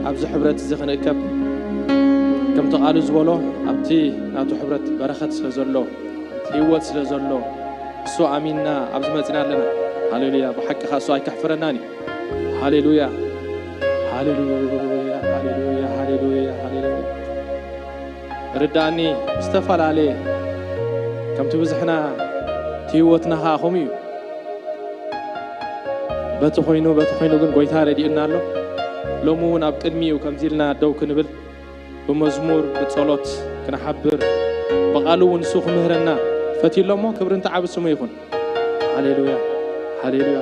ኣብዚ ሕብረት እዚ ክንእከብ፣ ከምቲ ቃሉ ዝበሎ፣ ኣብቲ ናቱ ሕብረት በረኸት ስለ ዘሎ፣ ህይወት ስለ ዘሎ፣ እሱ ኣሚንና ኣብዚ መጺና ኣለና። ሃሌሉያ! ብሓቂ ኸኣ እሱ ኣይከሕፍረናን እዩ። ሃሌሉያ! ሃሌሉያ! ሃሌሉያ! ሃሌሉያ! ሃሌሉያ! ርዳእኒ፣ ዝተፈላለየ፣ ከምቲ ብዝሕና እቲ ህይወትና ኸኣ ከምኡ እዩ። በቲ ኾይኑ፣ በቲ ኾይኑ ግን ጎይታ ረዲኡና ኣሎ። ሎሚ እውን ኣብ ቅድሚኡ ከምዚ ኢልና ደው ክንብል፣ ብመዝሙር፣ ብጸሎት ክንሓብር፣ ብቓሉ እውን ንሱ ክምህረና ፈትዩ ኣሎ እሞ፣ ክብርን ተዓቢ ስሙ ይኹን። ሃሌሉያ፣ ሃሌሉያ።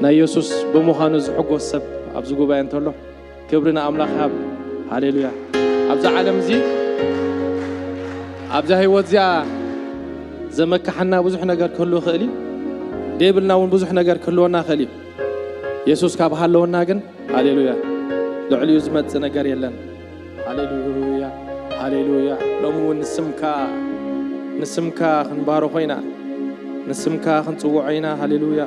ናይ የሱስ ብምዃኑ ዝሕጎስ ሰብ ኣብዚ ጉባኤ እንተሎ፣ ክብሪ ንኣምላኽ ይሃብ። ሃሌሉያ። ኣብዛ ዓለም እዚ፣ ኣብዛ ህይወት እዚኣ ዘመካሓና ብዙሕ ነገር ክህሉ ይኽእል እዩ። ደይብልና እውን ብዙሕ ነገር ክህልወና ይኽእል እዩ። የሱስ ካብ ሃለወና ግን፣ ሃሌሉያ፣ ልዕሊኡ ዝመጽእ ነገር የለን። ሃሌሉያ፣ ሃሌሉያ። ሎሚ እውን ንስምካ፣ ንስምካ ክንባርኾ ኢና፣ ንስምካ ክንጽውዖ ኢና። ሃሌሉያ።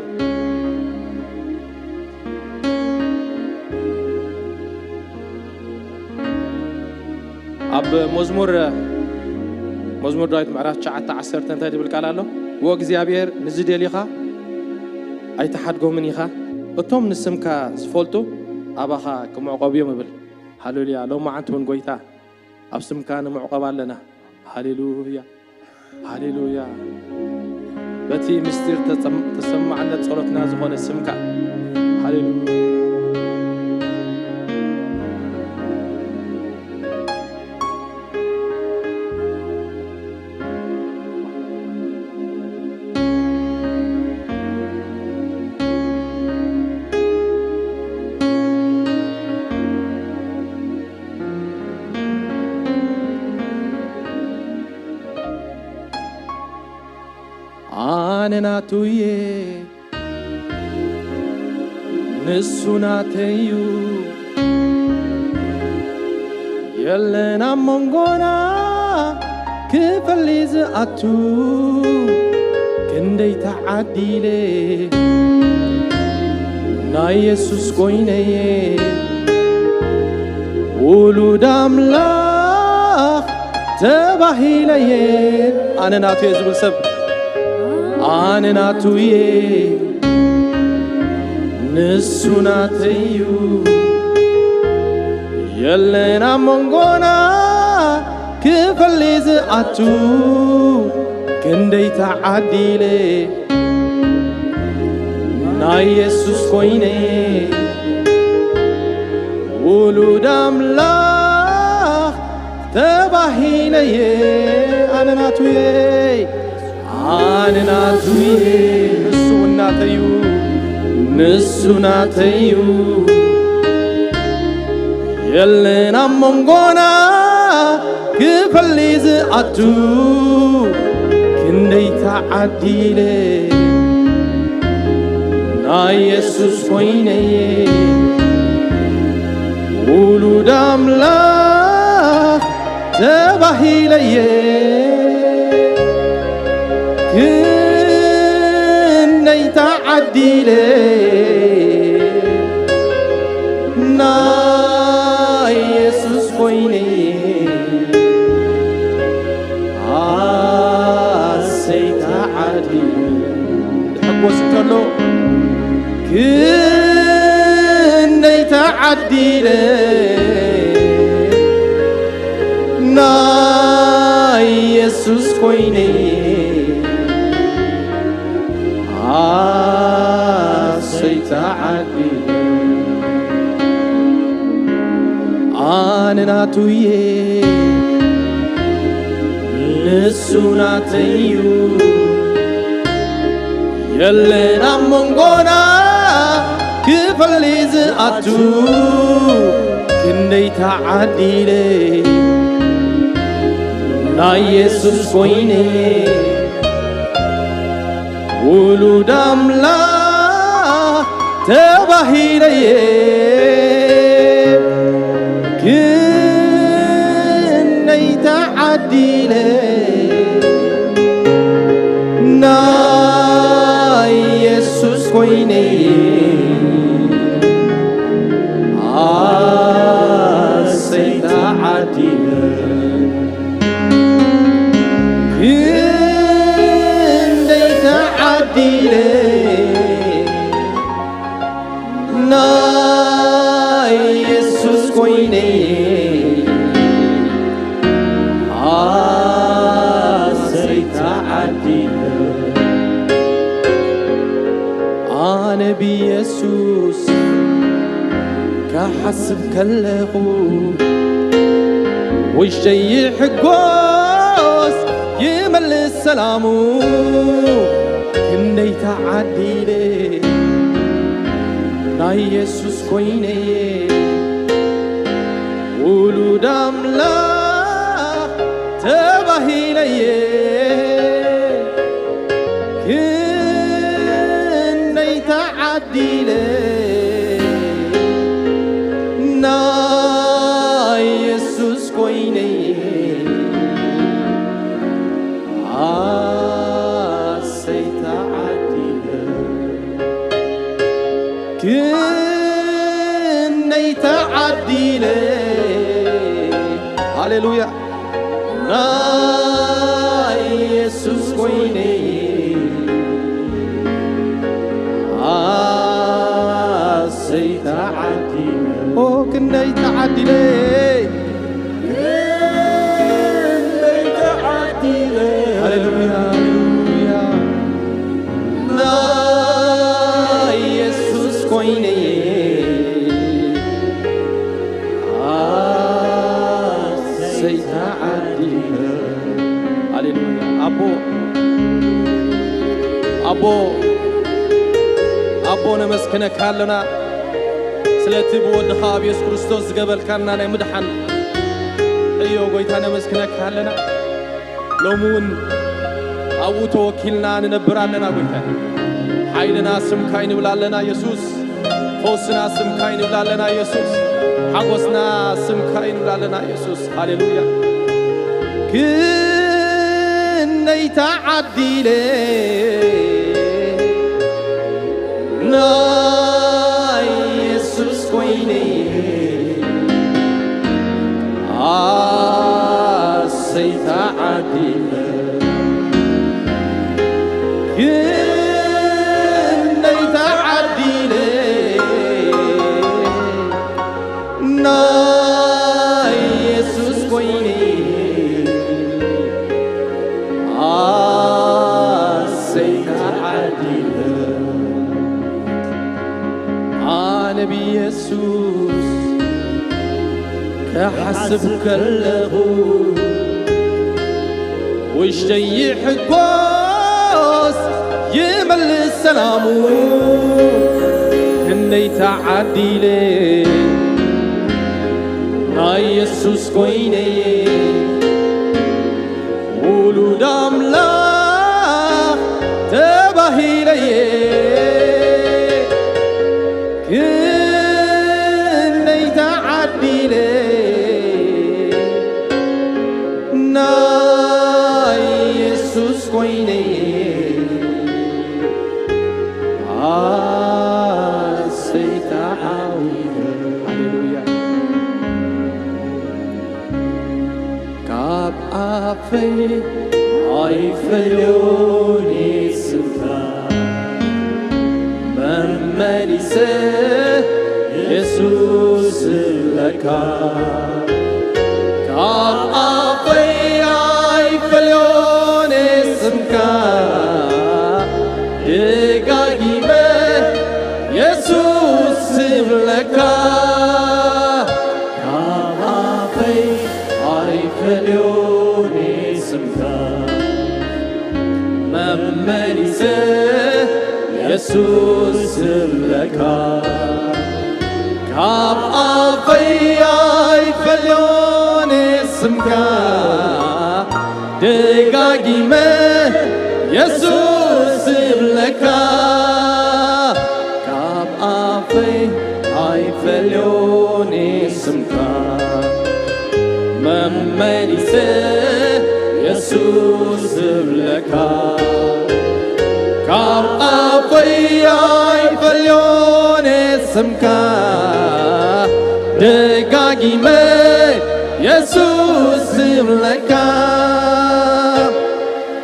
ኣብ መዝሙር፣ መዝሙር ዳዊት ምዕራፍ ትሽዓተ ዓሰርተ እንታይ ዝብል ቃል ኣሎ? "ወእግዚኣብሔር ንዝደልዩኻ ኣይትሓድጎምን ኢኻ፣ እቶም ንስምካ ዝፈልጡ ኣባኻ ክምዕቆቡ እዮም" ይብል። ሃሌሉያ። ሎማዓንቲ እውን ጎይታ ኣብ ስምካ ንምዕቆብ ኣለና። ሃሌሉያ፣ ሃሌሉያ። በቲ ምስጢር ተጸም-፣ ተሰማዕነት ጸሎትና ዝኾነ ስምካ። ሃሌሉያ። ኣነ ናቱ እየ፣ ንሱ ናተይ እዩ። የለን ኣብ መንጎና ክፈሊ ዝኣቱ፣ ክንደይ ተዓዲለ ናይ የሱስ ኮይነየ፣ ውሉድ ኣምላኽ ተባሂለየ። ኣነ ናቱ እየ ዝብል ሰብ፣ ኣነ ናቱ እየ፣ ንሱ ናተይ እዩ። የለን ኣብ መንጎና ክፈሊ ዝኣቱ፣ ክንደይ ተዓዲለ ናይ የሱስ ኮይነ፣ ውሉድ ኣምላኽ ተባሂለየ። ኣነ ናቱየ፣ ኣነ ናቱየ፣ ንሱ ናተዩ፣ ንሱ ናተዩ። የለን ኣብ መንጎና ክፈሊ ዝኣቱ፣ ክንደይ ተዓዲለ ናይ የሱስ ኮይነየ፣ ውሉድ ኣምላኽ ተባሂለየ። ክንደይ ተዓዲለ ናይ የሱስ ኮይነ፣ ኣሰይ ተዓዲለ። ክሕጎስ እንከሎ ክንደይ ተዓዲለ ናይ የሱስ ኮይነ፣ ኣሰይ ተዓዲለ። ኣነ ናቱየ፣ ንሱ ናተዩ። የለን ኣብ መንጎና ክፈሊ ዝኣቱ፣ ክንደይ ተዓዲለ ናይ የሱስ ኮይነ፣ ውሉድ ኣምላኽ ተባሂለየ። ክንደይ ተዓዲለ ናይ የሱስ ኮይነ፣ የሱስ ክሓስብ ከለኹ ውሽጠይ ይሕጎስ ይመልስ ሰላሙ። ክንደይ ተዓዲለ ናይ የሱስ ኮይነየ ውሉድ ኣምላኽ ተባሂለየ። ክንደይ ተዓዲለ ናይ የሱስ ኮይነየ። ኣሰይ ተዓዲለ። ክንደይ ተዓዲለ። ሃሌሉያ። ናይ የሱስ ኮይነ። ኣሰይ ተዓዲለ። ኦ ክንደይ ተዓዲለ። ክንደይ ተዓዲለ። ሃሌሉያ፣ ሃሌሉያ። ናይ የሱስ ኮይነ። ኣሰይ ተዓዲለ። ሃሌሉያ። ኣቦ፣ ኣቦ፣ ኣቦ ነመስግነካ ኣለና። ስለቲ ብወድኻ ኣብ የሱስ ክርስቶስ ዝገበልካና ናይ ምድሓን ዕዮ ጎይታ ነመስግነካ ኣለና። ሎሚ እውን ኣብኡ ተወኪልና ንነብር ኣለና ጎይታ። ሓይልና ስምካ እዩ ንብል ኣለና የሱስ። ፈውስና ስምካ እዩ ንብል ኣለና የሱስ። ሓጎስና ስምካ እዩ ንብል ኣለና የሱስ። ሃሌሉያ። ክንደይ ተዓዲለ ናይ የሱስ ኮይነ። ኣሰይ ተዓዲለ። ክንደይ ተዓዲለ። ናይ የሱስ ኮይነ። ኣሰይ ተዓዲለ። ኣነ ብየሱስ ክሓስብ ከለኹ ውሽጠይ ይሕጎስ ይመልስ ሰላሙ። ክንደይ ተዓዲለ ናይ የሱስ ኮይነየ ውሉድ ኣምላኽ ተባሂለየ። ክንደይ ተዓዲለ ናይ የሱስ ኮይነ። ኣሰይ ተዓዊተ። ሃሌሉያ። ካብ ኣፈይ ኣይፈልዮን ስምካ መመሊሰ የሱስ እብለካ። ካብ ኣፈይ ኣይፈልዮን ስምካ ደጋጊመ የሱስ እብለካ። ካብ ኣፈይ ኣይፈልዮን ስምካ መመሊሰ የሱስ እብለካ። ካብ ኣፈይ ኣይፈልዮን ስምካ ደጋጊመ የሱስ እብለካ። ካብ ኣፈይ ኣይፈልዮን ስምካ መመሊሰ የሱስ እብለካ። ካብ ኣፈይ ኣይፈልዮን ስምካ ደጋጊመ የሱስ እብለካ።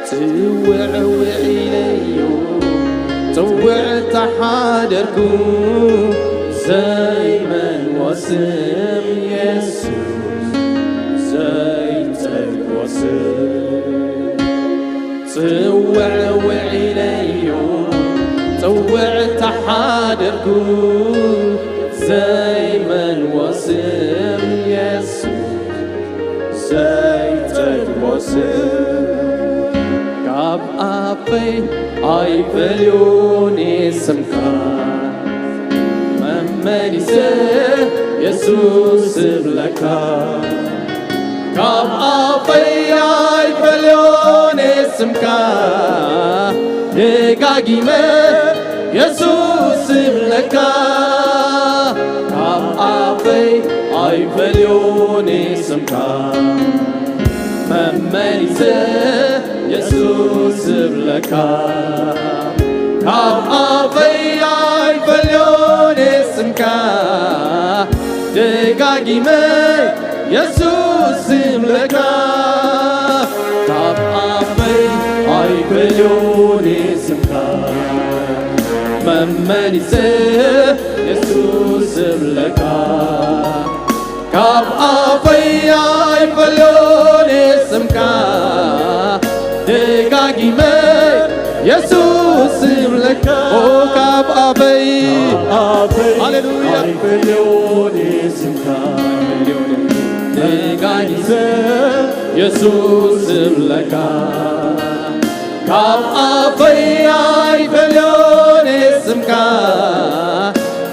ጽውዕ ውዒለዮ ጽውዕ ተሓደርኩ ዘይመልኦ ስም የሱስ ዘይጸግቦ ስም። ጽውዕ ውዒለዮ ጽውዕ ተሓደርኩ ዘይመልዎ ስም የሱስ፣ ዘይጠግቦ ስም። ካብ ኣፈይ ኣይፈልዮን ስምካ፣ መመሊሰ የሱስ እብለካ። ካብ ኣፈይ ኣይፈልዮን ስምካ፣ ደጋጊመ የሱስ እብለካ። ካብ ኣፈይ ኣይፈልዮን ስምካ፣ መመሊሰ የሱስ እብለካ። ካብ ኣፈይ ኣይፈልዮን ስምካ፣ ደጋጊመ የሱስ እብለካ። ካብ ኣፈይ ኣይፈልዮን ስምካ፣ መመሊሰ የሱስ እብለካ። ካብ ኣፈይ ኣይፈልዮን ስምካ፣ ደጋጊመ የሱስ እብለካ። ኦ፣ ካብ ኣፈይ፣ ኣፈይ ሃሌሉያ። ኣይፈልዮን ስምካ፣ ደጋጊመ የሱስ እብለካ። ካብ ኣፈይ ኣይፈልዮን ስምካ፣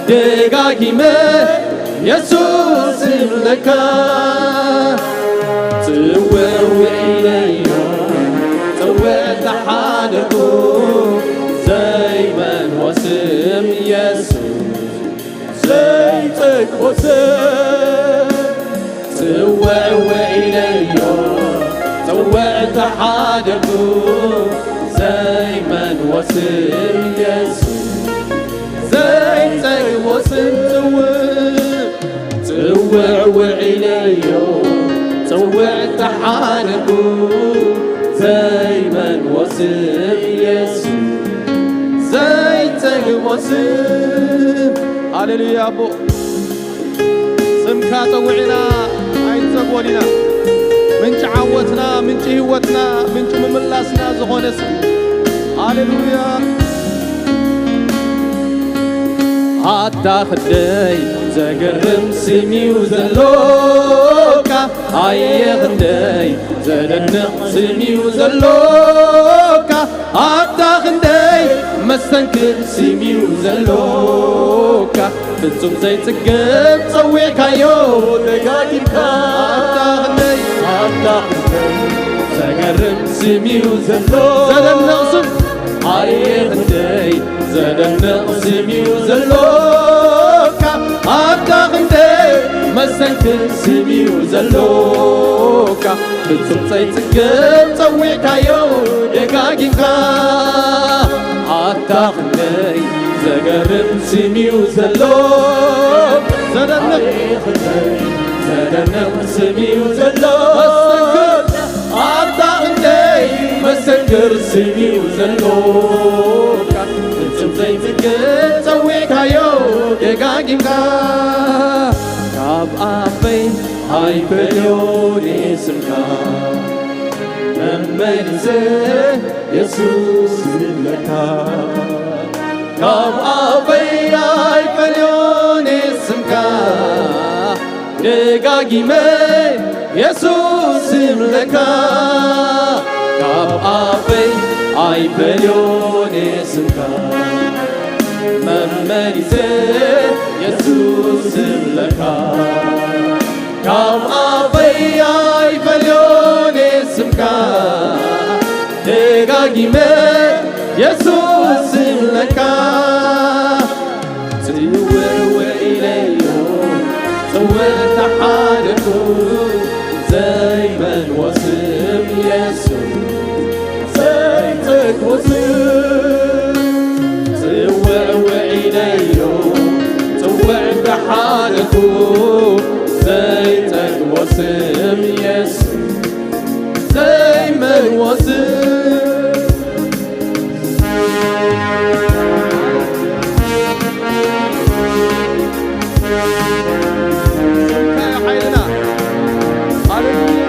ደጋጊመ የሱስ እብለካ። ጽውዕ ውዒለዮ፣ ጽውዕ ተሓደርኩ፣ ዘይመልዎ ስም የሱስ፣ ዘይጠግቦ ስም። ጽውዕ ውዒለዮ፣ ጽውዕ ተሓደርኩ፣ ዘይመልዎ ስም የሱስ፣ ዘይጠግቦ ስም። ጽውዕ፣ ጽውዕ ውዒለዮ፣ ጽውዕ ተሓደርኩ፣ ዘይመልዎ ስም የሱስ፣ ዘይጠግቦ ስም። ሃሌሉያ ኣቦ። ስምካ ጸዊዕና ኣይንጸግቦን ኢና። ምንጪ ዓወትና፣ ምንጪ ህይወትና፣ ምንጪ ምምላስና ዝኾነ ስም። ሃሌሉያ። ኣታ ክንደይ ዘገርም ስም እዩ ዘሎካ፣ ኣየ ክንደይ ዘደንቕ ስም እዩ ዘሎካ፣ ኣታ ክንደይ መስተንክር ስም እዩ ዘሎካ፣ ፍጹም ዘይጽገብ ጸዊዕካዮ ደጋጊምካ። ኣታ ክንደይ፣ ኣታ ክንደይ ዘገርም ስም እዩ ዘሎ፣ ዘደንቕ ስም። ኣየ ክንደይ ዘደንቕ ስም እዩ ዘሎካ፣ ኣታ ክንደይ መስተንክር ስም እዩ ዘሎካ፣ ፍጹም ዘይጽገብ ጸዊዕካዮ ደጋጊምካ። ኣታ ክንደይ ዘገርም ስም እዩ ዘሎ፣ ዘደንቕ፣ ዘደንቕ ስም እዩ ዘሎ። ኣታ ክንደይ መሰክር ስም እዩ ዘሎካ፣ ፍጹም ዘይጽገብ ጸዊዕካዮ ደጋጊምካ። ካብ ኣፈይ ኣይፈልዮን ስምካ፣ መመሊሰ የሱስ እብለካ። ካብ ኣፈይ ኣይፈልዮን ስምካ፣ ደጋጊመ የሱስ እብለካ። ካብ ኣፈይ ኣይፈልዮን ስምካ፣ መመሊሰ የሱስ እብለካ። ካብ ኣፈይ ኣይፈልዮን ስምካ፣ ደጋጊመ የሱስ እብለካ። ጽውዕ ውዒለዮ፣ ጽውዕ ተሓደርኩ፣ ዘይመልዎ ስም የሱስ፣ ዘይጠግቦ ስም። ጽውዕ ውዒለዮ፣ ጽውዕ ተሓደርኩ፣ ዘይጠግቦ ስም የሱስ፣ ዘይመልዎ ስም። ስምካ እዩ ሓይልና። ሃሌሉያ።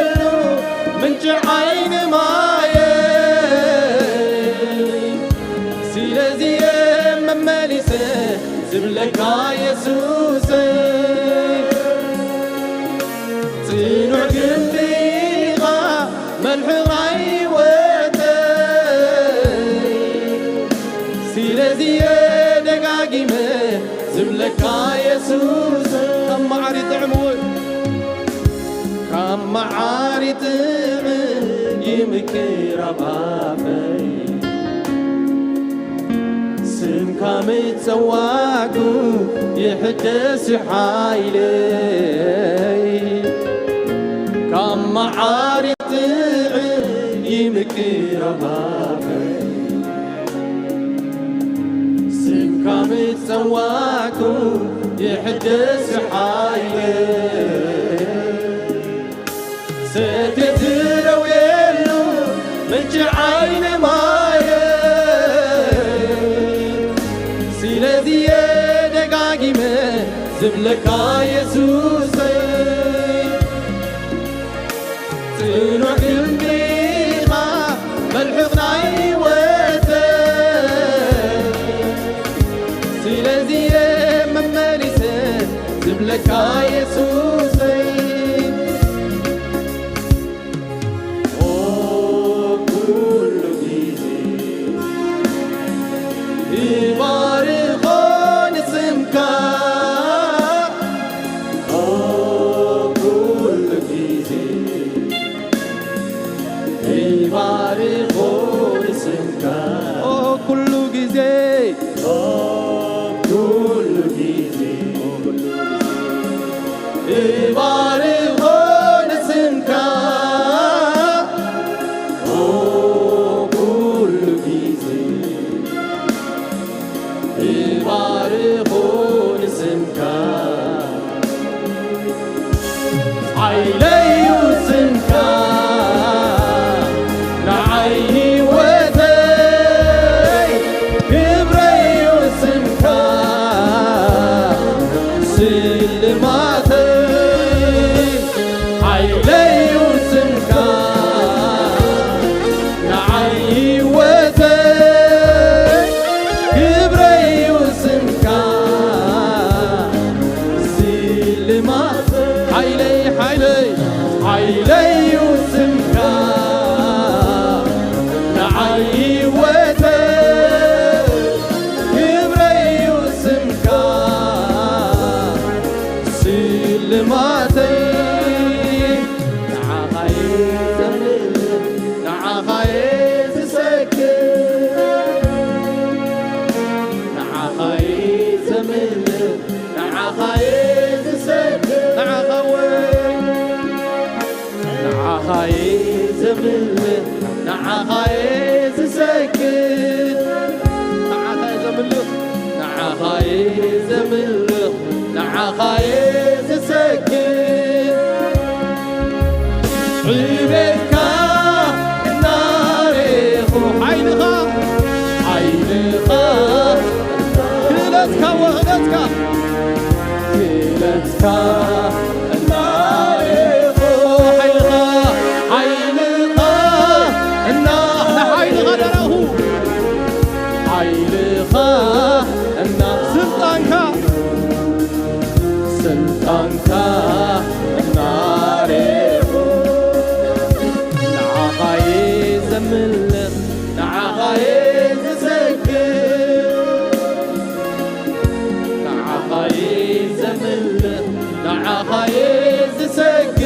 ዓይኒ ማየ ስለዚ እየ መመሊሰ ዝብለካ የሱሰይ ጽኑዕ ግንቢ ኢኻ መልሕቕ ናይ ህይወተይ ስለዚ እየ ደጋጊመ ዝብለካ የሱስ ካብ መዓር ይጥዕም እወ ካብ መዓር ይጥዕም ይምክር ኣብ ኣፈይ ስምካ ምጸዋዕኩ ይሕደስ ሓይለይ ካብ መዓር ይጥዕም ይምክር ኣብ ኣፈይ ስምካ ምጸዋዕኩ ይሕደስ ሓይለይ ሰትየ ዝረውየሉ ምንጪ ዓይኒ ማየ ስለዚ እየ ደጋጊመ ዝብለካ የሱሰይ ጽኑዕ ግንቢ ኢኻ መልሕቕ ናይ ህይወተይ ስለዚ እየ መመሊሰ ዝብለካ የሱሰይ ኦ ኩሉ ግዜ ይባርኾ ንስምካ ኦ ኩሉ ግዜ ይባርኾ ንስምካ ኦ ኩሉ ግዜ ኦ ኩሉ ግዜ ይባርኾ ንስምካ ኦ ኩሉ ግዜ ይባርኾ ንስምካ ሓይለዩ ስምካ ንዓይ ህይወተይ ክብረዩ ስምካ ስልማተይ ሓይለዩ ስምካ ንዓይ ህይወተይ ክብረዩ ስምካ ስልማት ሓይለይ ሓይለይ ሓይለዩ ስምካ ንዓይ ህይወተይ ክብረዩ ስምካ ስልማተይ ንዓኻ እየ ዘምልኽ ንዓኻ እየ ዝሰግድ ንዓኻ እየ ዘምልኽ ንዓኻ እየ ዝሰግድ ንዓኻ እየ ንዓኻ እየ ዘምልኽ ንዓኻ እየ ዝሰግድ ንዓኻ እየ ዘምልኽ ንዓኻ እየ ዘምልኽ ንዓኻ እየ ዝሰግድ ዕቤትካ እናረኹ ሓይልኻ ሓይልኻ ክእለትካ ወህነትካ ክእለትካ እናረኹ ሓይልኻ ሓይልኻ እና ንሓይልኻ ደረኹ ሓይልኻ እና ስልጣንካ ስልጣንካ እናረኹ ንዓኻ እየ ዘምልኽ ንዓኻ እየ ዝሰግድ ንዓኻ እየ ዘምልኽ ንዓኻ እየ ዝሰግድ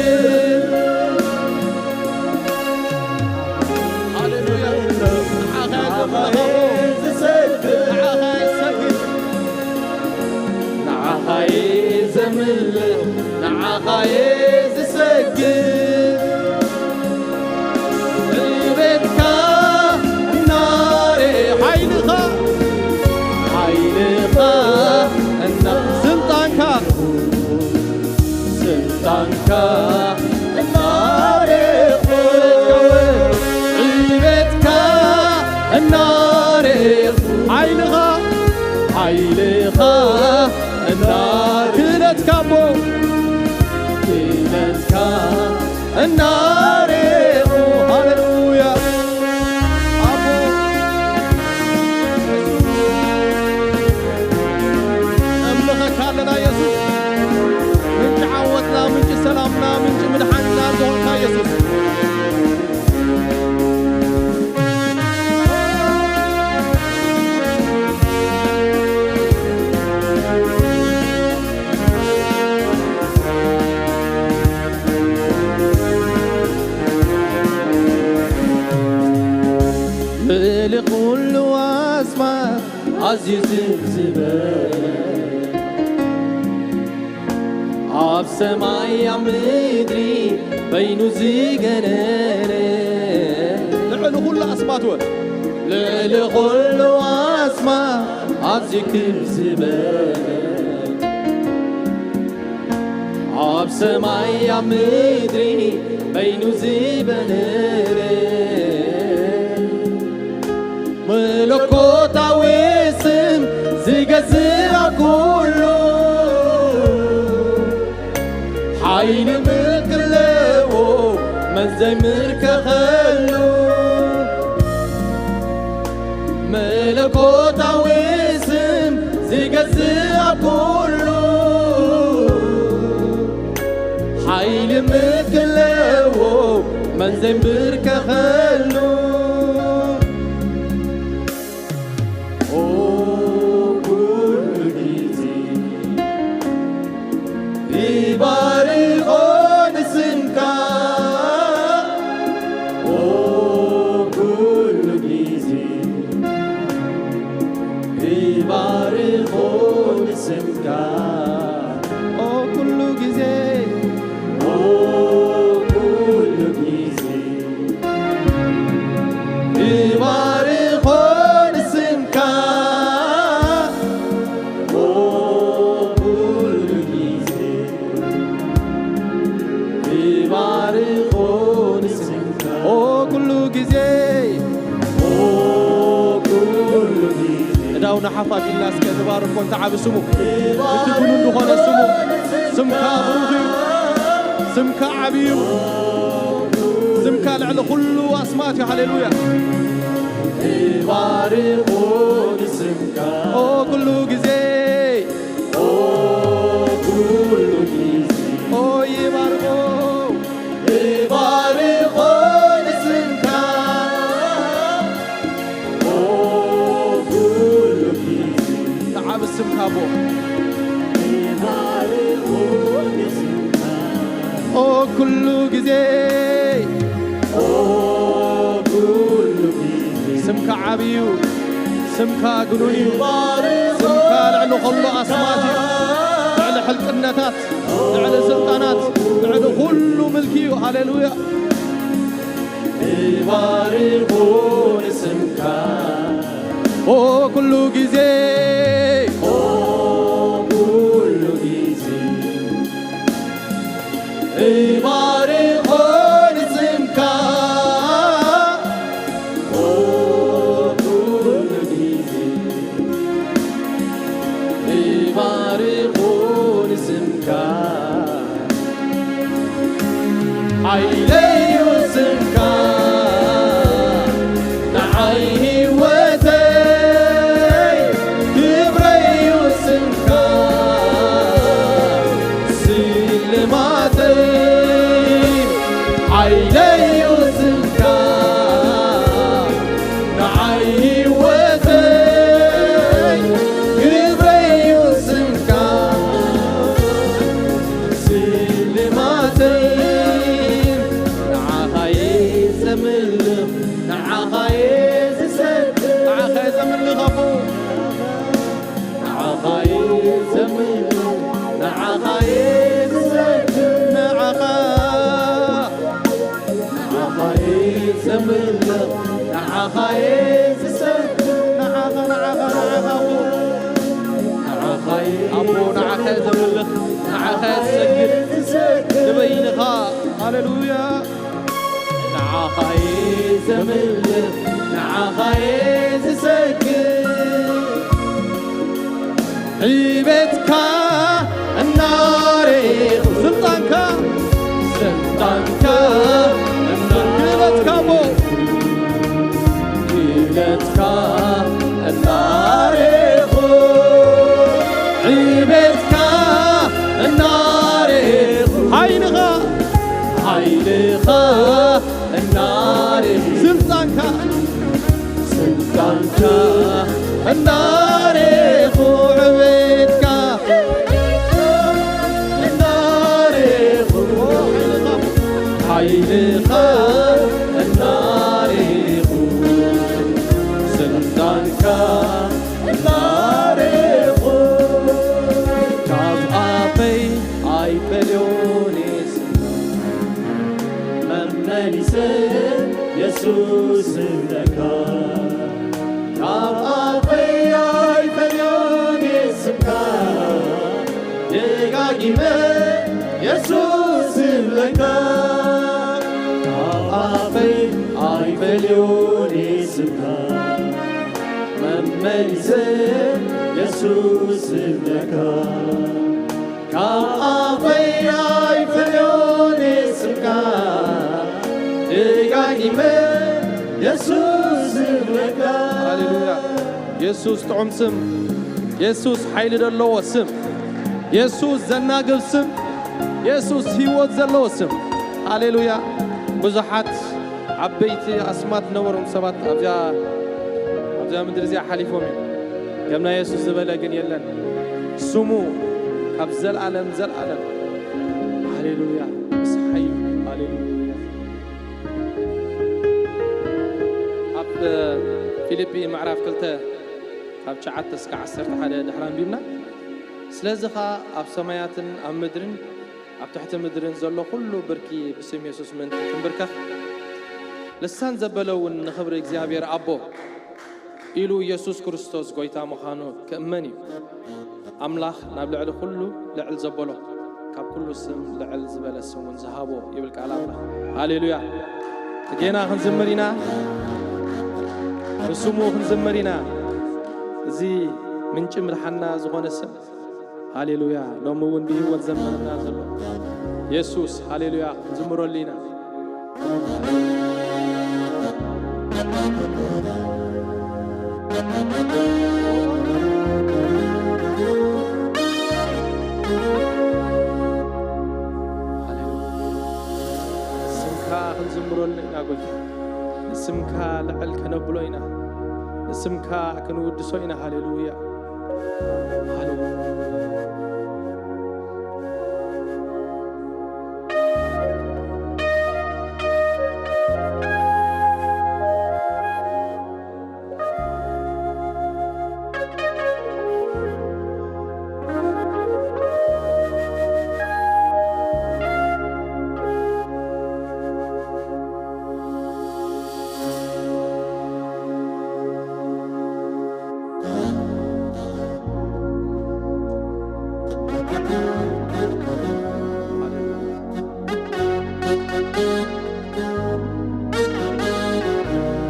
ሃሌሉያ ንዓኻ እየ ዘምልኽ ንዓኻ እየ ዝሰግድ ንዓኻ እየ ዘምልኽ ንዓኻ እየ ዝሰግድ ንቤትካ እናረ ሓይልኻ ሓይልኻ እና ስልጣንካ ስልጣንካ እናረኹ ዕቤትካ እናረኹ ሓይልኻ ሓይልኻ እና ክእለትካ እሞ ክእለትካ እናረኹ ኣዝዩ ዝም ዝበለ፣ ኣብ ሰማይ ኣብ ምድሪ በይኑ ዝገነነ፣ ልዕሊ ኩሉ ኣስማት ወ-፣ ልዕሊ ኩሉ ኣስማት ኣዝዩ ክብ ዝበለ፣ ኣብ ሰማይ ኣብ ምድሪ በይኑ ዝበለለ፣ መለኮታዊ ስም ዝገዝእ ኣብ ኩሉ፣ ሓይሊ ምልኪ ኣለዎ መን ዘይምርከኸሉ። መለኮታዊ ስም ዝገዝእ ኣብ ኩሉ፣ ሓይሊ ምልኪ ኣለዎ መን ዘይምርከኸሉ። ኦ ኩሉ ግዜ ይባርኾ ንስምካ፣ ኦ ኩሉ ግዜ ይባርኾ ንስምካ። ኦ ኩሉ ግዜ፣ ኦ ኩሉ ግዜ ይባርኾ ንስምካ። ኦ ኩሉ ግዜ ይባርኾ ንስምካ። ኦ ኩሉ ግዜ፣ ኦ ኩሉ ግዜ። እዳው ንሓፍ ኣቢልና እስከ ንባርኮ፣ እንተ ዓቢ ስሙ፣ እቲ ብሉጽ ዝኾነ ስሙ፣ ስምካ ብሩኽ እዩ፣ ስምካ ዓቢ እዩ፣ ስምካ ልዕሊ ኩሉ ኣስማት እዩ። ሃሌሉያ። ይባርኾ ንስምካ። ኦ ኩሉ ግዜ፣ ኦ ኩሉ ግዜ፣ ኦ ይባርኾ፣ ይባርኾ ንስምካ። ኦ ኩሉ ግዜ፣ ተዓብ ስምካ ኣቦ። ይባርኾ ንስምካ። ኦ ኩሉ ግዜ፣ ኦ ኩሉ ግዜ። ስምካ ዓቢ እዩ፣ ስምካ ግኑን እዩ። ስምካ ልዕሊ ኩሉ ኣስማት እዩ። ልዕሊ ሕልቅነታት፣ ልዕሊ ስልጣናት፣ ልዕሊ ኩሉ ምልኪ እዩ። ሃሌሉያ። ይባርኾ ንስምካ። ኦ ኩሉ ግዜ፣ ኦ ኩሉ ግዜ። ይባርኾ ንስምካ። ኦ ኩሉ ግዜ ይባርኾ ንስምካ። ሓይለይ እዩ ስምካ፣ ንዓይ ህይወተይ ክብረይ እዩ ስምካ፣ ስልማተይ ሓይለይ እዩ ስምካ፣ ንዓይ ህይወተይ ክብረይ እዩ ስምካ፣ ስልማተይ ንዓኻ እየ ዘምልኽ፣ ንዓኻ እየ ዝሰግድ፣ ንዓኻ እየ ዘምልኽ ኣቦ። ንዓኻ እየ ዘምልኽ፣ ንዓኻ እየ ዝሰግድ፣ ንዓኻ፣ ንዓኻ እየ ዘምልኽ፣ ንዓኻ እየ ዝሰግድ፣ ንዓኻ፣ ንዓኻ፣ ንዓኻ ኣቦ። ንዓኻ እየ ኣቦ፣ ንዓኻ እየ ዘምልኽ፣ ንዓኻ እየ ዝሰግድ፣ ንበይንኻ። ሃሌሉያ። ንዓኻ እየ ዘምልኽ፣ ንዓኻ እየ ዝሰግድ። ዕቤትካ እናረእኹ፣ ስልጣንካ፣ ስልጣንካ እናረእኹ፣ ክእለትካ እሞ፣ ክእለትካ እናረእኹ፣ ዕቤትካ እናረእኹ፣ ሓይልኻ፣ ሓይልኻ እናረእኹ፣ ስልጣንካ፣ ስልጣንካ እናረእኹ፣ ዕቤትካ እናረእኹ፣ ሓይልኻ እናረእኹ፣ ስልጣንካ ስምካ ካብ ኣፈይ ኣይፈልዮን ስምካ ደጋጊመ የሱስ ስምካ ካብ ኣፈይ ኣይፈልዮን ስምካ መመሊሰ የሱስ ስምካ ካብ ኣፈይ ኣይፈልዮን ስምካ ደጋጊመ የሱስ ዝብለካ። ሃሌሉያ። የሱስ ጥዑም ስም፣ የሱስ ሓይሊ ዘለዎ ስም፣ የሱስ ዘናግብ ስም፣ የሱስ ህይወት ዘለዎ ስም። ሃሌሉያ። ብዙሓት ዓበይቲ ኣስማት ነበሮም ሰባት ኣብዚኣ ኣብዚኣ ምድሪ እዚኣ ሓሊፎም እዮም። ከም ናይ የሱስ ዝበለ ግን የለን። ስሙ ካብ ዘልኣለም ዘልኣለም። ሃሌሉያ። ምስ ሓይሉ። ሃሌሉያ። ኣብ ፊልጲ ምዕራፍ ክልተ ካብ ትሽዓተ እስከ ዓሰርተ ሓደ ድሕሪ ኣንቢብና፣ ስለዚ ኸኣ ኣብ ሰማያትን ኣብ ምድርን ኣብ ትሕቲ ምድርን ዘሎ ኩሉ ብርኪ ብስም የሱስ ምእንቲ ክንብርከኽ፣ ልሳን ዘበለ እውን ንኽብሪ እግዚኣብሔር ኣቦ ኢሉ የሱስ ክርስቶስ ጐይታ ምዃኑ ክእመን እዩ። ኣምላኽ ናብ ልዕሊ ኩሉ ልዕል ዘበሎ፣ ካብ ኩሉ ስም ልዕል ዝበለ ስም እውን ዝሃቦ ይብል ቃል ኣምላኽ። ሃሌሉያ! ጌና ክንዝምር ኢና፣ ንስሙ ክንዝምር ኢና። እዚ ምንጪ ምድሓንና ዝኾነ ስም። ሃሌሉያ! ሎሚ እውን ብህይወት ዘመንና ዘሎ የሱስ፣ ሃሌሉያ! ክንዝምረሉ ኢና። ሃሌሉያ! ስምካ ክንዝምረሉ ኢና ጐይታ። ንስምካ ልዕል ከነብሎ ኢና። ንስምካ ክንውድሶ ኢና። ሃሌሉያ! ሃሌሉያ!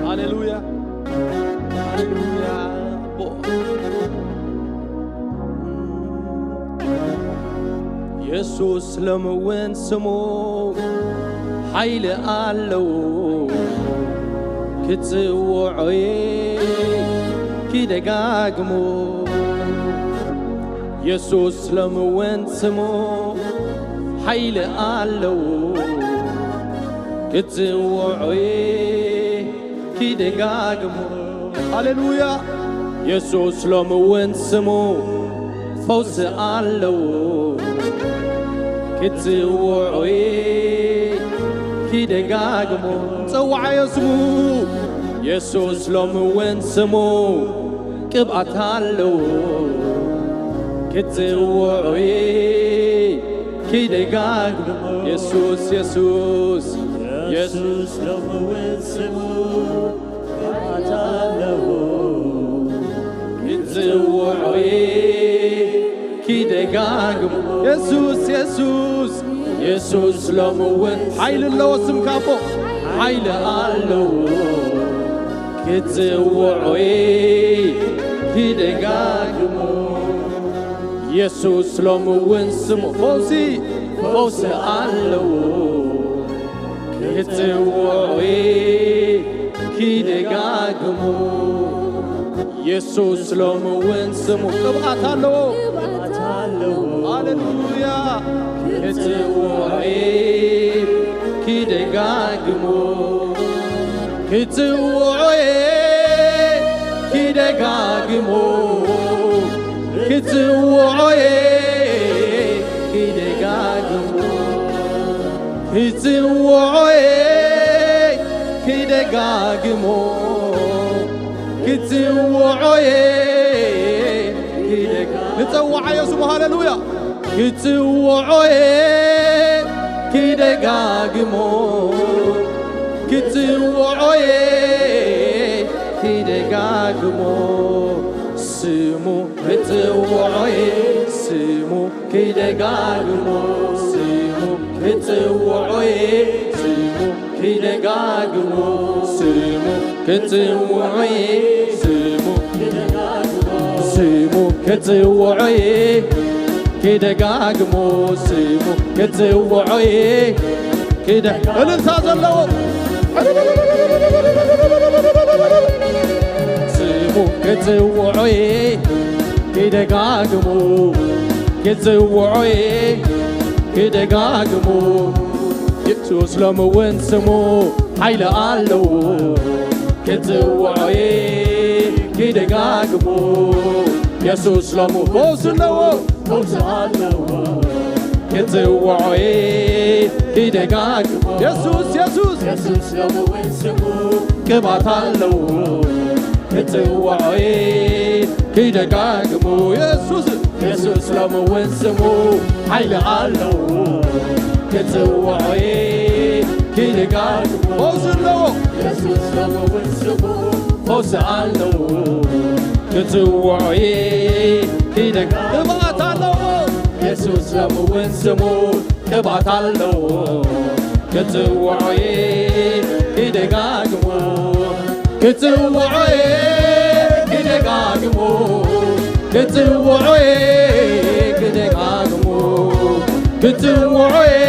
ሃሌሉያ፣ ሃሌሉያ፣ ኣቦ። የሱስ ሎሚ እውን ስሙ ሓይሊ ኣለዎ፣ ክጽውዖ ክደጋግሞ። የሱስ ሎሚ እውን ስሙ ሓይሊ ኣለዎ፣ ክጽውዖ ክደጋግሞ። ሃሌሉያ! የሱስ ሎሚ እውን ስሙ ፈውሲ ኣለዎ፣ ክጽውዖ ክደጋግሞ። ጸውዓዮ ስሙ። የሱስ ሎሚ እውን ስሙ ቅብኣት ኣለዎ፣ ክጽውዑ ክደጋግሞ። የሱስ፣ የሱስ፣ የሱስ ሎሚ እውን ስሙ ቅብኣት ኣለዎ፣ ክጽውዑ ክደጋግሞ። የሱስ፣ የሱስ፣ የሱስ ሎሚ እውን ሓይሊ ኣለዎ ስምካ ኣቦ። ሓይሊ ኣለዎ ክጽውዑ ክደጋግሞ። የሱስ ሎሚ እውን ስሙ ፈውሲ፣ ፈውሲ ኣለዎ ክጽውዑ ክደጋግሞ። የሱስ ሎሚ እውን ስሙ ቅብኣት ኣለዎ። ሃሌሉያ። ክጽውዑ ክደጋግሞ፣ ክጽውዑ ክደጋግሞ፣ ክጽውዑ ክደጋግሞ፣ ክጽውዑ ክደጋግሞ፣ ክጽውዑ ክደጋ-፣ ንጸውዓዮ ስሙ። ሃሌሉያ። ክጽውዖ ክደጋግሞ፣ ክጽውዖ እየ ክደጋግሞ፣ ስሙ ክጽውዖ እየ፣ ስሙ ክደጋግሞ፣ ስሙ ክጽውዖ እየ፣ ስሙ ክደጋግሞ፣ ስሙ ክጽውዖ እየ፣ ስሙ ስሙ ክጽውዖ እየ ክደጋግሞ፣ ስሙ ክጽውዖ እየ ክደ-፣ እልልታ ዘለዎ ስሙ ክጽውዖ እየ ክደጋግሞ፣ ክጽውዖ እየ ክደጋግሞ። የሱስ ሎሚ እውን ስሙ ሓይሊ ኣለዎ። ክጽውዖ እየ ክደጋግሞ። የሱስ ሎሚ ፈውሲ ኣለዎ። ፈውሲ ኣለዎ። ክጽውዖ እየ ክደጋግሞ። የሱስ፣ የሱስ። የሱስ ሎሚ እውን ስሙ ቅባት ኣለዎ። ክጽውዖ እየ ክደጋግሞ። የሱስ፣ የሱስ ሎሚ እውን ስሙ ሓይሊ ኣለዎ። ክጽውዖ እየ ክደጋግሞ። ፈውሲ ኣለዎ። የሱስ ሎሚ እውን ስሙ ፈውሲ ኣለዎ። ክጽውዖ እየ ክደጋ-፣ ቅብኣት ኣለዎ። የሱስ ሎሚ እውን ስሙ ቅብኣት ኣለዎ። ክጽውዖ እየ ክደጋግሞ። ክጽውዖ እየ ክደጋግሞ። ክጽውዖ እየ ክደጋግሞ። ክጽውዖ እየ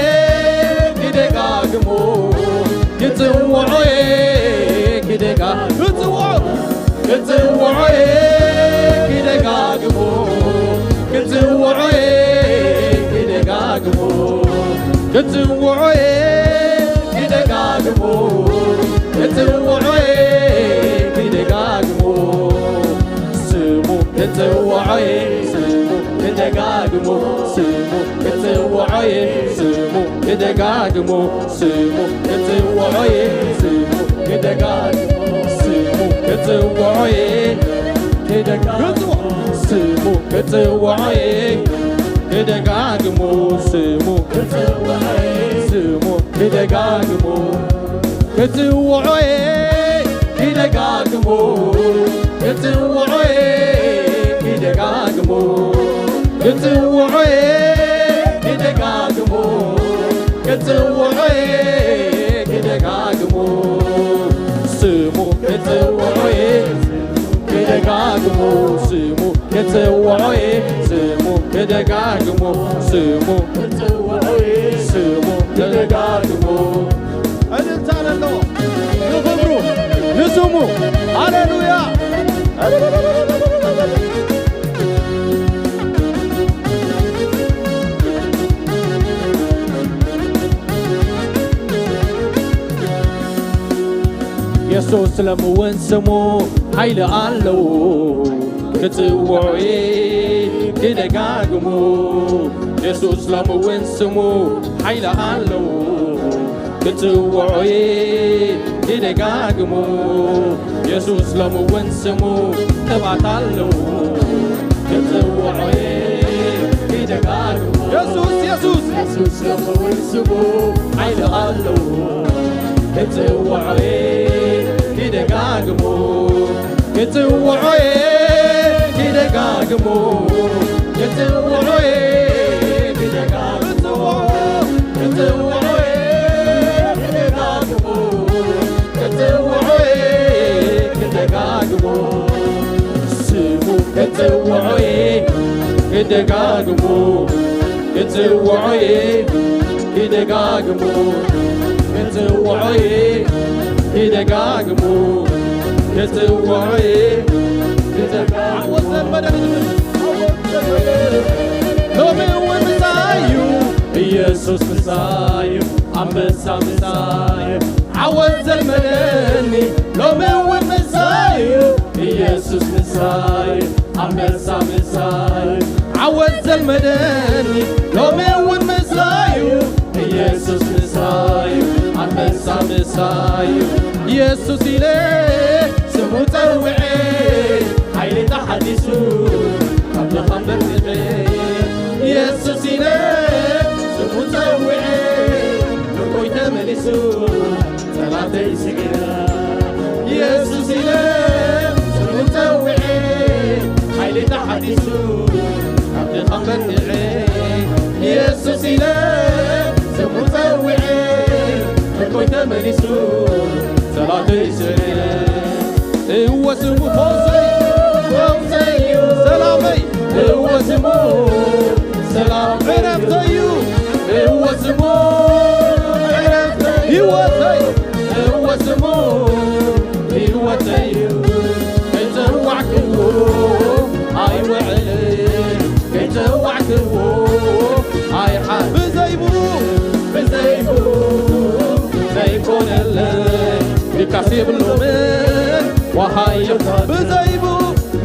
ክደጋግሞ። ክጽውዖ እየ ክደጋ-፣ ክጽውዖ ክጽውዖ እየ ክደጋግሞ፣ ክጽውዖ እየ ክደጋግሞ፣ ክጽውዖ እየ ክደጋግሞ፣ ክጽውዖ እየ ክደጋግሞ፣ ስሙ ክጽውዖ እየ፣ ስሙ ክደጋግሞ፣ ስሙ ክጽውዖ እየ፣ ስሙ ክደጋግሞ፣ ስሙ ክጽውዖ እየ፣ ስሙ ክደጋግሞ፣ ስሙ ክጽውዖ እየ፣ ክደጋ-፣ ክጽውዖ፣ ስሙ ክጽውዖ እየ፣ ክደጋግሞ፣ ስሙ ክጽውዖ እየ፣ ስሙ ክደጋግሞ፣ ክጽውዖ እየ፣ ክደጋግሞ፣ ክጽውዖ እየ፣ ክደጋግሞ፣ ክጽውዖ እየ፣ ክደጋግሞ፣ ክጽውዖ እየ፣ ክደጋግሞ፣ ስሙ ክጽውዖ እየ፣ ክደጋግሞ፣ ስሙ ክጽውዖ እየ፣ ስሙ ክደጋግሞ፣ ስሙ ክጽውዖ እየ፣ ስሙ ክደጋግሞ። እልልታ ለለዎ ንኽብሩ ንስሙ። ሃሌሉያ። የሱስ ለምውን ስሙ ሓይሊ ኣለዎ። ክጽውዖ እየ ክደጋግሞ። የሱስ ለምውን ስሙ ሓይሊ ኣለዎ። ክጽውዖ እየ ክደጋግሞ። የሱስ ለምውን ስሙ ቅብኣት ኣለዎ። ክጽውዖ እየ ክደጋግሞ። የሱስ፣ የሱስ። የሱስ ለምውን ስሙ ሓይሊ ኣለዎ። ክጽውዖ እየ ክደጋግሞ። ክጽውዖ እየ ክደጋግሞ። ክጽውዖ እየ ክደጋግሞ። ክጽውዖ እየ ክደጋግሞ። ክጽውዖ እየ ክደጋግሞ። ስሙ ክጽውዖ እየ ክደጋግሞ። ክጽውዖ እየ ክደጋግሞ። ክጽውዖ እየ ክደጋግሞ። ክጽውዖ እየ ክደጋግሞ። ሎሚ እውን ምሳዩ፣ ኢየሱስ ምሳዩ፣ ኣንበሳ ምሳዩ፣ ዓወት ዘልመደኒ። ሎሚ እውን ምሳዩ፣ ኢየሱስ ምሳዩ፣ ኣንበሳ ምሳዩ፣ ዓወት ዘልመደኒ። ሎሚ እውን ምሳዩ፣ ኢየሱስ ምሳዩ፣ ኣንበሳ ምሳዩ። ኢየሱስ ኢለ ስሙ ጸውዔ፣ ሓይሊ ተሓዲሱ፣ ካብ ድኻም በርቲዐ። ኢየሱስ ኢለ ስሙ ጸውዔ፣ ምርኮይ ተመሊሱ፣ ጸላእ ዘይስግራ ኢየሱስ ኢለ ስሙ ጸዊዐ፣ ሓይሊ ተሓዲሱ ካብ ድኻም በርቲዐ። ኢየሱስ ኢለ ስሙ ጸዊዐ፣ ምርኮይ ተመሊሱ፣ ጸላተይ ስዒረ። እወ ስሙ ፈውሰይ፣ ፈውሰይ እዩ ሰላመይ። እወ ስሙ ሰላም ዕረፍተይ እዩ። እወ ስሙ ዕረፍተይ፣ ህይወተይ። እወ ስሙ ህይወተይ እዩ። ከይጸዋዕክዎ ኣይውዕልን፣ ከይጸዋዕክዎ ኣይሓ-፣ ብዘይቡ፣ ብዘይቡ ዘይኮነለይ ድቃስ የብሎምን ዋሃዮ። ብዘይቡ፣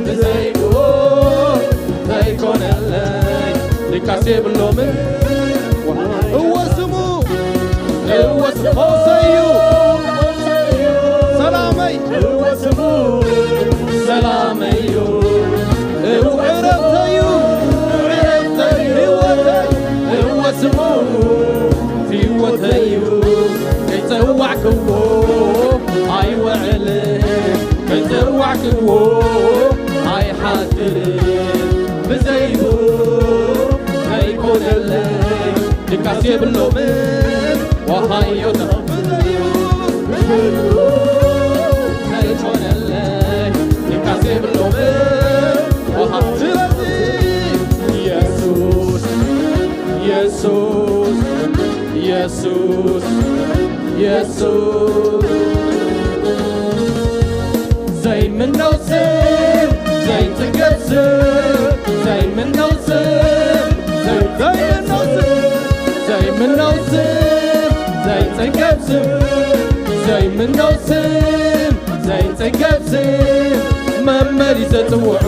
ብዘይቡ ዘይኮነለይ ድቃስ የብሎምን። እወ ስሙ፣ እወ ስሙ ፈውሰይ እዩ ሰላመይ። እወ ስሙ ሰላመይ እዩ። እወ ዕረፍተይ እዩ፣ ዕረፍተይ እዩ። ህይወተይ፣ እወ ስሙ ህይወተይ እዩ። ከይጸዋዕክዎ ኣይውዕልን፣ ከይጸዋዕክዎ ኣይሓድርን። ብዘይቡ ዘይኮነለይ ድቃስ የብሎምን ዋሃዮ ተቐብለዮ። ዘይኮነለይ ድቃስ የብሎምን ዋሃ-፣ ስለዚ ኢየሱስ፣ ኢየሱስ፣ ኢየሱስ፣ ኢየሱስ። ዘይምነው ስም፣ ዘይጽገብ ስም፣ ዘይምነው ስም፣ ዘይ-፣ ዘይምነው ስም፣ ዘይምነው ስም፣ ዘይጽገብ ስም፣ ዘይምነው ስም፣ ዘይጽገብ ስም፣ መመሊሰ ጽውዑ፣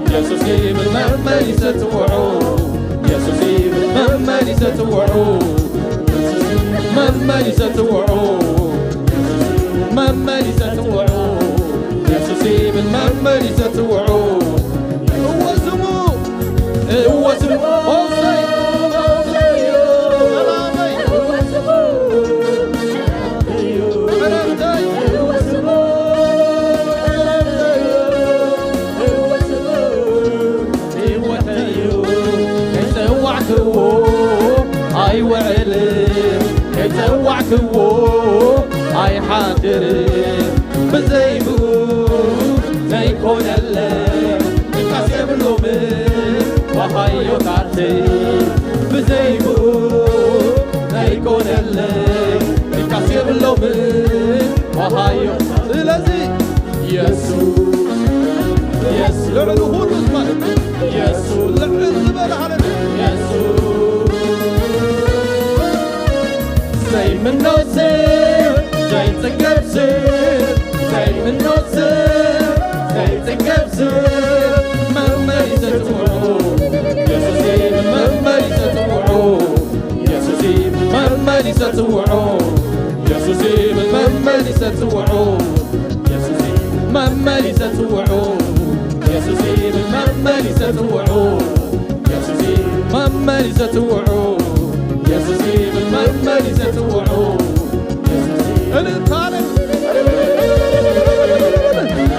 ኢየሱስ ይብል መመሊሰ ጽውዑ። ኢየሱስ ይብል መመሊሰ ጽውዑ፣ መመሊሰ ጽውዑ፣ መመሊሰ ጽውዑ። ኢየሱስ ይብል መመሊሰ ጽውዑ። እወ ስሙ፣ እወ ስሙ፣ ፈውሰይ፣ ፈውሰይ እዩ ሰላመይ። ዕረፍተይ፣ እወ ስሙ፣ ዕረፍተይ እዩ። ህይወተይ እዩ። ከይጸዋዕክዎ ኣይውዕልን፣ ከይጸዋዕክዎ ኣይሓድርን። ብዘይ ብኡ ዘይኮነለይ ድቃስ የብሎምን ዋሃዮታተይ። ብዘይ ብኡ ዘይኮነለይ ድቃስ የብሎምን ዋሃዮ። ስለዚ የሱስ፣ የሱስ፣ ልዕሊ ኩሉ ዝበለ፣ የሱስ፣ ልዕል ዝበለ፣ ሃሌሉያ። የሱስ፣ ዘይምኖ ስም፣ ዘይጽገብ ስም፣ ዘይምኖ ስም፣ ዘይጽገብ ስም፣ መመሊሰ ጽውዑ፣ የሱስ ይብል መመሊሰ ጽውዑ። የሱስ ይብል መመሊሰ ጽውዑ። የሱስ ይብል መመሊሰ ጽውዑ። የሱስ ይብል መመሊሰ ጽውዑ። የሱስ ይብል መመሊሰ ጽውዑ። የሱስ ይብል መመሊሰ ጽውዑ። የሱስ ይብል መመሊሰ ጽውዑ። የሱስ ይብል እልልታ፣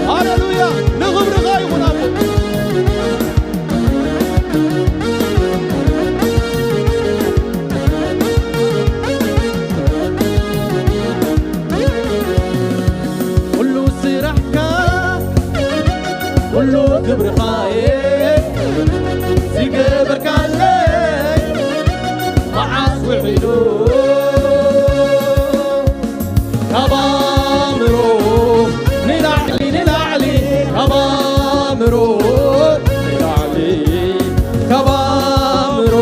ሃሌሉያ፣ ንኽብርኻ ይኹን ኣቦ። ኩሉ ስራሕካ፣ ኩሉ ግብርኻ'የ ዝገበርካለይ፣ መዓስ ውዒሉ ካብ ኣእምሮ ንላዕሊ፣ ንላዕሊ፣ ካብ ኣእምሮ ንላዕሊ፣ ካብ ኣእምሮ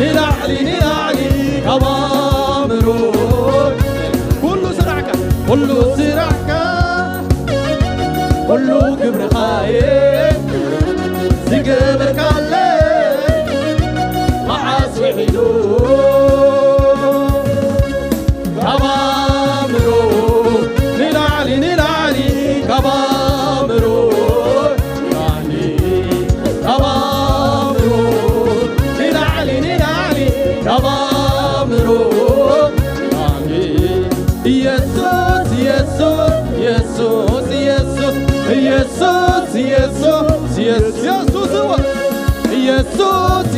ንላዕሊ፣ ንላዕሊ፣ ካብ ኣእምሮ። ኩሉ ስራሕካ፣ ኩሉ ስራሕካ፣ ኩሉ ግብርኻ'የ ዝገበርካለይ፣ መዓስ ውዒሉ ካብ ኣእምሮ ንላዕሊ፣ ንላዕሊ፣ ካብ ኣእምሮ ንላዕሊ፣ ካብ ኣእምሮ ንላዕሊ፣ ንላዕሊ፣ ካብ ኣእምሮ ንላዕሊ። ኢየሱስ ኢየሱስ ኢየሱስ ኢየሱስ ኢየሱስ እወ ኢየሱስ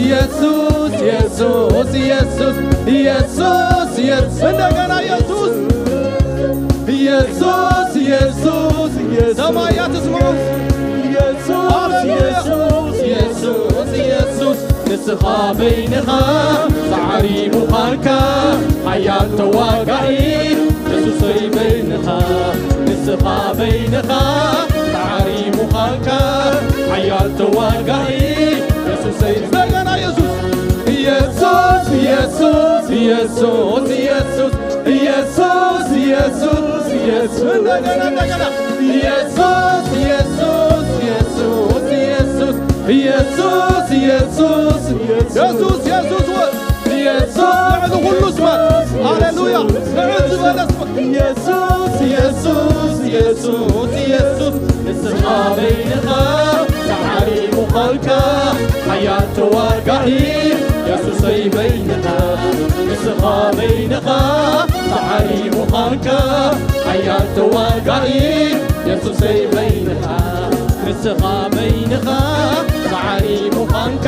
ኢየሱስ ኢየሱስ ኢየሱስ ኢየሱስ ኢየሱስ እንደገና ኢየሱስ ኢየሱስ ኢየሱስ ኢየሱስ ሰማያት ስምዑ ኢየሱስ ሃሌሉያ ኢየሱስ ኢየሱስ ኢየሱስ ንስኻ በይንኻ ጻዕሪ ምዃንካ ሓያል ተዋጋኢ የሱሰይ በይንኻ ንስኻ በይንኻ ጻዕሪ ምዃንካ ሓያል ተዋጋኢ የሱሰይ እንደገና ኢየሱስ ኢየሱስ ኢየሱስ ኢየሱስ ኢየሱስ ኢየሱስ ኢየሱስ ኢየሱስ እንደገና እንደገና ኢየሱስ ኢየሱስ ኢየሱስ ኢየሱስ ኢየሱስ ኢየሱስ ኢየሱስ ኢየሱስ ወ ኢየሱስ ልዕሊ ኩሉ ስማት ሃሌሉያ ልዕል ዝበለ ስማት ኢየሱስ ኢየሱስ ኢየሱስ ኢየሱስ ንስኻ በይንኻ ጻዕሪ ምዃንካ ሓያል ተዋጋኢ የሱሰይ በይንኻ ንስኻ በይንኻ ጻዕሪ ምዃንካ ሓያል ተዋጋኢ የሱሰይ በይንኻ ንስኻ በይንኻ ጻዕሪ ምዃንካ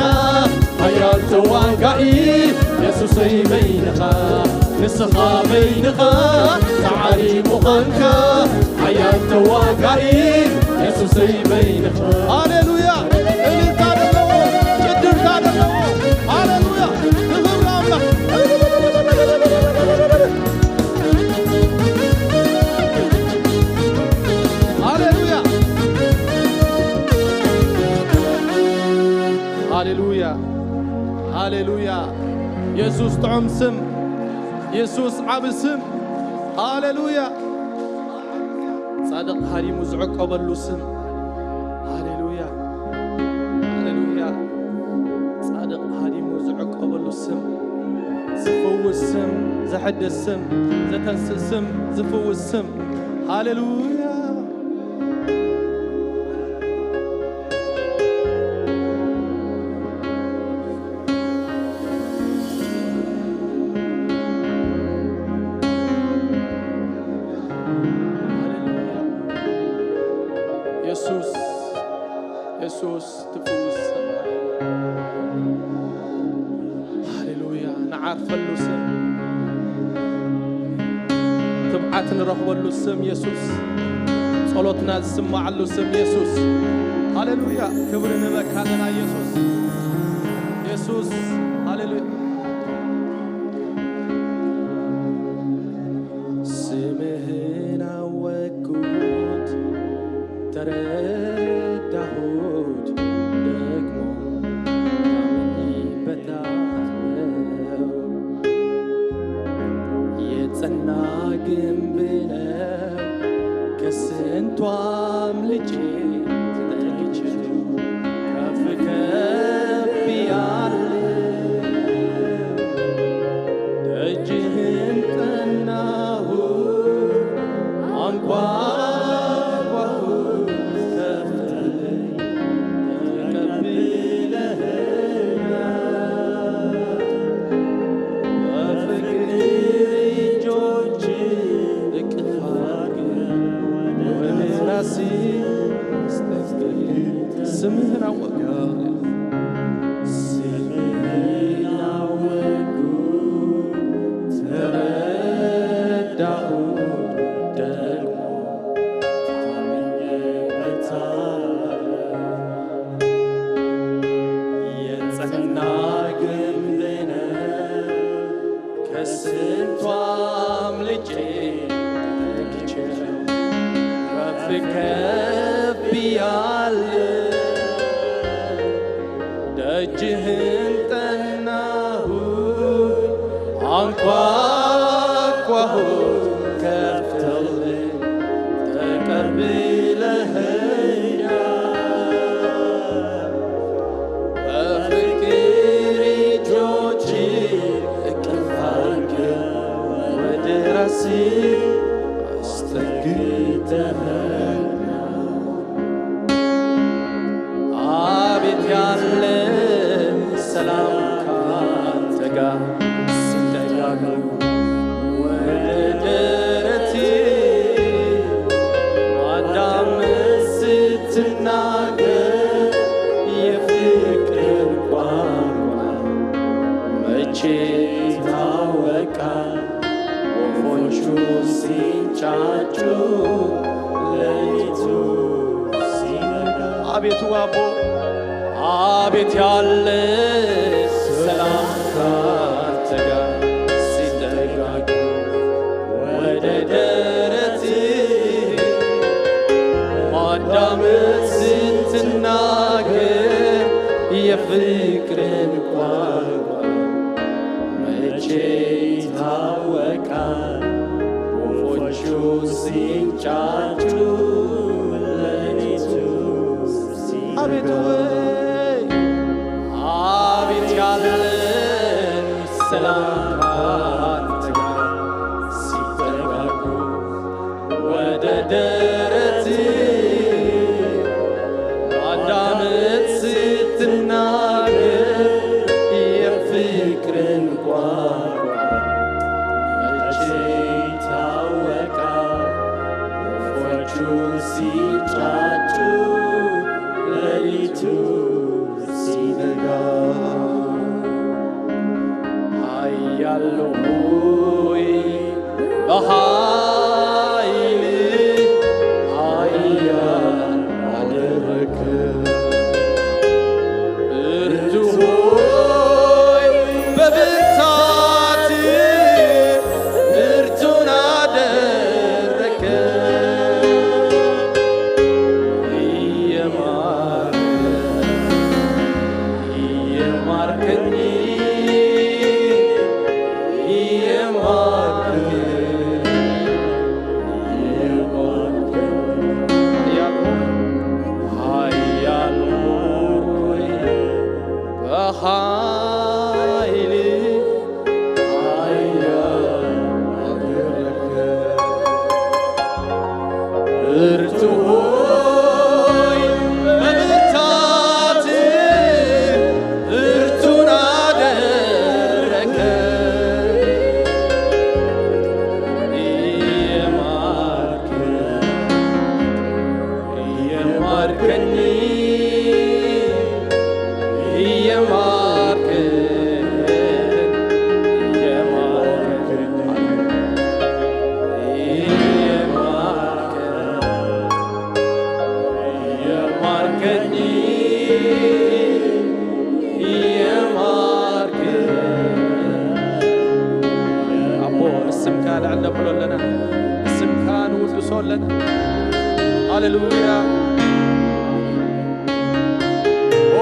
ሓያል ተዋጋኢ የሱሰይ በይንኻ ንስኻ በይንኻ ጻዕሪ ምዃንካ ሓያል ተዋጋኢ የሱሰይ በይንኻ ሃሌሉያ እልልታ ዘለዎ ጭድርታ ዘለዎ ሃሌሉያ ክብር ኣምላኽ ሃሌሉያ ሃሌሉያ ሃሌሉያ የሱስ ጥዑም ስም የሱስ ዓቢ ስም ሃሌሉያ ጻድቕ ሃዲሙ ዝዕቀበሉ ስም ሃሌሉያ ሃሌሉያ ጻድቕ ሃዲሙ ዝዕቀበሉ ስም ዝፍውስ ስም ዘሐድስ ስም ዘተንስእ ስም ዝፍውስ ስም ሃሌሉያ የሱስ የሱስ ትፍውስ ሃሌሉያ ንዓርፈሉ ስም ትብዓት ንረኽበሉ ስም የሱስ ጸሎትና ዝስማዓሉ ስም የሱስ ሃሌሉያ ክብሪ ንበካ ኣለና የሱስ የሱስ ሃሌሉያ ስምህን ኣወቅኩት ተረዳሁት ደግሞ ታምኝበታለው የጸና ግንብ ነው ከስንቱ አምልጬ ተጠግቼ ከፍ ከፍ ያለ ደጅህን ጠናሁ አንኳኳሁ ከፍተልኝ ተቀብለኸኛል በፍቅር እጆች እቅፍ አድርገህ ወደ ራስህ አስጠግተህ ስምህን አወቅኩ ስምህን አወቅኩ ተረዳሁ ደግሞ ታምኜበታለሁ የጸና ግንብ ነው ከስንቱ አምልጬ ተጠግቼ ከፍ ከፍ ብያለሁ ደጅህን ጠናሁኝ አንኳኳሁኝ ከፍተህልኝ ተቀብለኸኛል በፍቅር እጆችህ እቅፍ አድርገህ ወደ ራስህ አስጠግተኸኛል አቤት ያለ ሰላም ካንተ ጋር ሲጠጋጉ ወደ ደረቴ አዳምስ ለሊቱ ሲነጋ አቤቱ አቦ፣ አቤት ያለ ሰላምታ አንተ ጋር ሲጠጋጉ ወደ ደረትህ ማዳመጥ ስትናገር የፍቅርን ቋንቋ መቼ ይታወቃል ወፎቹ ሲንጫጩ ለሊቱ ሲነጋ። አቤት ወይ አቤት ያለ ሰላም ካንተ ጋር ሲጠጋጉ ወደ ደረት ማዳመጥ ስትናገር የፍቅርን ቋንቋ መቼ ይታወቃል ወፎቹ ሲጫጩ ለሊቱ ሲነጋ። ኃያል ሆይ በኃይል ኃያል አደረግከ። ብርቱ ሆይ በብርታት ብርቱን አደረግከ። እየማርከ እየማርከኝ እየማርከኝ እየማርከኝ ኃያል ሆይ በኃይል ኃያል አደረግከ። ብርቱ ሆይ በብርታት ብርቱን አደረከ። እየማርከ እየማርከኝ እየማርከ እየማርከኝ እየማርከ እየማርከኝ እየማርከ ኣቦ ንስምካ ልዕል ነብሎ ኣለና፣ ንስምካ ንውድሶ ኣለና። ሃሌሉያ። ኦ፣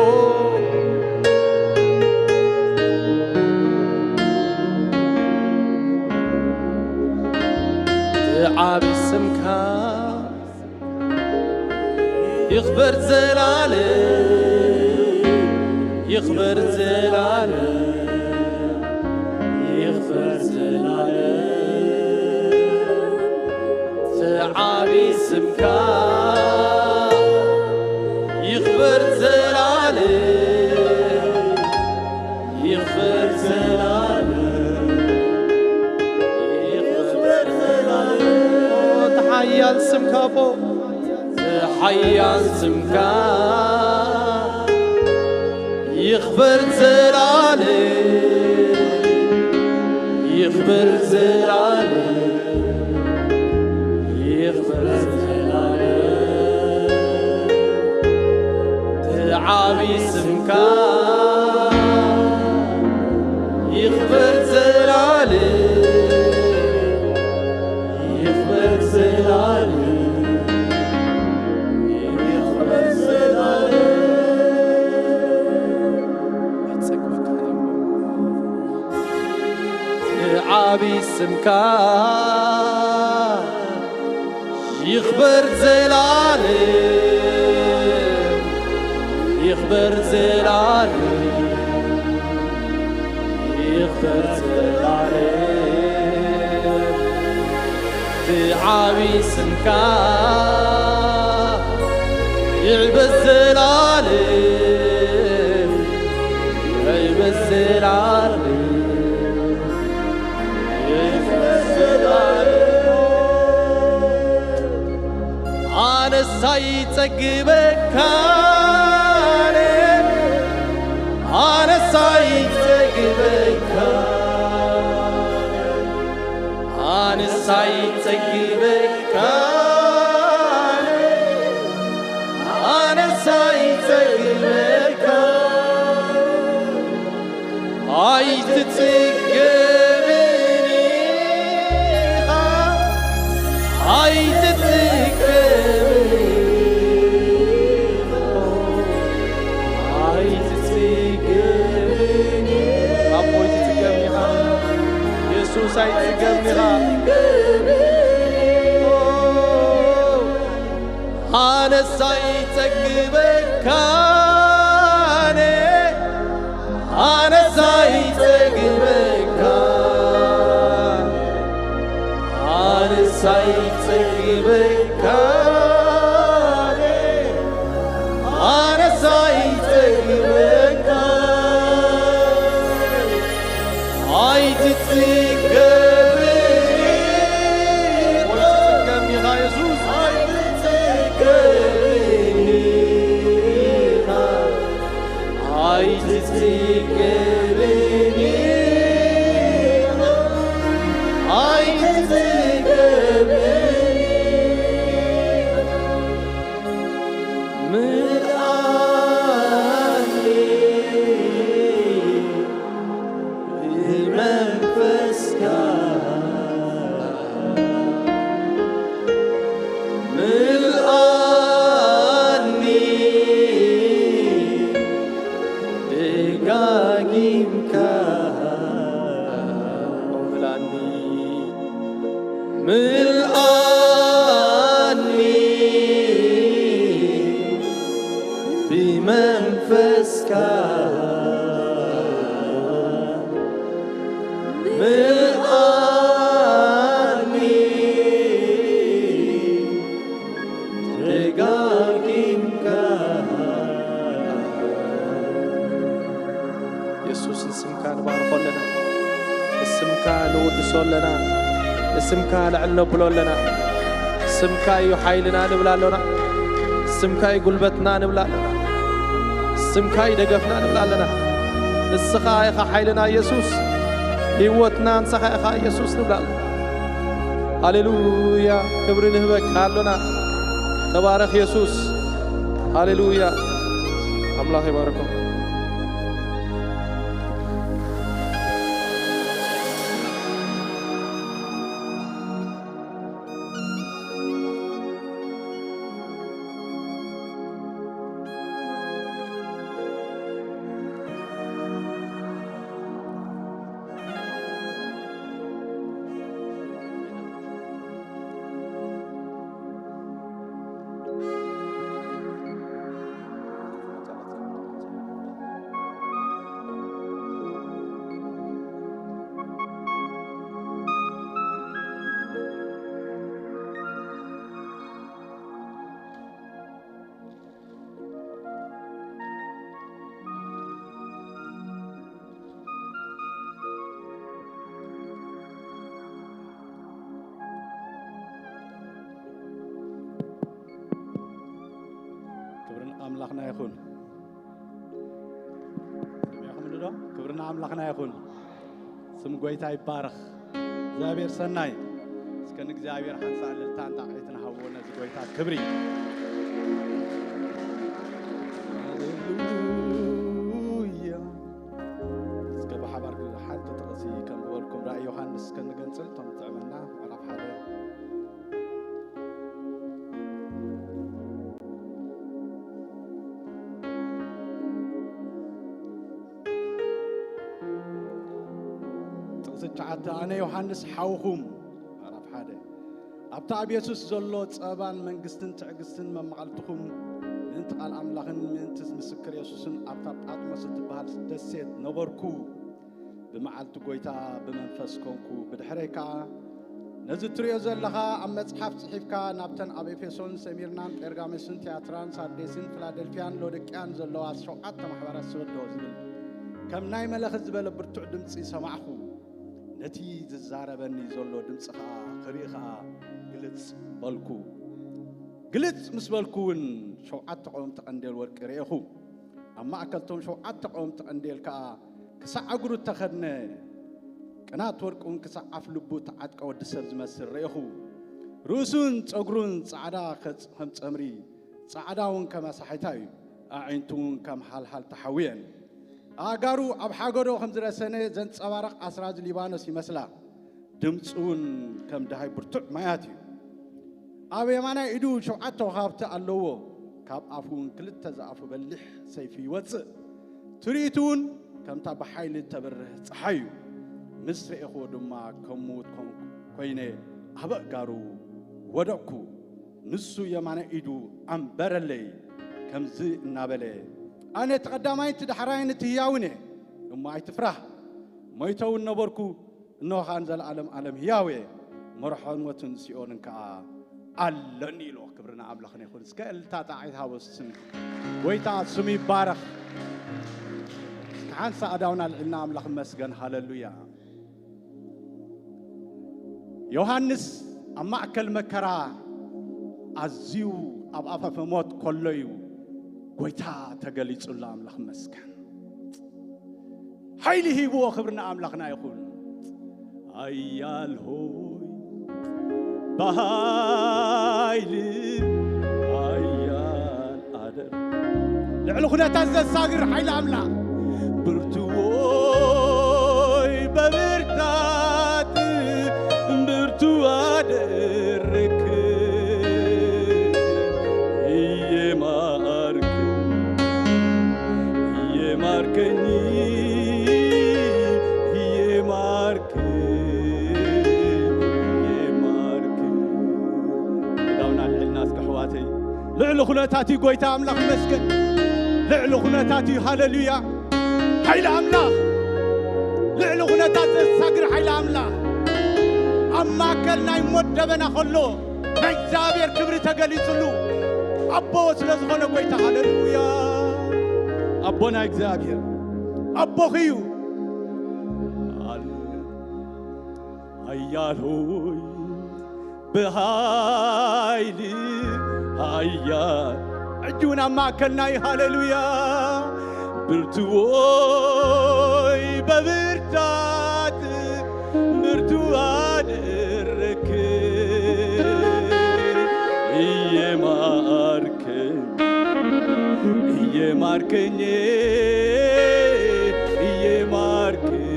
እቲ ዓቢ ስምካ ይኽበር ዘላለም፣ ይኽበር ዘላለም፣ ይኽበር ዘላለም። እቲ ዓቢ ስምካ ይኽበር ዘላለም፣ ይኽበር ዘላለም፣ ይኽበር ዘላለም። እቲ ሓያል ስምካ ኣቦ፣ እቲ ሓያል ስምካ ይኽበር ዘላለም፣ ይኽበር ዘላለም፣ ይኽበር ዘላለም። እቲ ዓቢ ስምካ ይኽበር ዘላለም፣ ይኽበር ዘላለም፣ ይኽበር ዘላለም። ዓቢ ስምካ ይኽበር ዘላለም፣ ይኽበር ዘላለም፣ ይኽበር ዘላለም። እቲ ዓቢ ስምካ ይዕበስ ዘላለም፣ ይዕበስ ዘላለም፣ ይዕበስ ዘላለም። ኣነስ ኣይጸግበካን፣ ኣነስ ኣይጸግበካን፣ ኣነስ ኣይጸግበካ ኣይትጽገብን ኢኻ። ኣቦይ ትጽገብ ኢኻ። የሱስ ኣይትጽገብ ኢኻ። ኣነስ ኣይጸግበካን፣ ኣነስ ኣይጸግበካን፣ ኣነስ ኣይጸግበካን፣ ኣነስ ኣይጸግበካን። ኣይትጽገብን ኢኻ። ኣይትጽገብን ኢኻ የሱስ። ኣይትጽገብን ኢኻ። ኣይትጽገብን ኢኻ። ኣይትጽገብን ኢኻ። ምልኣኒ ብመንፈስካ፣ ምልኣኒ ደጋጊምካ፣ ምልኣኒ፣ ምልኣኒ ብመንፈስካ፣ ምልኣኒ ደጋጊምካ። የሱስ፣ ንስምካ ንባርኾ ኣለና፣ ንስምካ ንውድሶ ኣለና፣ ንስምካ ልዕል ነብሎ ኣለና። ስምካ እዩ ሓይልና ንብል ኣሎና፣ ስምካ እዩ ጉልበትና ንብል ኣሎና፣ ስምካ እዩ ደገፍና ንብል ኣለና። ንስኻ ኢኻ ሓይልና የሱስ፣ ህይወትና ንስኻ ኢኻ የሱስ ንብል ኣለና። ሃሌሉያ፣ ክብሪ ንህበካ ኣሎና። ተባረኽ የሱስ። ሃሌሉያ፣ ኣምላኽ ይባርኩም። ክብሪ ንኣምላኽና ይኹን። ሰሚዕኹምኒ ዶ? ክብሪ ንኣምላኽና ይኹን። ስም ጎይታ ይባረኽ። እግዚኣብሔር ሰናይ። እስከ ንእግዚኣብሔር ሓንሳእ እልልታን ጣቕዒትን ሃብዎ ነዚ ጎይታ ክብሪ። ሃሌሉያ። እስከ ብሓባር ሓንቲ ጥቕሲ ከም ዝበልኩም ራእይ ዮሃንስ እስከ ንገንጽል፣ እቶም ዝጥዕመና ምዕራፍ ሓደ። ጥቕሲ ትሽዓተ፣ ኣነ ዮሃንስ ሓውኹም፣ ምዕራፍ ሓደ፣ ኣብቲ ኣብ የሱስ ዘሎ ጸባን መንግስትን ትዕግስትን መማቕልትኹም ምእንቲ ቃል ኣምላኽን ምእንቲ ምስክር የሱስን ኣብታ ጳጥሞስ እትበሃል ደሴት ነበርኩ። ብመዓልቲ ጐይታ ብመንፈስ ኮንኩ። ብድሕረይ ከኣ ነዚ እትርእዮ ዘለኻ ኣብ መጽሓፍ ጽሒፍካ ናብተን ኣብ ኤፌሶን፣ ሰሚርናን፣ ጴርጋሞስን፣ ትያትራን፣ ሳርዴስን፣ ፊላደልፍያን፣ ሎዶቅያን ዘለዋ ሸውዓተ ማሕበራት ስደዶ ዝብል ከም ናይ መለኸት ዝበለ ብርቱዕ ድምጺ ሰማዕኹ። ነቲ ዝዛረበኒ ዘሎ ድምጺ ኸኣ ክርኢ ኸኣ ግልጽ በልኩ። ግልጽ ምስ በልኩ እውን ሸውዓተ ቀወምቲ ቀንዴል ወርቂ ርኤኹ። ኣብ ማእከል እቶም ሸውዓተ ቀወምቲ ቀንዴል ከኣ ክሳዕ እግሩ እተኸድነ፣ ቅናት ወርቂ እውን ክሳዕ ኣፍ ልቡ እተዓጥቀ ወዲ ሰብ ዝመስል ርኤኹ። ርእሱን ጸጉሩን ጻዕዳ ከጽ-፣ ከም ጸምሪ፣ ጻዕዳ እውን ከም ኣሳሒታ እዩ። ኣዒንቱ እውን ከም ሃልሃልታ ሓዊ እየን። ኣእጋሩ ኣብ ሓጎዶ ከም ዝረሰነ ዘንጸባርቕ ኣስራዚ ሊባኖስ ይመስላ። ድምጹ እውን ከም ደሃይ ብርቱዕ ማያት እዩ። ኣብ የማናይ ኢዱ ሸውዓተ ወኻብቲ ኣለዎ። ካብ ኣፉ እውን ክልተ ዝኣፉ በሊሕ ሰይፊ ይወጽእ። ትርኢቱ እውን ከምታ ብሓይሊ እተብርህ ጸሓይ እዩ። ምስ ረኤኽዎ ድማ ከም ምዉት ኮን-፣ ኮይነ ኣብ ኣእጋሩ ወደቕኩ። ንሱ የማናይ ኢዱ ኣንበረለይ፣ ከምዚ እናበለ፣ "ኣነ እቲ ቀዳማይን እቲ ዳሕራይን እቲ ህያውን እየ፣ እሞ ኣይትፍራህ። ሞይተ እውን ነበርኩ፣ እንሆ ኸኣ ንዘለኣለም ዓለም ህያው እየ፣ መርሖ ሞትን ሲኦልን ከኣ ኣለኒ" ኢሎ። ክብሪ ንኣምላኽና ይኹን። እስከ እልልታ ጣቕዒት ሃቦ ስም ጎይታ ስሙ ይባረኽ። እስከ ሓንሳእ ኣእዳውና ኣልዒልና ኣምላኽ ይመስገን። ሃሌሉያ። ዮሃንስ ኣብ ማእከል መከራ ኣዝዩ ኣብ ኣፋፈ ሞት ከሎ እዩ ጎይታ ተገሊጹሉ። ኣምላኽ ይመስገን። ሓይሊ ሂብዎ። ክብሪ ንኣምላኽና ይኹን። ኣያል ሆይ ብሓይሊ ኣያል ኣደር ልዕሊ ኩነታት ዘሳግር ሓይሊ ኣምላኽ ብርቱ ሆይ በብርታት ብርቱ ኣደረክ እየማርክ እየማርከኝ እየማርክ እየማርክ ዳውና ልዕልና እስከ ኣሕዋተይ ልዕሊ ኩነታት እዩ ጎይታ ኣምላኽ ይመስገን። ልዕሊ ኩነታት እዩ። ሃሌሉያ። ሓይሊ ኣምላኽ ልዕሊ ኩነታት ዘሳግር ሓይሊ ኣምላኽ ኣብ ማእከል ናይ ሞት ደበና ከሎ ናይ እግዚኣብሔር ክብሪ ተገሊጹሉ ኣቦ ስለ ዝኾነ ጎይታ። ሃሌሉያ። ኣቦና እግዚኣብሔር ኣቦኺ እዩ። ኣያል ሆይ ብሃይሊ ሃያል ሕጂ እውን ኣብ ማእከልና እዩ። ሃሌሉያ። ብርቱዎይ በብርታት ብርቱ ኣደረክ እየማርከኝ እየማርከኝ እየማርከኝ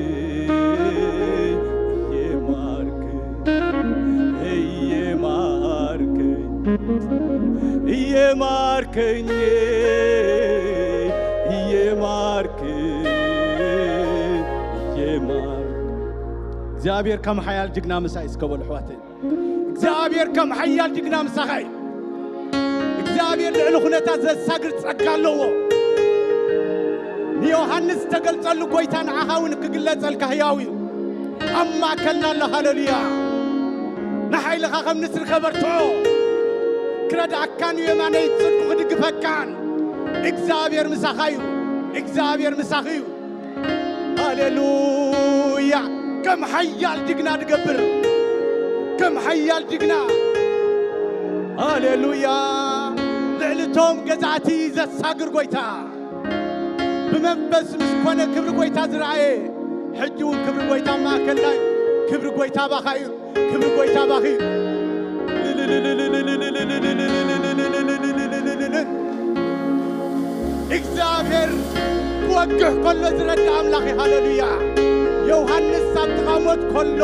እየማርከኝ እየማርከኝ እየማርከኝ እየማርከኝ እየማርከኝ እግዚኣብሔር ከም ሓያል ጅግና ምሳይ እስከ በሉ ኣሕዋተይ። እግዚኣብሔር ከም ሓያል ጅግና ምሳኻ እዩ። እግዚኣብሔር ልዕሊ ኩነታት ዘሳግር ጸጋ ኣለዎ። ንዮሃንስ ዝተገልጸሉ ጎይታ ንዓኻ እውን ክግለጸልካ ህያው እዩ። ኣብ ማእከልና ኣሎ። ሃሌሉያ። ንሓይልኻ ከም ንስሪ ከበርትዖ፣ ክረድኣካን የማነይ ጽድቁ ክድግፈካን እግዚኣብሔር ምሳኻ እዩ። እግዚኣብሔር ምሳኺ እዩ። ሃሌሉያ። ከም ሓያል ጅግና ድገብር፣ ከም ሓያል ጅግና። ሃሌሉያ። ልዕሊ ቶም ገዛእቲ ዘሳግር ጎይታ፣ ብመንፈስ ምስ ኮነ ክብሪ ጎይታ ዝረኣየ፣ ሕጂ እውን ክብሪ ጎይታ ማእከልና እዩ። ክብሪ ጎይታ ባኻ እዩ። ክብሪ ጎይታ ባኺ። እግዚኣብሔር ክወግሕ ከሎ ዝረዳ ኣምላኽ እዩ። ሃሌሉያ። ዮሃንስ ኣብ ጥቓ ሞት ከሎ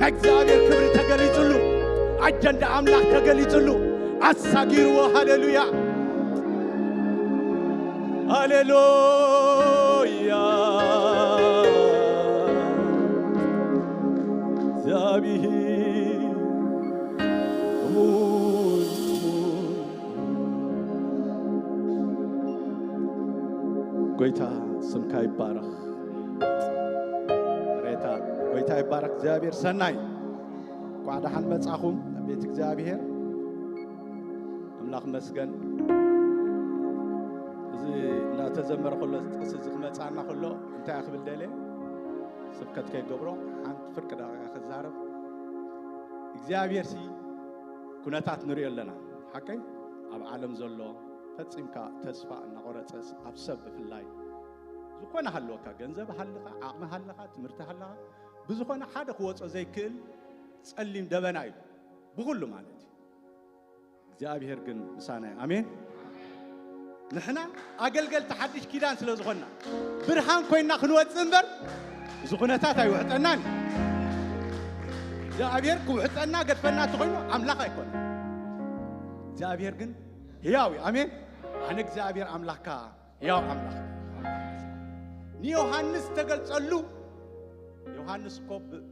ናይ እግዚኣብሔር ክብሪ ተገሊጹሉ፣ ኣጀንዳ ኣምላኽ ተገሊጹሉ፣ ኣሳጊርዎ። ሃሌሉያ። ሃሌሉያ። እግዚኣብሔር እሙን፣ እሙን። ጎይታ ስምካ ይባረኽ። ሬታ ጎይታ ይባረኽ። እግዚኣብሔር ሰናይ። እንኳዕ ደሓን መጻኹም ኣብ ቤት እግዚኣብሔር። ኣምላኽ መስገን። እዚ እናተዘመረ ከሎ፣ እዚ ጥቕሲ እዚ ክመጽኣና ከሎ፣ እንታይ ክብል ደልየ? ስብከት ከይገብሮ፣ ሓንቲ ፍርቂ ደቂቃ ክዛረብ። እግዚኣብሔር ሲ ኩነታት ንሪኦ ኣለና። ሓቀይ? ኣብ ዓለም ዘሎ ፈጺምካ ተስፋ እናቆረጸስ፣ ኣብ ሰብ ብፍላይ። ዝኾነ ሃለወካ፣ ገንዘብ ሃለኻ፣ ዓቕሚ ሃለኻ፣ ትምህርቲ ሃለኻ፣ ብዝኾነ ሓደ ክወጾ ዘይክእል ጸሊም ደበና እዩ። ብኹሉ ማለት እዩ። እግዚኣብሔር ግን ምሳና እዩ። ኣሜን። ንሕና ኣገልገልቲ ሓድሽ ኪዳን ስለ ዝኾንና፣ ብርሃን ኮይንና ክንወጽእ እምበር፣ እዚ ኩነታት ኣይውሕጠናን። እግዚኣብሔር ክውሕጠና ገድፈና እንተኾይኑ፣ ኣምላኽ ኣይኮነን። እግዚኣብሔር ግን ሕያው እዩ። ኣሜን። ኣነ እግዚኣብሔር ኣምላኽካ ሕያው ኣምላኽ። ንዮሃንስ ተገልጸሉ። ዮሃንስ እኮ ብ-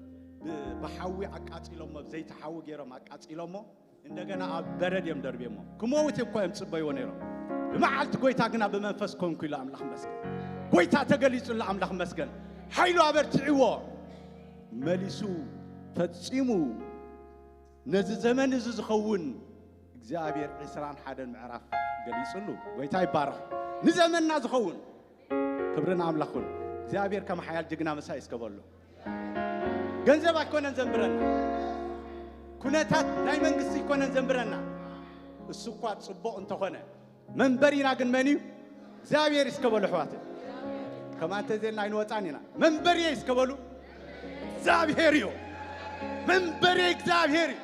ብ- ብሓዊ ኣቃጺሎሞ፣ ዘይተሓዊ ገይሮም ኣቃጺሎሞ። እንደገና ኣብ በረድ እዮም ደርብዮሞ። ክመውት እኮ እዮም ጽበይዎ ነይሮም። ብመዓልቲ ጎይታ ግና ብመንፈስ ኮንኩ ኢሉ ኣምላኽ መስገን። ጎይታ ተገሊጹሉ ኣምላኽ መስገን። ሓይሉ ኣበርትዕዎ። መሊሱ ፈጺሙ ነዚ ዘመን እዚ ዝኸውን እግዚኣብሔር ዕስራን ሓደን ምዕራፍ ገሊጹሉ። ጎይታ ይባረኽ። ንዘመንና ዝኸውን ክብርን ኣምላኹን እግዚኣብሔር ከም ሓያል ጅግና መሳይ እስከበሉ። ገንዘብ ኣይኮነን ዘንብረና፣ ኩነታት ናይ መንግስቲ ኣይኮነን ዘንብረና። እሱ እኳ ጽቡቕ እንተኾነ መንበሪና ግን መን እዩ? እግዚኣብሔር እስከበሉ ኣሕዋት። ከማን ተዘልና ኣይንወፃን ኢና። መንበሪ እስከበሉ እግዚኣብሔር እዩ። መንበሪ እግዚኣብሔር እዩ።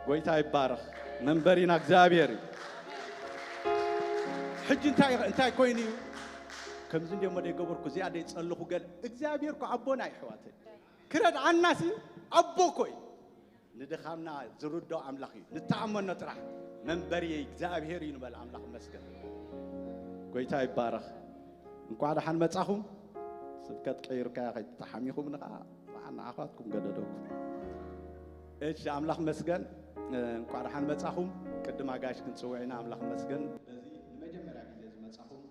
ጎይታ ይባረኽ። መንበሪና እግዚኣብሔር እዩ። ሕጂ እንታይ እንታይ ኮይኑ እዩ? ከምዚ እንዲሞ ደይገበርኩ እዚኣ ደይጸልኹ ገለ እግዚኣብሔር እኮ ኣቦና እዩ ኣሕዋተይ። ክረድኣናሲ ኣቦ እኮ እዩ። ንድኻምና ዝርዶ ኣምላኽ እዩ። ንተኣመኖ ጥራሕ። መንበሪ እግዚኣብሔር እዩ ንበል። ኣምላኽ መስገን። ጎይታ ይባረኽ። እንኳዕ ደሓን መጻኹም። ስብከት ቀይርካያ ከይተሓሚኹም ንኻ ንዓኻትኩም ገደደኩም። እሺ ኣምላኽ መስገን። እንኳዕ ደሓን መጻኹም። ቅድም ኣጋይሽ ክንጽውዕ ኢና። ኣምላኽ መስገን። በዚ ንመጀመርያ ግዜ ዝመጻኹም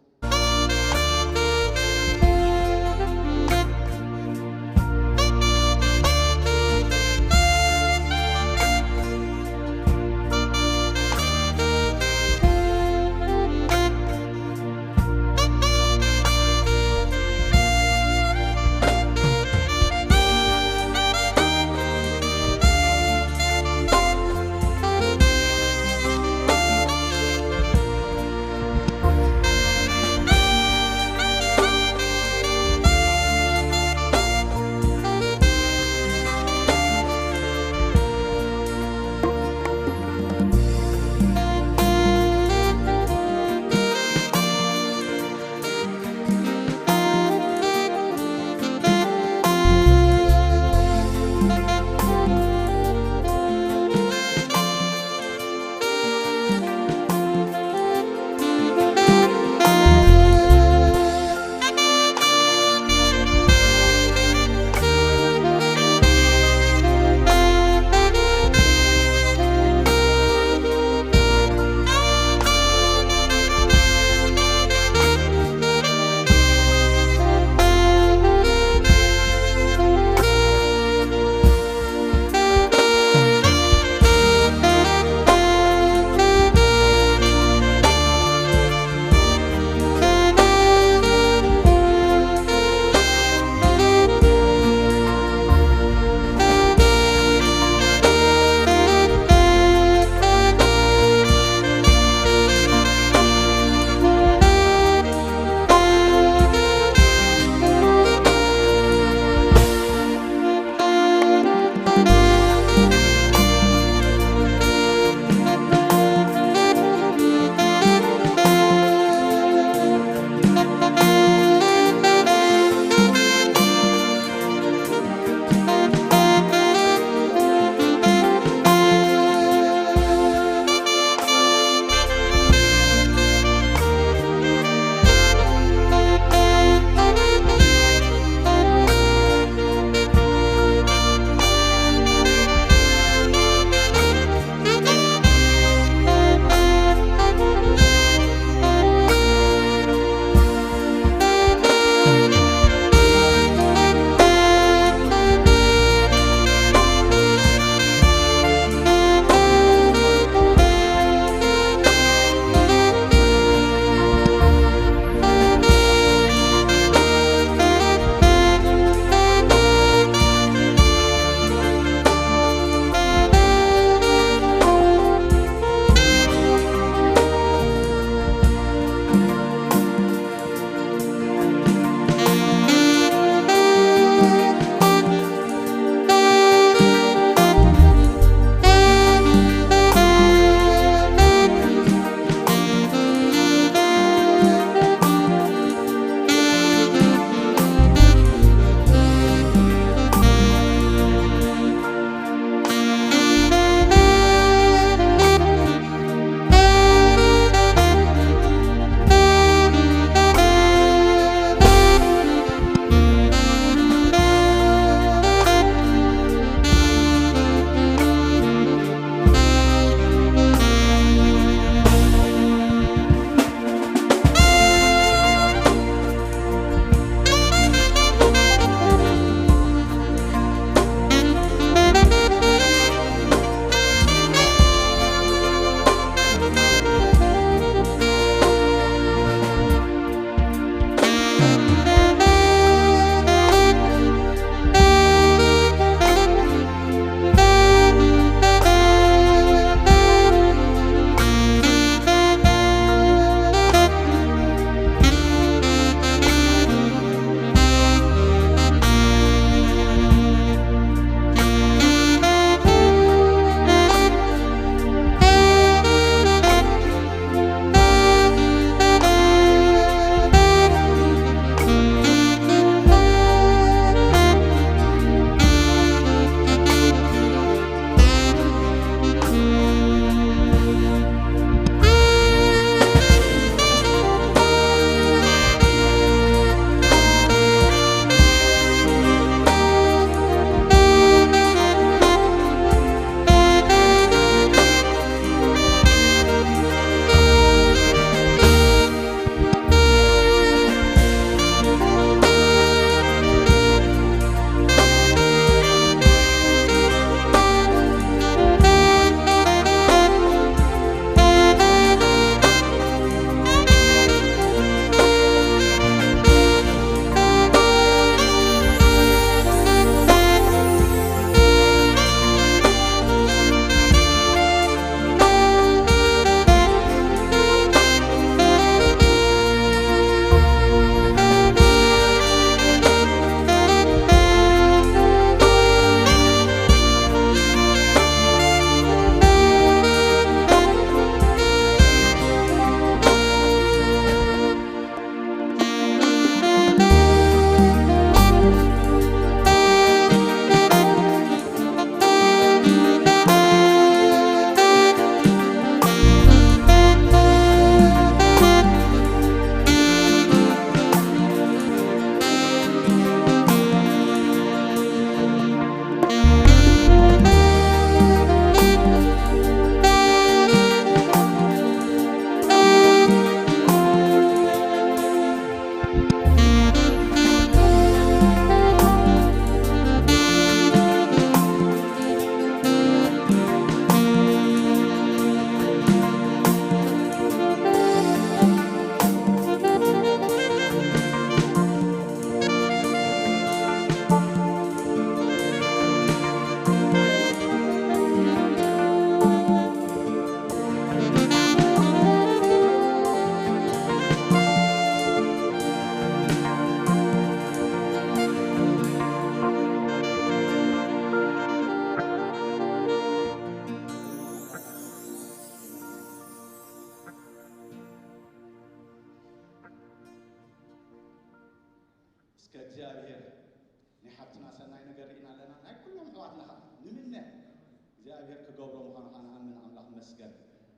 እግዚኣብሔር ክገብሮ ምዃኑ ኸዓ ንኣምን። ኣምላኽ ይመስገን።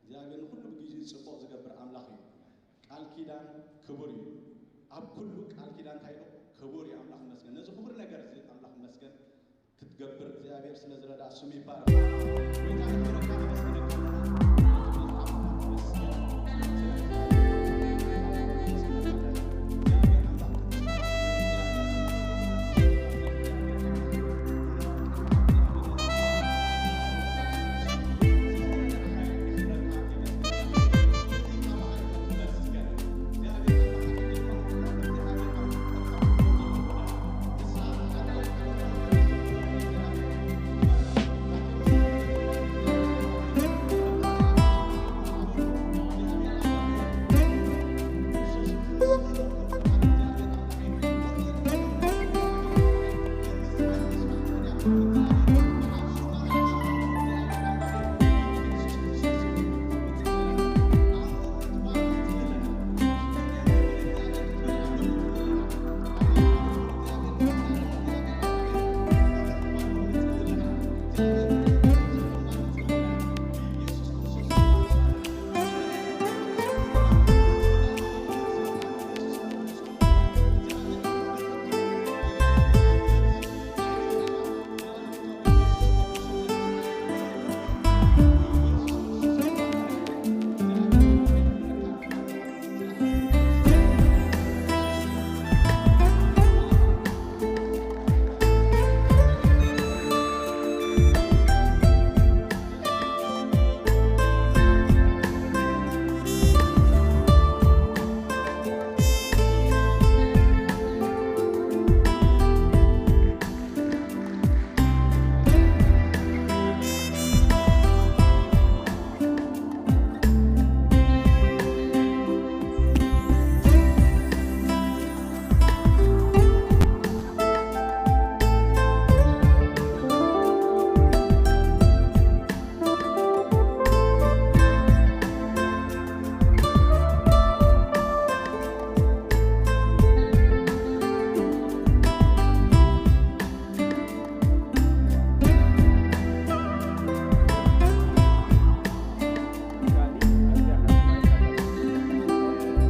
እግዚኣብሔር ንኹሉ ብግዜኡ ጽቡቕ ዝገብር ኣምላኽ እዩ። ቃል ኪዳን ክቡር እዩ። ኣብ ኩሉ ቃል ኪዳን እንታይ ኢሉ? ክቡር እዩ። ኣምላኽ ይመስገን። ነዚ ክቡር ነገር እዚ ኣምላኽ ይመስገን ክትገብር እግዚኣብሔር ስለ ዝረዳ ስሙ ይባረክ። ጌታ ይባረክ።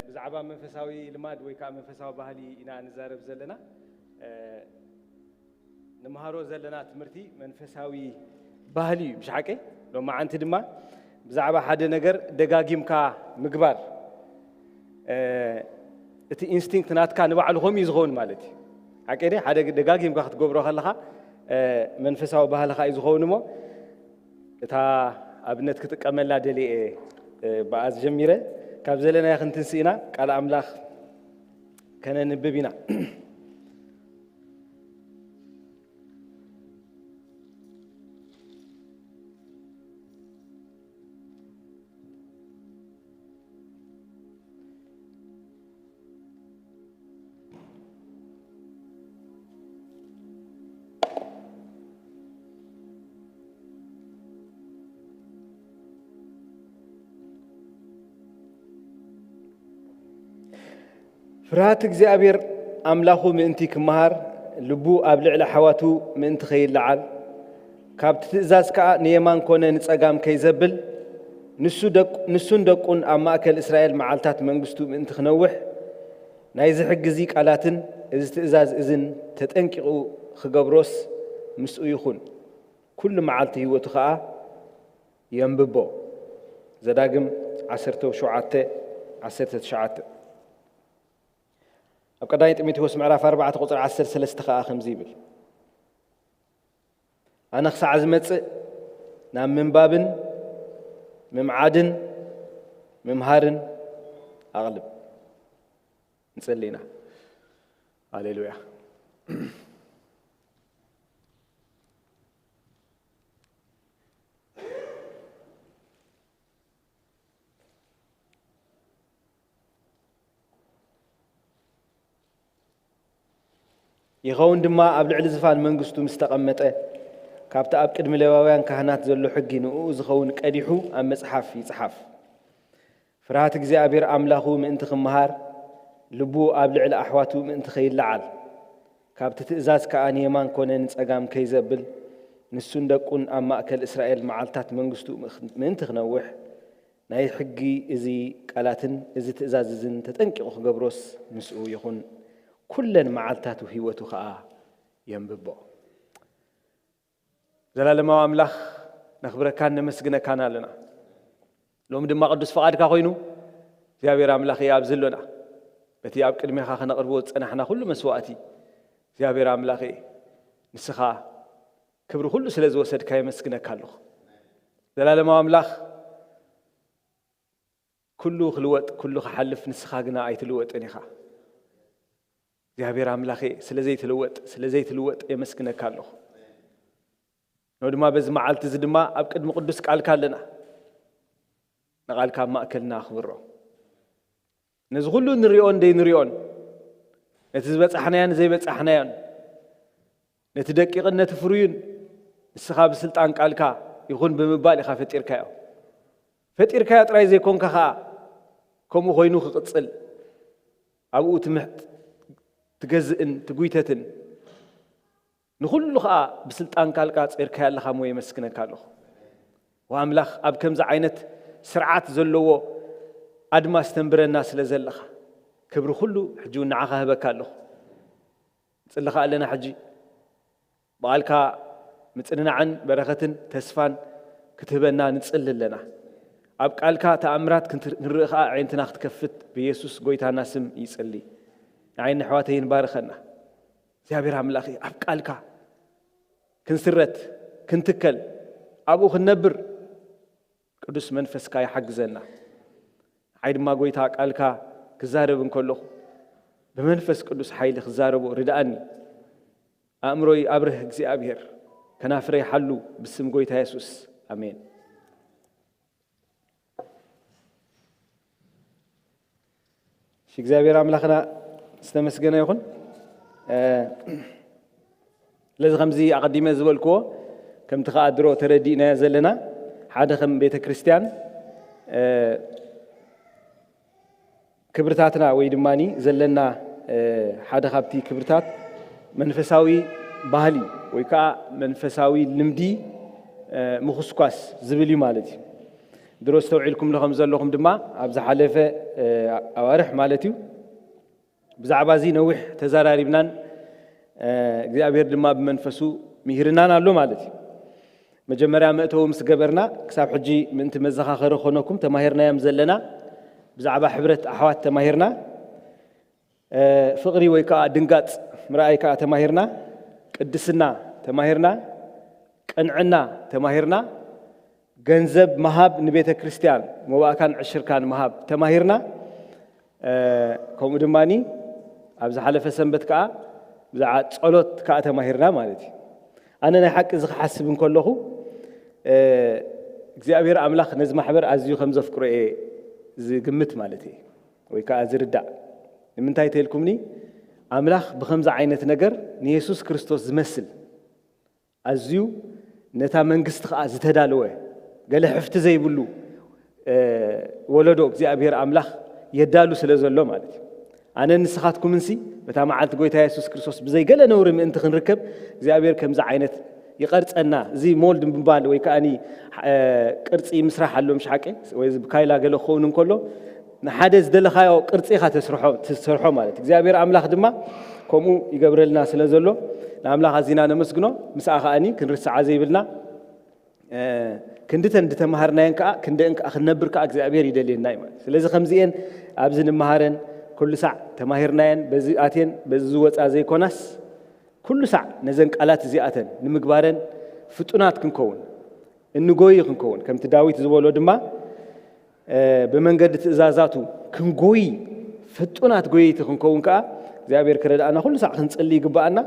ብዛዕባ መንፈሳዊ ልማድ ወይ ከዓ መንፈሳዊ ባህሊ ኢና ንዛረብ ዘለና። እ፣ ንመሃሮ ዘለና ትምህርቲ መንፈሳዊ ባህሊ እዩ፣ ብሓቂ። ሎማዓንቲ ድማ ብዛዕባ ሓደ ነገር ደጋጊምካ ምግባር፣ እ፣ እቲ ኢንስቲንክት ናትካ ንባዕሉ ከምኡ እዩ ዝኸውን ማለት እዩ። ሓቂ ድየ? ሓደ ደጋጊምካ ክትገብሮ ከለኻ፣ እ፣ መንፈሳዊ ባህልኻ እዩ ዝኸውን እሞ፣ እታ ኣብነት ክጥቀመላ ደልየ እየ፣ እ፣ ብኣ ጀሚረ። ካብ ዘለናዮ ክንትንስእ ኢና፣ ቃል ኣምላኽ ከነንብብ ኢና። ፍርሃት እግዚኣብሔር ኣምላኹ ምእንቲ ክመሃር፣ ልቡ ኣብ ልዕሊ ኣሕዋቱ ምእንቲ ኸይለዓል፣ ካብቲ ትእዛዝ ከኣ ንየማን ኮነ ንጸጋም ከይዘብል፣ ንሱ ደቁ-፣ ንሱን ደቁን ኣብ ማእከል እስራኤል መዓልታት መንግስቱ ምእንቲ ክነውሕ፣ ናይዚ ሕጊ እዚ ቃላትን እዚ ትእዛዝ እዝን ተጠንቂቑ ክገብሮስ ምስኡ ይኹን። ኩሉ መዓልቲ ህይወቱ ኸኣ የንብቦ። ዘዳግም ዓሰርተ ሸውዓተ፣ ዓሰርተ ትሽዓተ። ኣብ ቀዳማይ ጢሞቴዎስ ምዕራፍ ኣርባዕተ ቁጽሪ ዓሰርተ ሰለስተ ኸኣ ከምዚ ይብል፣ ኣነ ክሳዕ ዝመጽእ ናብ ምንባብን ምምዓድን ምምሃርን ኣቕልብ። ንጸሊ ኢና። ሃሌሉያ። ይኸውን ድማ ኣብ ልዕሊ ዝፋን መንግስቱ ምስ ተቐመጠ፣ ካብቲ ኣብ ቅድሚ ሌዋውያን ካህናት ዘሎ ሕጊ ንእኡ ዝኸውን ቀዲሑ ኣብ መጽሓፍ ይጽሓፍ። ፍርሃት እግዚኣብሔር ኣምላኹ ምእንቲ ክመሃር፣ ልቡ ኣብ ልዕሊ ኣሕዋቱ ምእንቲ ከይለዓል፣ ካብቲ ትእዛዝ ከኣ ንየማን ኮነ ንጸጋም ከይዘብል፣ ንሱን ደቁን ኣብ ማእከል እስራኤል መዓልታት መንግስቱ ምእንቲ ክነውሕ፣ ናይ ሕጊ እዚ ቃላትን እዚ ትእዛዝ እዝን ተጠንቂቑ ክገብሮስ ምስኡ ይኹን፣ ኩለን መዓልታቱ ህይወቱ ኸኣ የንብቦ። ዘላለማዊ ኣምላኽ፣ ነኽብረካን ነመስግነካን ኣለና። ሎም ድማ ቅዱስ ፍቓድካ ኮይኑ እግዚኣብሔር ኣምላኽ እየ ኣብዚ ኣሎና። በቲ ኣብ ቅድሜኻ ከነቕርቦ ዝጸናሕና ኩሉ መስዋእቲ እግዚኣብሔር ኣምላኽ እየ፣ ንስኻ ክብሪ ኩሉ ስለ ዝወሰድካ የመስግነካ ኣለኹ። ዘላለማዊ ኣምላኽ፣ ኩሉ ክልወጥ ኩሉ ክሓልፍ ንስኻ ግና ኣይትልወጥን ኢኻ። እግዚኣብሔር ኣምላኸ፣ ስለ ዘይትልወጥ ስለ ዘይትልወጥ የመስግነካ ኣለኹ። ኖ ድማ በዚ መዓልቲ እዚ ድማ ኣብ ቅድሚ ቅዱስ ቃልካ ኣለና። ንቓልካ ኣብ ማእከልና ኣኽብሮ። ነዚ ኩሉ ንሪኦን ዘይንሪኦን፣ ነቲ ዝበጻሕናዮን ዘይበጻሕናዮን፣ ነቲ ደቂቕን ነቲ ፍሩይን፣ ንስኻ ብስልጣን ቃልካ ይኹን ብምባል ኢኻ ፈጢርካዮ። ፈጢርካዮ ጥራይ ዘይኮንካ ኸኣ፣ ከምኡ ኮይኑ ክቕጽል፣ ኣብኡ ትምሕጥ፣ ትገዝእን ትጉይተትን፣ ንኹሉ ኸኣ ብስልጣን ቃልካ ጼርካዮ ኣለኻ እሞ የመስግነካ ኣለኹ። ወኣምላኽ፣ ኣብ ከምዚ ዓይነት ስርዓት ዘለዎ ኣድማስ ተንብረና ስለ ዘለኻ፣ ክብሪ ኩሉ ሕጂ እውን ንዓኻ ህበካ ኣለኹ። ንጽሊ ኸኣ ኣለና ሕጂ። ብቓልካ ምጽንናዕን በረኸትን ተስፋን ክትህበና ንጽሊ ኣለና። ኣብ ቃልካ ተኣምራት ክንት-፣ ክንርኢ ኸኣ ኣዒንትና ክትከፍት ብየሱስ ጎይታና ስም ይጽሊ። ንዓይን ንኣሕዋተይን ባርኸና። እግዚኣብሔር ኣምላኽ፣ ኣብ ቃልካ ክንስረት፣ ክንትከል፣ ኣብኡ ክንነብር ቅዱስ መንፈስካ ይሓግዘና። ንዓይ ድማ ጎይታ ቃልካ ክዛረብ እንከለኹ ብመንፈስ ቅዱስ ሓይሊ ክዛረቦ ርድኣኒ። ኣእምሮይ ኣብርህ እግዚኣብሔር፣ ከናፍረይ ሓሉ ብስም ጎይታ የሱስ። ኣሜን። እሺ፣ እግዚኣብሔር ኣምላኽና ዝተመስገነ ይኹን። እ፣ ስለዚ ከምዚ ኣቐዲመ ዝበልክዎ፣ ከምቲ ከኣ ድሮ ተረዲእናዮ ዘለና፣ ሓደ ከም ቤተ ክርስቲያን፣ እ፣ ክብርታትና ወይ ድማኒ ዘለና፣ እ፣ ሓደ ካብቲ ክብርታት መንፈሳዊ ባህሊ ወይ ከኣ መንፈሳዊ ልምዲ፣ እ፣ ምኹስኳስ ዝብል እዩ ማለት እዩ። ድሮ ዝተውዒልኩምሉ ከም ዘለኹም ድማ ኣብ ዝሓለፈ፣ እ፣ ኣዋርሕ ማለት እዩ፣ ብዛዕባ እዚ ነዊሕ ተዘራሪብናን፣ እ፣ እግዚኣብሔር ድማ ብመንፈሱ ምሂርናን ኣሎ ማለት እዩ። መጀመርያ መእተዊ ምስ ገበርና፣ ክሳብ ሕጂ ምእንቲ መዘኻኸሪ ክኾነኩም ተማሂርናዮም ዘለና፣ ብዛዕባ ሕብረት ኣሕዋት ተማሂርና፣ እ፣ ፍቕሪ ወይ ከኣ ድንጋጽ ምርኣይ ከኣ ተማሂርና፣ ቅድስና ተማሂርና፣ ቅንዕና ተማሂርና፣ ገንዘብ ምሃብ ንቤተ ክርስቲያን መባእካን ዕሽርካን ምሃብ ተማሂርና። እ፣ ከምኡ ድማኒ ኣብ ዝሓለፈ ሰንበት ከኣ ብዛዕባ ጸሎት ከኣ ተማሂርና ማለት እዩ። ኣነ ናይ ሓቂ እዚ ክሓስብ እንከለኹ፣ እ፣ እግዚኣብሔር ኣምላኽ ነዚ ማሕበር ኣዝዩ ከም ዘፍቅሮ እየ ዝግምት ማለት እየ፣ ወይ ከኣ ዝርዳእ። ንምንታይ ተልኩምኒ? ኣምላኽ ብኸምዚ ዓይነት ነገር ንየሱስ ክርስቶስ ዝመስል ኣዝዩ ነታ መንግስቲ ከኣ ዝተዳለወ፣ ገለ ሕፍቲ ዘይብሉ፣ እ፣ ወለዶ እግዚኣብሔር ኣምላኽ የዳሉ ስለ ዘሎ ማለት እዩ። ኣነ ንስኻትኩምንሲ በታ መዓልቲ ጎይታ የሱስ ክርስቶስ ብዘይ ገለ ነውሪ ምእንቲ ክንርከብ እግዚኣብሔር ከምዚ ዓይነት ይቐርጸና። እዚ ሞልድ ምባል ወይ ከኣኒ፣ እ፣ ቅርጺ ምስራሕ ኣሎ ምሽ ሓቂ? ወይ እዚ ብካይላ ገለ ክኸውን እንከሎ ንሓደ ዝደለኻዮ ቅርጺ ኢኻ ተስርሖ፣ ትሰርሖ ማለት እዩ። እግዚኣብሔር ኣምላኽ ድማ ከምኡ ይገብረልና ስለ ዘሎ ንኣምላኽ ኣዚና ነመስግኖ። ምስኣ ከኣኒ ክንርስዓ ዘይብልና፣ እ፣ ክንድተን ዝተማሃርናየን ከኣ ክንደአን ከኣ ክንነብር ከኣ እግዚኣብሔር ይደልየና እዩ ማለት። ስለዚ ከምዚኤን ኣብዚ ንመሃረን ኩሉ ሳዕ ተማሂርናየን በዚ ኣትየን በዚ ዝወጻ ዘይኮናስ ኩሉ ሳዕ ነዘን ቃላት እዚኣተን ንምግባረን ፍጡናት ክንከውን፣ እንጎይ ክንከውን፣ ከምቲ ዳዊት ዝበሎ ድማ፣ እ፣ ብመንገዲ ትእዛዛቱ ክንጎይ፣ ፍጡናት ጎየይቲ ክንከውን ከኣ እግዚኣብሔር ክረድኣና ኩሉ ሳዕ ክንጽሊ ይግብኣና።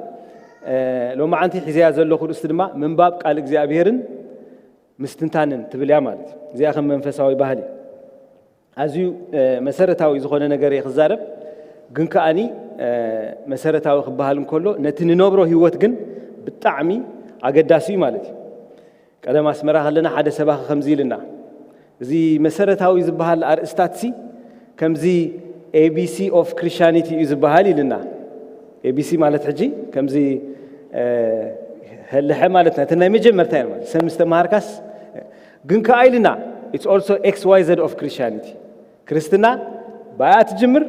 እ፣ ሎማዓንቲ ሒዘያ ዘለኹ ርእስቲ ድማ ምንባብ ቃል እግዚኣብሔርን ምስትንታንን ትብል እያ ማለት እዩ። እዚኣ ከም መንፈሳዊ ባህሊ ኣዝዩ፣ እ፣ መሰረታዊ ዝኾነ ነገር እየ ክዛረብ፣ ግን ከኣኒ፣ እ፣ መሰረታዊ ክበሃል እንከሎ ነቲ ንነብሮ ህይወት ግን ብጣዕሚ ኣገዳሲ እዩ ማለት እዩ። ቀደም ኣስመራ ከለና ሓደ ሰባኺ ከምዚ ኢልና፣ እዚ መሰረታዊ ዝበሃል ኣርእስታትሲ ከምዚ ኤ ቢ ሲ ኦፍ ክሪስቻኒቲ እዩ ዝበሃል ኢልና። ኤ ቢ ሲ ማለት ሕጂ ከምዚ፣ እ፣ ተልሐ ማለት ናት ናይ መጀመርታ እያ ማለት ሰብ ምስ ተመሃርካስ ግን ከኣ ኢልና it's also X Y Z of Christianity። ክርስትና ብኣያ ትጅምር፣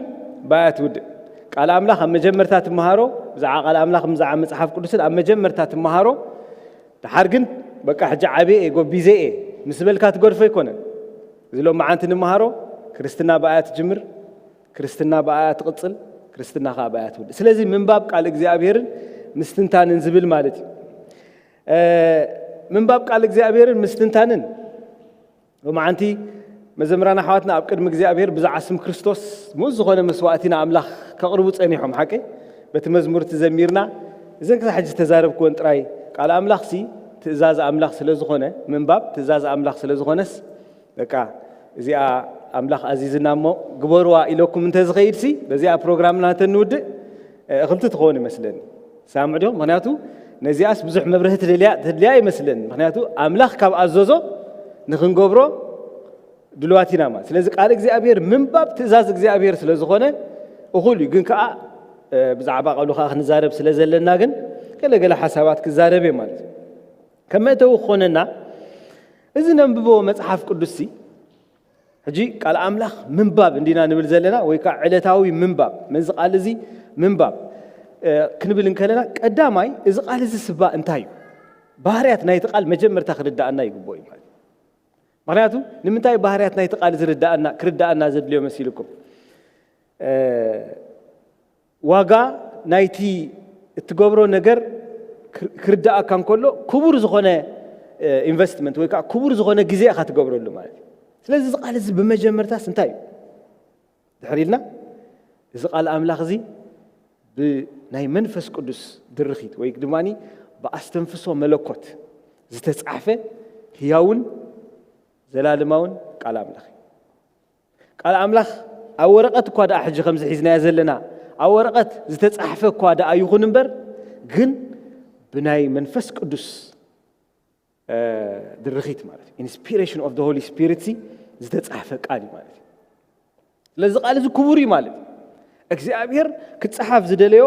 ብኣያ ትውድእ። ቃል ኣምላኽ ኣብ መጀመርታ ትመሃሮ፣ ብዛዕባ ቃል ኣምላኽ ብዛዕባ መጽሓፍ ቅዱስን ኣብ መጀመርታ ትመሃሮ። ድሓር ግን በቃ ሕጂ ዓብየ እየ፣ ጎቢዘ እየ ምስ በልካ ትገድፎ ኣይኮነን። እዚ ሎመዓንቲ ንመሃሮ ክርስትና ብኣያ ትጅምር፣ ክርስትና ብኣያ ትቕጽል፣ ክርስትና ከዓ ብኣያ ትውድእ። ስለዚ ምንባብ ቃል እግዚኣብሔርን ምስትንታንን ዝብል ማለት እዩ። ምንባብ ቃል እግዚኣብሔርን ምስትንታንን ሎመዓንቲ መዘምራን ኣሕዋትና ኣብ ቅድሚ እግዚኣብሔር ብዛዕባ ስም ክርስቶስ ምኡዝ ዝኾነ መስዋእቲ ንኣምላኽ ከቕርቡ ጸኒሖም። ሓቂ በቲ መዝሙርቲ ዘሚርና እዘን ክሳብ ሕጂ ዝተዛረብክወን ጥራይ ቃል ኣምላኽሲ ትእዛዝ ኣምላኽ ስለ ዝኾነ ምንባብ ትእዛዝ ኣምላኽ ስለ ዝኾነስ በቃ እዚኣ ኣምላኽ ኣዚዝና እሞ ግበርዋ ኢለኩም እንተዝኸይድሲ በዚኣ ፕሮግራምና እንተንውድእ እኽልቲ ትኸውን ይመስለኒ። ሳምዕ ዲኹም? ምክንያቱ ነዚኣስ ብዙሕ መብርህ ትደልያ ኣይመስለኒ። ምክንያቱ ኣምላኽ ካብ ኣዘዞ ንክንገብሮ ድልዋት ኢና ማለት። ስለዚ ቃል እግዚኣብሔር ምንባብ ትእዛዝ እግዚኣብሔር ስለ ዝኾነ እኹል እዩ። ግን ከዓ ብዛዕባ ቃሉ ከዓ ክንዛረብ ስለ ዘለና ግን ገለገለ ሓሳባት ክዛረብ እየ ማለት እዩ። ከም መእተዊ ክኾነና እዚ ነንብቦ መጽሓፍ ቅዱስሲ ሕጂ ቃል ኣምላኽ ምንባብ እንዲና ንብል ዘለና ወይ ከዓ ዕለታዊ ምንባብ መዚ ቃል እዚ ምንባብ ክንብል እንከለና ቀዳማይ እዚ ቃል እዚ ስባ እንታይ እዩ? ባህርያት ናይቲ ቃል መጀመርታ ክርዳኣና ይግብኦ እዩ ማለት። ምክንያቱ ንምንታይ ባህርያት ናይቲ ቃል ዝርዳኣና ክርዳኣና ዘድልዮ መሲልኩም? ዋጋ ናይቲ እትገብሮ ነገር ክርዳኣካ እንከሎ ክቡር ዝኾነ ኢንቨስትመንት ወይ ከዓ ክቡር ዝኾነ ግዜ ኢኻ ትገብረሉ ማለት እዩ። ስለዚ እዚ ቃል እዚ ብመጀመርታስ እንታይ እዩ? ድሕር ኢልና እዚ ቃል ኣምላኽ እዚ ብናይ መንፈስ ቅዱስ ድርኺት ወይ ድማ ብኣስተንፍሶ መለኮት ዝተጻሕፈ ህያውን ዘላለማውን ቃል ኣምላኽ እዩ። ቃል ኣምላኽ ኣብ ወረቐት እኳ ደኣ ሕጂ ከምዚ ሒዝናዮ ዘለና ኣብ ወረቐት ዝተጻሕፈ እኳ ደኣ ይኹን እምበር ግን ብናይ መንፈስ ቅዱስ ድርኺት ማለት ኢንስፒሬሽን ኦፍ ሆሊ ስፒሪት ዝተጻሕፈ ቃል እዩ ማለት እዩ። ስለዚ ቃል እዚ ክቡር እዩ ማለት እዩ። እግዚኣብሔር ክጸሓፍ ዝደለዮ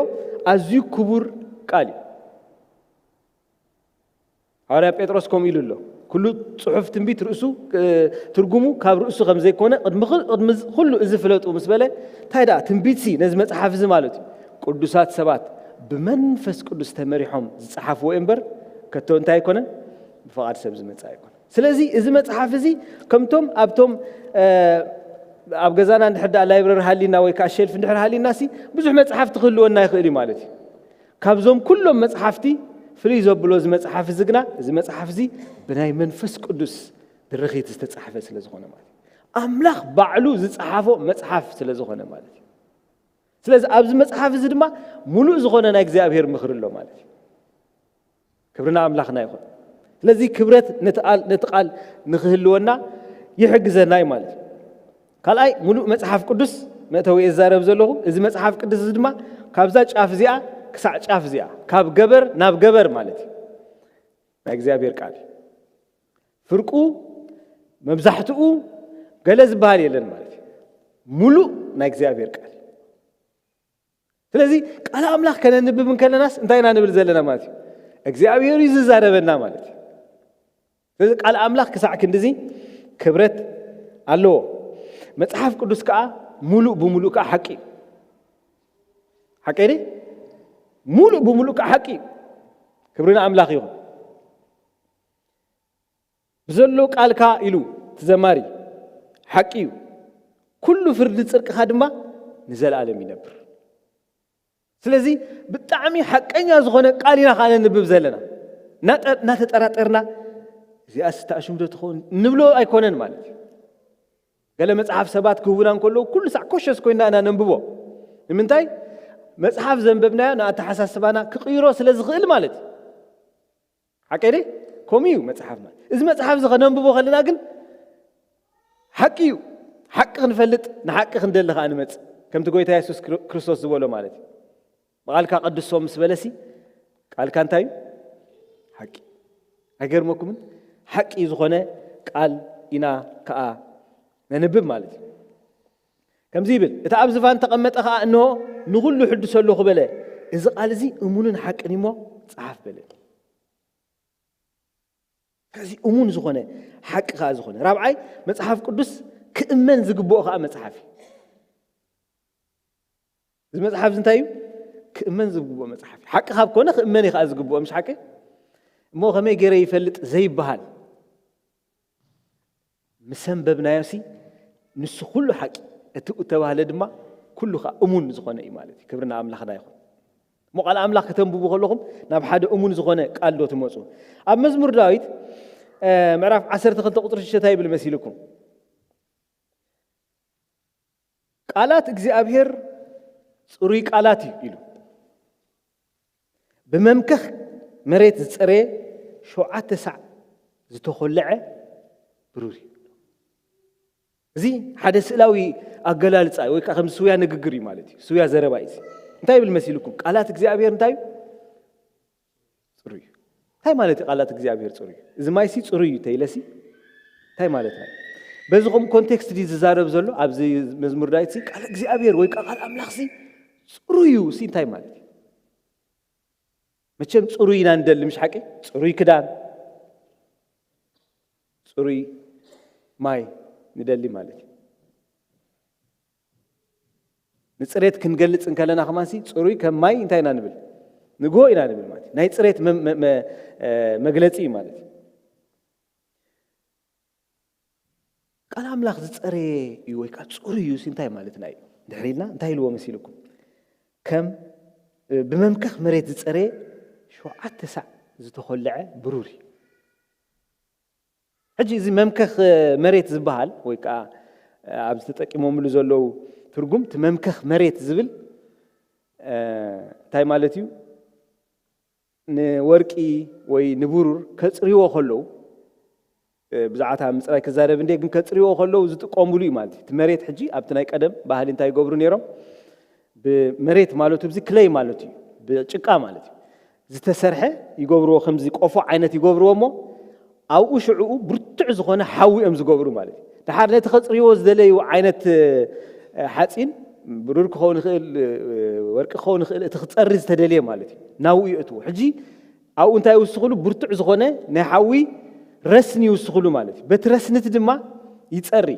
ኣዝዩ ክቡር ቃል እዩ። ሃዋርያ ጴጥሮስ ከምኡ ኢሉ ኣሎ። ኩሉ ጽሑፍ ትንቢት ርእሱ ትርጉሙ ካብ ርእሱ ከም ዘይኮነ ቅድሚ ኩሉ እዚ ፍለጡ ምስ በለ እንታይ ደኣ ትንቢትሲ ነዚ መጽሓፍ እዚ ማለት እዩ ቅዱሳት ሰባት ብመንፈስ ቅዱስ ተመሪሖም ዝጸሓፍዎ እምበር ከቶ እንታይ ኣይኮነን ብፍቓድ ሰብ ዝመጽእ ኣይኮነ። ስለዚ እዚ መጽሓፍ እዚ ከምቶም ኣብቶም ኣብ ገዛና እንድሕር ደኣ ላይብረሪ ሃሊና ወይ ከዓ ሸልፍ እንድሕር ሃሊና ሲ ብዙሕ መጽሓፍቲ ክህልወና ይኽእል እዩ ማለት እዩ። ካብዞም ኩሎም መጽሓፍቲ ፍልይ ዘብሎ እዚ መጽሓፍ እዚ ግና እዚ መጽሓፍ እዚ ብናይ መንፈስ ቅዱስ ድርኺት ዝተጻሕፈ ስለ ዝኾነ ማለት እዩ። ኣምላኽ ባዕሉ ዝጸሓፎ መጽሓፍ ስለ ዝኾነ ማለት እዩ። ስለዚ ኣብዚ መጽሓፍ እዚ ድማ ሙሉእ ዝኾነ ናይ እግዚኣብሔር ምኽሪ ኣሎ ማለት እዩ። ክብርና ኣምላኽና ይኹን። ስለዚ ክብረት ነቲ ቃል ንክህልወና ይሕግዘና እዩ ማለት እዩ። ካልኣይ ሙሉእ መጽሓፍ ቅዱስ መእተዊ እዛረብ ዘለኹ እዚ መጽሓፍ ቅዱስ እዚ ድማ ካብዛ ጫፍ እዚኣ ክሳዕ ጫፍ እዚኣ ካብ ገበር ናብ ገበር ማለት እዩ። ናይ እግዚኣብሔር ቃል ፍርቁ መብዛሕትኡ ገለ ዝበሃል የለን ማለት እዩ። ሙሉእ ናይ እግዚኣብሔር ቃል ስለዚ ቃል ኣምላኽ ከነንብብ እንከለናስ እንታይ ኢና ንብል ዘለና ማለት እዩ? እግዚኣብሔር እዩ ዝዛረበና ማለት እዩ። ስለዚ ቃል ኣምላኽ ክሳዕ ክንድዚ ክብረት ኣለዎ። መጽሓፍ ቅዱስ ከዓ ሙሉእ ብምሉእ ከዓ ሓቂ እዩ። ሓቂ ደ ሙሉእ ብምሉእ ከዓ ሓቂ እዩ። ክብሪ ንኣምላኽ ይኹን። ብዘሎ ቃልካ ኢሉ እቲ ዘማሪ ሓቂ እዩ። ኩሉ ፍርዲ ጽድቅኻ ድማ ንዘለኣለም ይነብር። ስለዚ ብጣዕሚ ሓቀኛ ዝኾነ ቃል ኢና ከዓ ነንብብ ዘለና። እናጠ- እናተጠራጠርና እዚኣስ ተኣሽምዶ ትኸውን ንብሎ ኣይኮነን ማለት እዩ። ገለ መጽሓፍ ሰባት ክህቡና እንከለዉ ኩሉ ሳዕ ኮሸስ ኮይና ኢና ነንብቦ። ንምንታይ? መጽሓፍ ዘንበብናዮ ንኣተሓሳስባና ክቕይሮ ስለ ዝኽእል ማለት እዩ። ሓቂ ደ ከምኡ እዩ መጽሓፍና። እዚ መጽሓፍ እዚ ከነንብቦ ከለና ግን ሓቂ እዩ። ሓቂ ክንፈልጥ ንሓቂ ክንደሊ ከዓ ንመጽእ ከምቲ ጎይታ የሱስ ክርስቶስ ዝበሎ ማለት እዩ። ብቓልካ ቅድሶም ምስ በለሲ ቃልካ እንታይ እዩ? ሓቂ። ኣይገርመኩምን? ሓቂ ዝኾነ ቃል ኢና ከዓ ነንብብ ማለት እዩ። ከምዚ ይብል፣ እቲ ኣብ ዝፋን ተቐመጠ ከዓ እንሆ ንኹሉ ሕድሶ ኣለኹ በለ። እዚ ቃል እዚ እሙንን ሓቅን እሞ ጸሓፍ በለ። ከዚ እሙን ዝኾነ ሓቂ ከኣ ዝኾነ ራብዓይ መጽሓፍ ቅዱስ ክእመን ዝግብኦ ከኣ መጽሓፍ እዩ። እዚ መጽሓፍ እዚ እንታይ እዩ? ክእመን ዝግብኦ መጽሓፍ እዩ። ሓቂ ካብ ኮነ ክእመን እዩ ከኣ ዝግብኦ፣ ምሽ ሓቂ? እሞ ከመይ ገይረ ይፈልጥ ዘይበሃል ምስ ኣንበብናዮሲ ንሱ ኩሉ ሓቂ፣ እቲ እተባህለ ድማ ኩሉ ከኣ እሙን ዝኾነ እዩ ማለት እዩ። ክብሪ ንኣምላኽና ይኹን። እሞ ቃል ኣምላኽ ከተንብቡ ከለኹም ናብ ሓደ እሙን ዝኾነ ቃል ዶ ትመጹ? ኣብ መዝሙር ዳዊት ምዕራፍ ዓሰርተ ክልተ ቁጽሪ ሽዱሽተ እንታይ ይብል መሲልኩም? ቃላት እግዚኣብሔር ጽሩይ ቃላት እዩ ኢሉ። ብመምከኽ መሬት ዝጸረየ ሸውዓተ ሳዕ ዝተኾለዐ ብሩር እዩ። እዚ ሓደ ስእላዊ ኣገላልጻ ወይ ከዓ ከም ስውያ ንግግር እዩ ማለት እዩ። ስውያ ዘረባ እዩ። እንታይ ይብል መሲልኩም? ቃላት እግዚኣብሔር እንታይ እዩ? ጽሩይ እዩ። እንታይ ማለት እዩ ቃላት እግዚኣብሔር ጽሩይ እዩ? እዚ ማይሲ ጽሩይ እዩ ተይለሲ እንታይ ማለት እዩ? በዚ ከም ኮንቴክስት ድዩ ዝዛረብ ዘሎ? ኣብዚ መዝሙር ዳዊት ቃል እግዚኣብሔር ወይ ከዓ ቃል ኣምላኽ ጽሩይ እዩ ሲ እንታይ ማለት እዩ? መቸም ጽሩይ ኢና ንደሊ፣ ምሽ ሓቂ? ጽሩይ ክዳን፣ ጽሩይ ማይ ንደሊ ማለት እዩ። ንጽሬት ክንገልጽ እንከለና ከማንሲ ጽሩይ ከም ማይ እንታይ ኢና ንብል? ንግሆ ኢና ንብል ማለት እዩ። ናይ ጽሬት መ- መ- መ- መግለጺ እዩ ማለት እዩ። ቃል ኣምላኽ ዝጸረየ እዩ ወይ ከዓ ጽሩይ እዩ ሲ እንታይ ማለትና እዩ? ድሕሪ ኢልና እንታይ ኢልዎ መሲልኩም? ከም ብመምከኽ መሬት ዝጸረየ ሸውዓተ ሳዕ ዝተኾለዐ ብሩር እዩ። ሕጂ እዚ መምከኽ መሬት ዝበሃል ወይ ከዓ ኣብዚ ተጠቂሞምሉ ዘለዉ ትርጉም እቲ መምከኽ መሬት ዝብል እንታይ ማለት እዩ? ንወርቂ ወይ ንብሩር ከጽርይዎ ከለዉ ብዛዕባ ምጽራይ ክዛረብ እንደ ግን ከጽርይዎ ከለዉ ዝጥቀሙሉ እዩ ማለት እዩ። እቲ መሬት ሕጂ ኣብቲ ናይ ቀደም ባህሊ እንታይ ይገብሩ ነይሮም? ብመሬት ማለቱ ብዚ ክለይ ማለት እዩ፣ ብጭቃ ማለት እዩ ዝተሰርሐ ይገብርዎ፣ ከምዚ ቆፎ ዓይነት ይገብርዎ እሞ ኣብኡ ሽዕኡ ብርቱዕ ዝኾነ ሓዊ እዮም ዝገብሩ ማለት እዩ። ድሓር ነቲ ከጽርይዎ ዝደለዩ ዓይነት ሓፂን ብሩር ክኸውን ይኽእል፣ ወርቂ ክኸውን ይኽእል፣ እቲ ክፀሪ ዝተደልየ ማለት እዩ ናብኡ የእትዎ። ሕጂ ኣብኡ እንታይ ይውስኽሉ? ብርቱዕ ዝኾነ ናይ ሓዊ ረስኒ ይውስኽሉ ማለት እዩ። በቲ ረስንቲ ድማ ይፀሪ።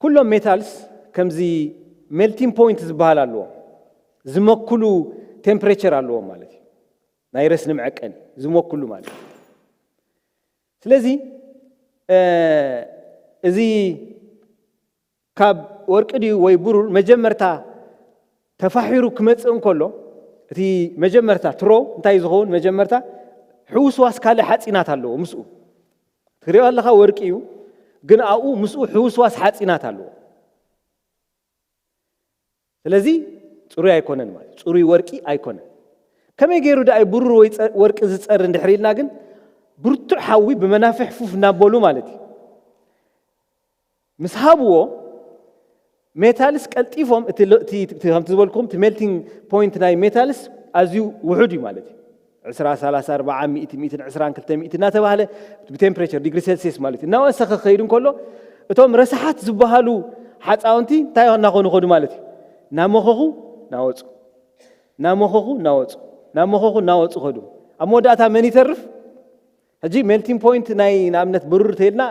ኩሎም ሜታልስ ከምዚ ሜልቲንግ ፖይንት ዝበሃል ኣለዎም። ዝመክሉ ቴምፕሬቸር ኣለዎም ማለት እዩ። ናይ ረስኒ መዐቀኒ ዝመክሉ ማለት እዩ። ስለዚ እዚ ካብ ወርቂ ድዩ ወይ ብሩር መጀመርታ ተፋሒሩ ክመጽእ እንከሎ እቲ መጀመርታ ትሮ እንታይ ዝኸውን? መጀመርታ ሕውስዋስ ካልእ ሓፂናት ኣለዎ ምስኡ። ትሪኦ ኣለኻ ወርቂ እዩ፣ ግን ኣብኡ ምስኡ ሕውስዋስ ሓፂናት ኣለዎ። ስለዚ ፅሩይ ኣይኮነን ማለት፣ ፅሩይ ወርቂ ኣይኮነን። ከመይ ገይሩ ደኣ ብሩር ወይ ወርቂ ዝፀሪ እንድሕር ኢልና ግን ብርቱዕ ሓዊ ብመናፍሕ ፉፍ እናበሉ ማለት እዩ። ምስ ሃብዎ ሜታልስ ቀልጢፎም እቲ ከምቲ ዝበልኩም እቲ ሜልቲንግ ፖይንት ናይ ሜታልስ ኣዝዩ ውሑድ እዩ ማለት እዩ። ዕስራ፣ ሰላሳ፣ ኣርባዓ፣ ሚእቲ፣ ሚእትን ዕስራን ክልተ ሚእቲ እናተባህለ ብቴምፕሬቸር ዲግሪ ሴልሲየስ ማለት እዩ እናወሰኸ ክኸይድ እንከሎ እቶም ረሳሓት ዝበሃሉ ሓፃውንቲ እንታይ እናኾኑ ኸዱ ማለት እዩ? እናመኸኹ እናወፁ፣ እናመኸኹ እናወፁ፣ እናመኸኹ እናወፁ ኸዱ። ኣብ መወዳእታ መን ይተርፍ? ሕጂ ሜልቲንግ ፖይንት ናይ ንኣብነት ብሩር ተይልና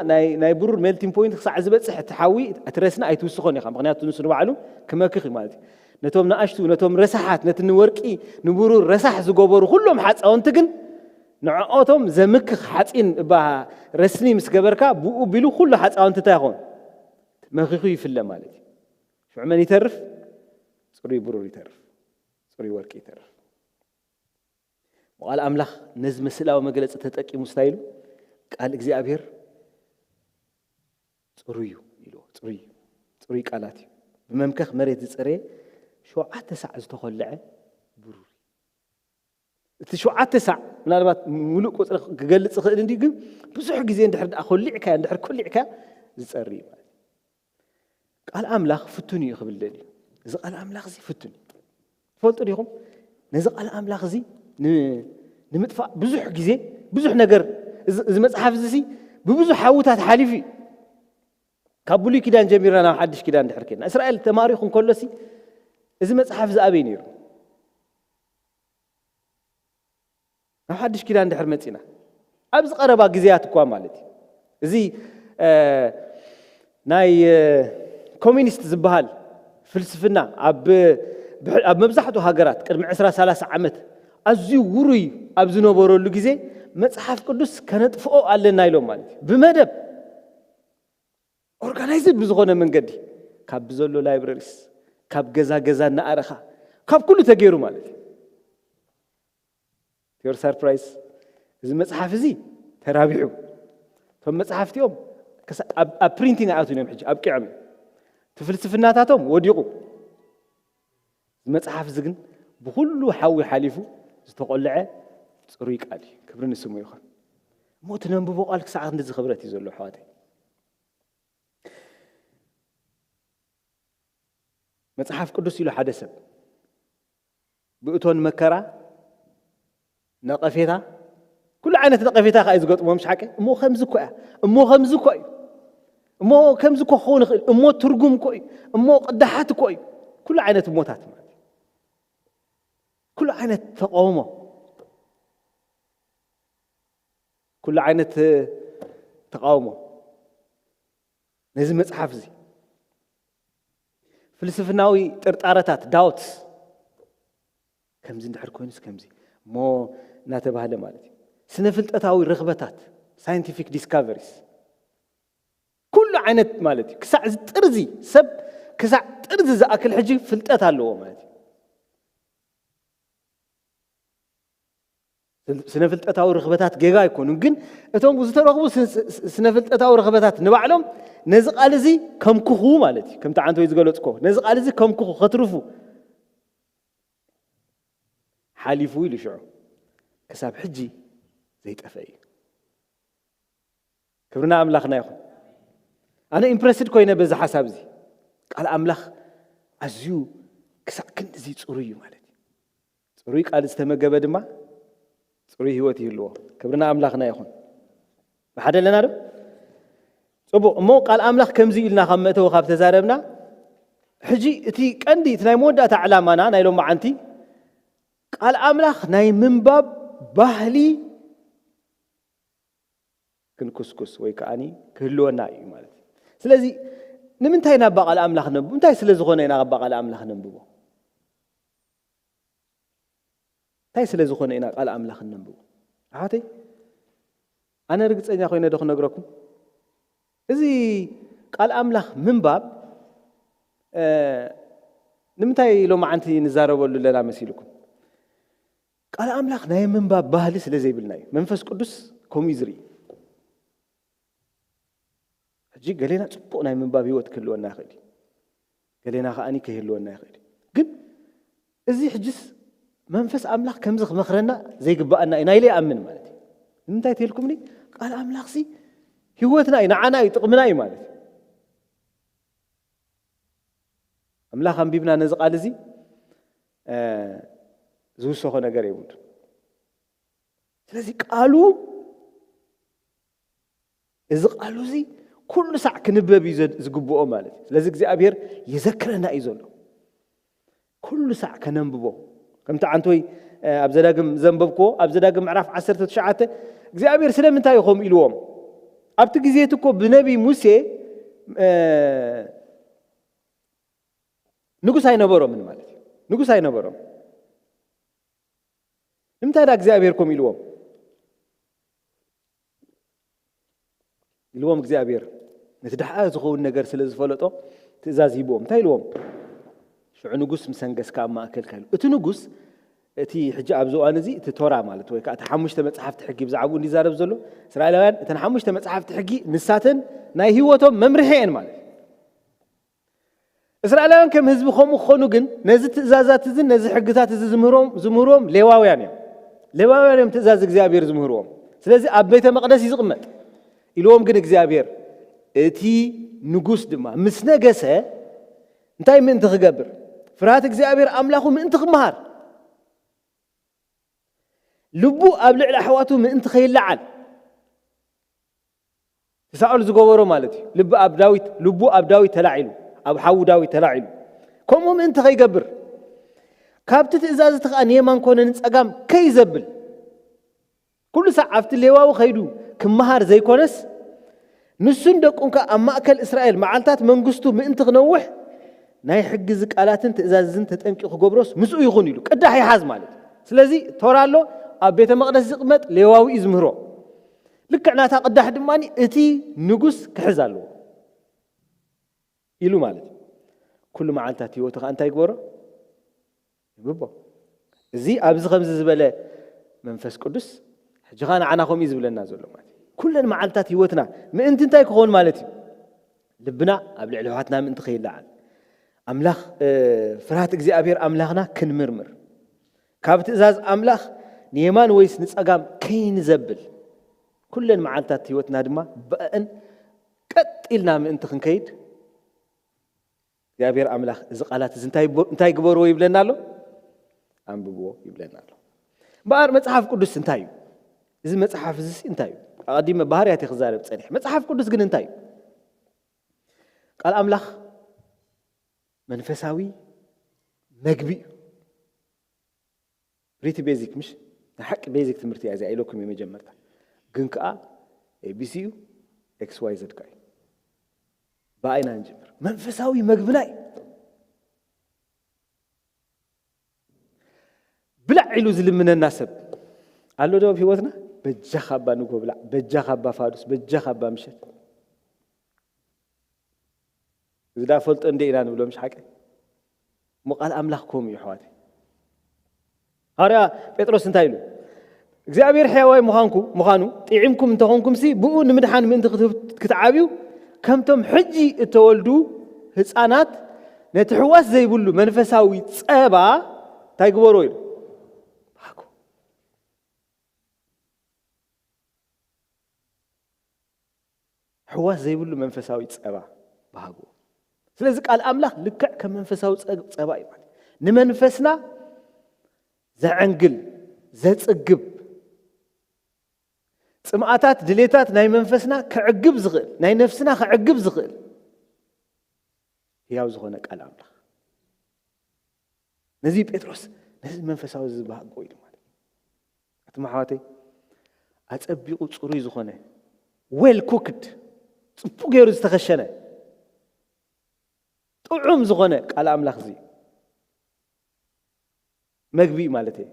ናይ ብሩር ሜልቲንግ ፖይንት ክሳዕ ዝበፅሕ እቲ ሓዊ እቲ ረስኒ ኣይትውስኾን ኢኻ። ምክንያቱ ንሱ ንባዕሉ ክመክኽ እዩ ማለት እዩ። ነቶም ንኣሽቱ ነቶም ረሳሓት ነቲ ንወርቂ ንብሩር ረሳሕ ዝገበሩ ኩሎም ሓፃውንቲ ግን ንዕኦቶም ዘምክኽ ሓፂን እባ ረስኒ ምስ ገበርካ ብኡ ቢሉ ኩሉ ሓፃውንቲ እንታይ ይኸውን? መኺኹ ይፍለ ማለት እዩ። ሽዑ መን ይተርፍ? ፅሩይ ብሩር ይተርፍ፣ ፅሩይ ወርቂ ይተርፍ። ቃል ኣምላኽ ነዚ ምስላዊ መግለጺ ተጠቂሙ ስታይሉ ቃል እግዚኣብሔር ጽሩይ እዩ ኢልዎ። ጽሩይ እዩ። ጽሩይ ቃላት እዩ። ብመምከኽ መሬት ዝጸረየ ሸውዓተ ሳዕ ዝተኾልዐ ብሩር እዩ። እቲ ሸውዓተ ሳዕ ምናልባት ምሉእ ቁጽሪ ክገልጽ ይኽእል እንዲ ግን ብዙሕ ግዜ እንድሕር ደኣ ኮሊዕካዮ እንድሕር ኮሊዕካዮ ዝጸሪ እዩ ማለት እዩ። ቃል ኣምላኽ ፍቱን እዩ ክብል ደልዩ። እዚ ቃል ኣምላኽ እዚ ፍቱን እዩ። ትፈልጡ ዲኹም? ነዚ ቃል ኣምላኽ እዚ ንምጥፋእ ብዙሕ ግዜ ብዙሕ ነገር እዚ መፅሓፍ እዚ ብብዙሕ ሓውታት ሓሊፉ እዩ። ካብ ብሉይ ኪዳን ጀሚርና ናብ ሓድሽ ኪዳን ድሕር ኬድና እስራኤል ተማሪኹ እንከሎሲ እዚ መፅሓፍ እዚ ኣበይ ነይሩ? ናብ ሓድሽ ኪዳን ድሕር መጺና፣ ኣብዚ ቀረባ ግዜያት እኳ ማለት እዩ፣ እዚ፣ እ፣ ናይ፣ እ፣ ኮሚኒስት ዝበሃል ፍልስፍና ኣብ፣ ብሕ-፣ ኣብ መብዛሕትኡ ሃገራት ቅድሚ ዕስራ ሰላሳ ዓመት ኣዝዩ ውሩይ ኣብ ዝነበረሉ ግዜ፣ መጽሓፍ ቅዱስ ከነጥፍኦ ኣለና ኢሎም ማለት እዩ። ብመደብ ኦርጋናይዝድ ብዝኾነ መንገዲ፣ ካብ ብዘሎ ላይብረሪስ፣ ካብ ገዛ ገዛ እናኣረኻ፣ ካብ ኩሉ ተገይሩ ማለት እዩ። ዮር ሰርፕራይዝ፣ እዚ መጽሓፍ እዚ ተራቢሑ። እቶም መጽሓፍቲኦም ክሳ-፣ ኣብ፣ ኣብ ፕሪንቲንግ ኣይኣቱን እዮም፣ ሕጂ ኣብቂዖም እዮም። እቲ ፍልስፍናታቶም ወዲቑ። እዚ መጽሓፍ እዚ ግን ብኹሉ ሓዊ ሓሊፉ ዝተቖልዐ ጽሩይ ቃል እዩ። ክብሪ ንስሙ ይኹን። እሞ እቲ ነንብቦ ቃል ክሳዕ ክንድዚ ክብረት እዩ ዘለዎ፣ ኣሕዋተይ። መጽሓፍ ቅዱስ ኢሉ ሓደ ሰብ ብእቶን መከራ፣ ነቐፌታ፣ ኩሉ ዓይነት ነቐፌታ ከኣ እዩ ዝገጥሞ፣ ምሽ ሓቂ? እሞ ከምዚ እኮ እያ፣ እሞ ከምዚ እኮ እዩ፣ እሞ ከምዚ እኮ ክኸውን ይኽእል፣ እሞ ትርጉም እኮ እዩ፣ እሞ ቅዳሓት እኮ እዩ። ኩሉ ዓይነት እሞታት ማለት እዩ። ኩሉ ዓይነት ተቃውሞ፣ ኩሉ ዓይነት ተቃውሞ ነዚ መጽሓፍ እዚ፣ ፍልስፍናዊ ጥርጣረታት፣ ዳውትስ፣ ከምዚ እንድሕር ኮይኑስ ከምዚ እሞ እናተባህለ ማለት እዩ። ስነ ፍልጠታዊ ርኽበታት፣ ሳይንቲፊክ ዲስካቨሪስ፣ ኩሉ ዓይነት ማለት እዩ። ክሳዕ እዚ ጥርዚ፣ ሰብ ክሳዕ ጥርዚ ዝኣክል ሕጂ ፍልጠት ኣለዎ ማለት እዩ። ስነ ፍልጠታዊ ርኽበታት ጌጋ ኣይኮኑን፣ ግን እቶም ዝተረኽቡ ስ-፣ ስ-፣ ስነ ፍልጠታዊ ርኽበታት ንባዕሎም ነዚ ቃል እዚ ከምክኹ ማለት እዩ። ከምቲ ዓንተወይ ዝገለጽኮ፣ ነዚ ቃል እዚ ከምክኹ፣ ከትርፉ ሓሊፉ ኢሉ ሽዑ ክሳብ ሕጂ ዘይጠፈ እዩ። ክብርና ኣምላኽና ይኹን። ኣነ ኢምፕረስድ ኮይነ በዚ ሓሳብ እዚ። ቃል ኣምላኽ ኣዝዩ ክሳዕ ክንድዚ ጽሩይ እዩ ማለት እዩ። ጽሩይ ቃል ዝተመገበ ድማ ጽሩይ ህይወት ይህልዎ። ክብርና ኣምላኽና ይኹን። ብሓደ ኣለና ዶ? ጽቡቕ። እሞ ቃል ኣምላኽ ከምዚ ኢልና ካብ መእተዊ ካብ ተዛረብና፣ ሕጂ እቲ ቀንዲ፣ እቲ ናይ መወዳእታ ዕላማና ናይ ሎማዓንቲ፣ ቃል ኣምላኽ ናይ ምንባብ ባህሊ ክንኩስኩስ ወይ ከዓኒ ክህልወና እዩ ማለት እዩ። ስለዚ ንምንታይ ኢና እባ ቃል ኣምላኽ ነንብቦ? እንታይ ስለ ዝኾነ ኢና እባ ቃል ኣምላኽ ነንብቦ? እንታይ ስለ ዝኾነ ኢና ቃል ኣምላኽ እነንብቦ? ኣሕዋተይ፣ ኣነ ርግጸኛ ኮይነ ዶ ክነግረኩም? እዚ ቃል ኣምላኽ ምንባብ፣ እ፣ ንምንታይ ሎማዓንቲ ንዛረበሉ ኣለና መሲልኩም? ቃል ኣምላኽ ናይ ምንባብ ባህሊ ስለ ዘይብልና እዩ። መንፈስ ቅዱስ ከምኡ እዩ ዝርኢ። ሕጂ ገሌና ጽቡቕ ናይ ምንባብ ህይወት ክህልወና ይኽእል እዩ። ገሌና ከኣኒ ከይህልወና ይኽእል እዩ። ግን እዚ ሕጅስ መንፈስ ኣምላኽ ከምዚ ክመኽረና ዘይግብኣና እዩ፣ ናይለ ይኣምን ማለት እዩ። ንምንታይ ተልኩምኒ? ቃል ኣምላኽሲ ህይወትና እዩ፣ ንዓና እዩ፣ ጥቕምና እዩ ማለት እዩ። ኣምላኽ ኣንቢብና ነዚ ቃል እዚ፣ እ፣ ዝውሰኾ ነገር የብሉን። ስለዚ ቃሉ፣ እዚ ቃሉ እዚ ኩሉ ሳዕ ክንበብ እዩ ዘድ-፣ ዝግብኦ ማለት እዩ። ስለዚ እግዚኣብሔር የዘክረና እዩ ዘሎ። ኩሉ ሳዕ ከነንብቦ። ከምቲ ዓንቶይ፣ እ፣ ኣብ ዘዳግም ዘንበብክዎ፣ ኣብ ዘዳግም ምዕራፍ ዓሰርተ ትሽዓተ እግዚኣብሔር ስለምንታይ እዩ ከምኡ ኢልዎም? ኣብቲ ግዜ እቲ እኮ ብነቢ ሙሴ፣ እ፣ ንጉስ ኣይነበሮምን ማለት እዩ። ንጉስ ኣይነበሮም። ንምንታይ ዳ እግዚኣብሔር ከምኡ ኢልዎም? ኢልዎም እግዚኣብሔር ነቲ ደሓር ዝኸውን ነገር ስለ ዝፈለጦ ትእዛዝ ሂብዎም። እንታይ ኢልዎም? ሽዑ ንጉስ ምስ ኣንገስካ ኣብ ማእከልካ ኢሉ። እቲ ንጉስ፣ እቲ ሕጂ ኣብዚ እዋን እዚ እቲ ቶራ ማለት ወይ ከዓ እቲ ሓሙሽተ መጽሓፍቲ ሕጊ ብዛዕባኡ እንዲዛረብ ዘሎ፣ እስራኤላውያን እተን ሓሙሽተ መጽሓፍቲ ሕጊ ንሳተን ናይ ህይወቶም መምርሒ እየን ማለት እዩ። እስራኤላውያን ከም ህዝቢ ከምኡ ክኾኑ ግን ነዚ ትእዛዛት እዝን ነዚ ሕግታት እዚ ዝምህሮም-፣ ዝምህርዎም ሌዋውያን እዮም። ሌዋውያን እዮም ትእዛዝ እግዚኣብሔር ዝምህርዎም። ስለዚ ኣብ ቤተ መቕደስ እዩ ዝቕመጥ ኢልዎም። ግን እግዚኣብሔር እቲ ንጉስ ድማ ምስ ነገሰ እንታይ ምእንቲ ክገብር? ፍርሃት እግዚኣብሔር ኣምላኹ ምእንቲ ክመሃር፣ ልቡ ኣብ ልዕሊ ኣሕዋቱ ምእንቲ ከይለዓል፣ ሳኦል ዝገበሮ ማለት እዩ። ልቢ ኣብ ዳዊት፣ ልቡ ኣብ ዳዊት ተላዒሉ፣ ኣብ ሓዉ ዳዊት ተላዒሉ። ከምኡ ምእንቲ ከይገብር፣ ካብቲ ትእዛዝ እቲ ከኣ ንየማን ኮነ ንጸጋም ከይዘብል፣ ኩሉ ሳዕ ኣብቲ ሌዋዊ ከይዱ ክመሃር ዘይኮነስ፣ ንሱን ደቁን ከኣ ኣብ ማእከል እስራኤል መዓልታት መንግስቱ ምእንቲ ክነውሕ፣ ናይ ሕጊ እዚ ቃላትን ትእዛዝን ተጠንቂቑ ክገብሮስ ምስኡ ይኹን ኢሉ ቅዳሕ ይሓዝ ማለት እዩ። ስለዚ ቶራ ኣሎ፣ ኣብ ቤተ መቕደስ ዝቕመጥ ሌዋዊ እዩ ዝምህሮ። ልክዕ ናታ ቅዳሕ ድማ እቲ ንጉስ ክሕዝ ኣለዎ ኢሉ ማለት እዩ። ኩሉ መዓልታት ህይወቱ ከኣ እንታይ ይግበሮ? ይብቦ። እዚ ኣብዚ ከምዚ ዝበለ መንፈስ ቅዱስ ሕጂ ኸኣ ንዓና ከምኡ እዩ ዝብለና ዘሎ ማለት እዩ። ኩለን መዓልታት ህይወትና ምእንቲ እንታይ ክኸውን ማለት እዩ? ልብና ኣብ ልዕሊ ኣሕዋትና ምእንቲ ከይለዓል፣ ኣምላኽ፣ እ፣ ፍርሃት እግዚኣብሔር ኣምላኽና ክንምርምር፣ ካብ ትእዛዝ ኣምላኽ ንየማን ወይስ ንጸጋም ከይንዘብል፣ ኩለን መዓልታት ህይወትና ድማ ብኣእን ቀጥ ኢልና ምእንቲ ክንከይድ እግዚኣብሔር ኣምላኽ እዚ ቃላት እዚ እንታይ ይቦ-፣ እንታይ ግበርዎ ይብለና ኣሎ? ኣንብብዎ ይብለና ኣሎ። እምበኣር መጽሓፍ ቅዱስ እንታይ እዩ? እዚ መጽሓፍ እዚ እንታይ እዩ? ኣቐዲመ ባህርያት እየ ክዛረብ ጸኒሐ። መጽሓፍ ቅዱስ ግን እንታይ እዩ? ቃል ኣምላኽ መንፈሳዊ መግቢ እዩ። ፕሪቲ ቤዚክ ምሽ? ናይ ሓቂ ቤዚክ ትምህርቲ እያ እዚኣ ኢለኩም እየ መጀመርታ። ግን ከኣ ኤ ቢ ሲ እዩ፣ ኤክስ ዋይ ዘድ ከኣ እዩ። ብኣይና ንጅምር። መንፈሳዊ መግብና እዩ። ብላዕ ኢሉ ዝልምነና ሰብ ኣሎ ዶ ኣብ ህይወትና? በጃኻ እባ ንጎ ብላዕ፣ በጃኻ እባ ፋዱስ፣ በጃኻ እባ ምሸት። እዚ ዳ ፈልጦ እንደ ኢና ንብሎ፣ ምሽ ሓቂ? እሞ ቃል ኣምላኽ ከምኡ እዩ፣ ኣሕዋተይ። ሃዋርያ ጴጥሮስ እንታይ ኢሉ? እግዚኣብሔር ሕያዋይ ምዃንኩ-፣ ምዃኑ ጥዒምኩም እንተኾንኩምሲ፣ ብኡ ንምድሓን ምእንቲ ክትህብ-፣ ክትዓብዩ፣ ከምቶም ሕጂ እተወልዱ ህፃናት፣ ነቲ ሕዋስ ዘይብሉ መንፈሳዊ ጸባ እንታይ ግበሮ ኢሉ? ሃኩ። ሕዋስ ዘይብሉ መንፈሳዊ ጸባ በሃግዎ። ስለዚ ቃል ኣምላኽ ልክዕ ከም መንፈሳዊ ጸ-፣ ጸባ እዩ ማለት። ንመንፈስና ዘዐንግል፣ ዘጽግብ፣ ጽምኣታት፣ ድሌታት ናይ መንፈስና ክዕግብ ዝኽእል፣ ናይ ነፍስና ክዕግብ ዝኽእል ህያው ዝኾነ ቃል ኣምላኽ። ነዚ ጴጥሮስ፣ ነዚ መንፈሳዊ ዝበሃግዎ ኢሉ ማለት እዩ። ኣቱም ኣሕዋተይ፣ ኣጸቢቑ ጽሩይ ዝኾነ፣ ዌል ኩክድ፣ ጽቡቕ ገይሩ ዝተኸሸነ፣ ጥዑም ዝኾነ ቃል ኣምላኽ እዚ መግቢ እዩ ማለት እዩ።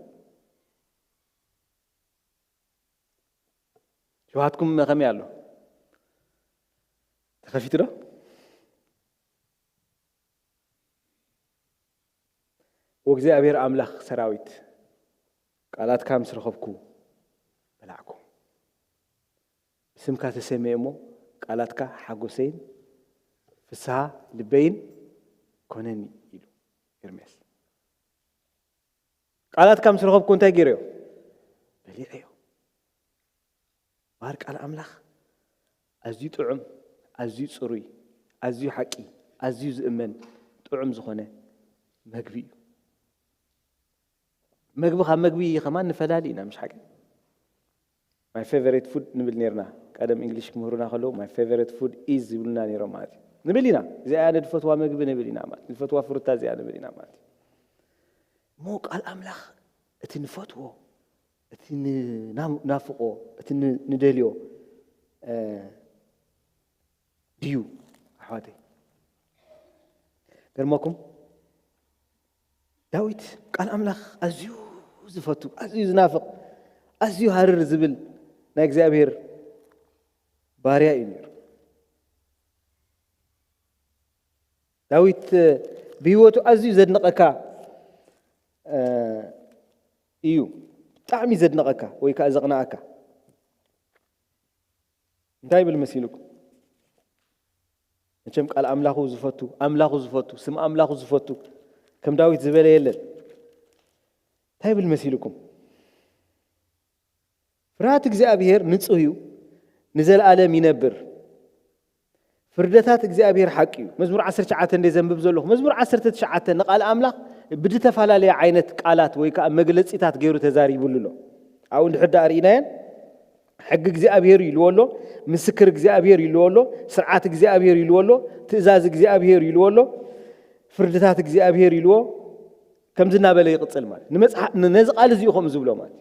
ሸውሃትኩም ከመይ ኣሎ? ተኸፊቱ ዶ? ወእግዚኣብሔር ኣምላኽ ሰራዊት፣ ቃላትካ ምስ ረኸብኩ በላዕኩ። ብስምካ ተሰምየ እሞ፣ ቃላትካ ሓጎሰይን ፍስሃ ልበይን ኮነኒ ኢሉ ኤርምያስ። ቃላትካ ምስ ረኸብኩ እንታይ ገይረዮ? በሊዐዮ። ባር ቃል ኣምላኽ ኣዝዩ ጥዑም፣ ኣዝዩ ጽሩይ፣ ኣዝዩ ሓቂ፣ ኣዝዩ ዝእመን ጥዑም ዝኾነ መግቢ እዩ። መግቢ ካብ መግቢ ከማን ንፈላለ ኢና፣ ምሽ ሓቂ? My favorite food ንብል ነርና። ቀደም እንግሊሽ ክምህሩና ከለዉ፣ my favorite food is ይብሉና ነይሮም ማለት እዩ። ንብል ኢና። እዚኣ እያ ንድፈትዋ መግቢ ንብል ኢና ማለት እዩ። ንፈትዋ ፍሩታ እዚኣ ንብል ኢና ማለት እዩ። እሞ ቃል ኣምላኽ እቲ ንፈትዎ፣ እቲ ንናም-፣ ናፍቆ፣ እቲ ን-፣ ንደልዮ፣ እ፣ ድዩ ኣሕዋተይ? ገርመኩም፣ ዳዊት ቃል ኣምላኽ ኣዝዩ ዝፈቱ፣ ኣዝዩ ዝናፍቕ፣ ኣዝዩ ሃርር ዝብል ናይ እግዚኣብሔር ባርያ እዩ ነይሩ። ዳዊት፣ እ፣ ብህይወቱ ኣዝዩ ዘድንቐካ፣ እ፣ እዩ። ብጣዕሚ ዘድንቐካ ወይ ከኣ ዘቕንኣካ። እንታይ ይብል መሲልኩም? መቸም ቃል ኣምላኹ ዝፈቱ፣ ኣምላኹ ዝፈቱ፣ ስም ኣምላኹ ዝፈቱ፣ ከም ዳዊት ዝበለ የለን። እንታይ ይብል መሲልኩም? ፍርሃት እግዚኣብሔር ንጹህ እዩ፣ ንዘለኣለም ይነብር። ፍርደታት እግዚኣብሔር ሓቂ እዩ። መዝሙር ዓሰርተ ትሽዓተ እንደ ዘንብብ ዘለኹ፣ መዝሙር ዓሰርተ ትሽዓተ ንቃል ኣምላኽ ብዝተፈላለየ ዓይነት ቃላት ወይ ከኣ መግለጺታት ገይሩ ተዛሪቡሉ ኣሎ። ኣብኡ እንድሕር ደኣ ርኢናየን፣ ሕጊ እግዚኣብሔር ይልዎ ኣሎ፣ ምስክር እግዚኣብሔር ይልዎ ኣሎ፣ ስርዓት እግዚኣብሔር ይልዎ ኣሎ፣ ትእዛዝ እግዚኣብሔር ይልዎ ኣሎ፣ ፍርድታት እግዚኣብሔር ይልዎ፣ ከምዚ እናበለ ይቕጽል ማለት። ንመጽሓ-፣ ን-፣ ነዚ ቃል እዚ እዩ ከምኡ ዝብሎ ማለት።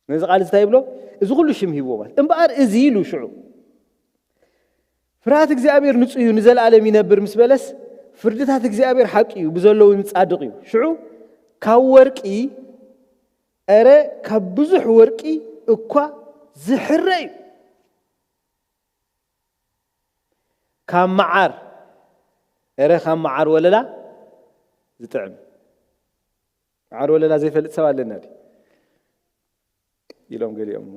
ነዚ ቃል እዚ እንታይ ይብሎ? እዚ ኩሉ ሽም ሂብዎ ማለት። እምበኣር እዚ ኢሉ ሽዑ፣ "ፍርሃት እግዚኣብሔር ንጹህ እዩ፣ ንዘለኣለም ይነብር" ምስ በለስ፣ "ፍርድታት እግዚኣብሔር ሓቂ እዩ፣ ብዘለዉ እውን ጻድቕ እዩ። ሽዑ ካብ ወርቂ፣ ኧረ ካብ ብዙሕ ወርቂ እኳ ዝሕረ እዩ። ካብ መዓር፣ ኧረ ካብ መዓር ወለላ ዝጥዕም." መዓር ወለላ ዘይፈልጥ ሰብ ኣለና ድዩ? ኢሎም ገሊኦም እሞ።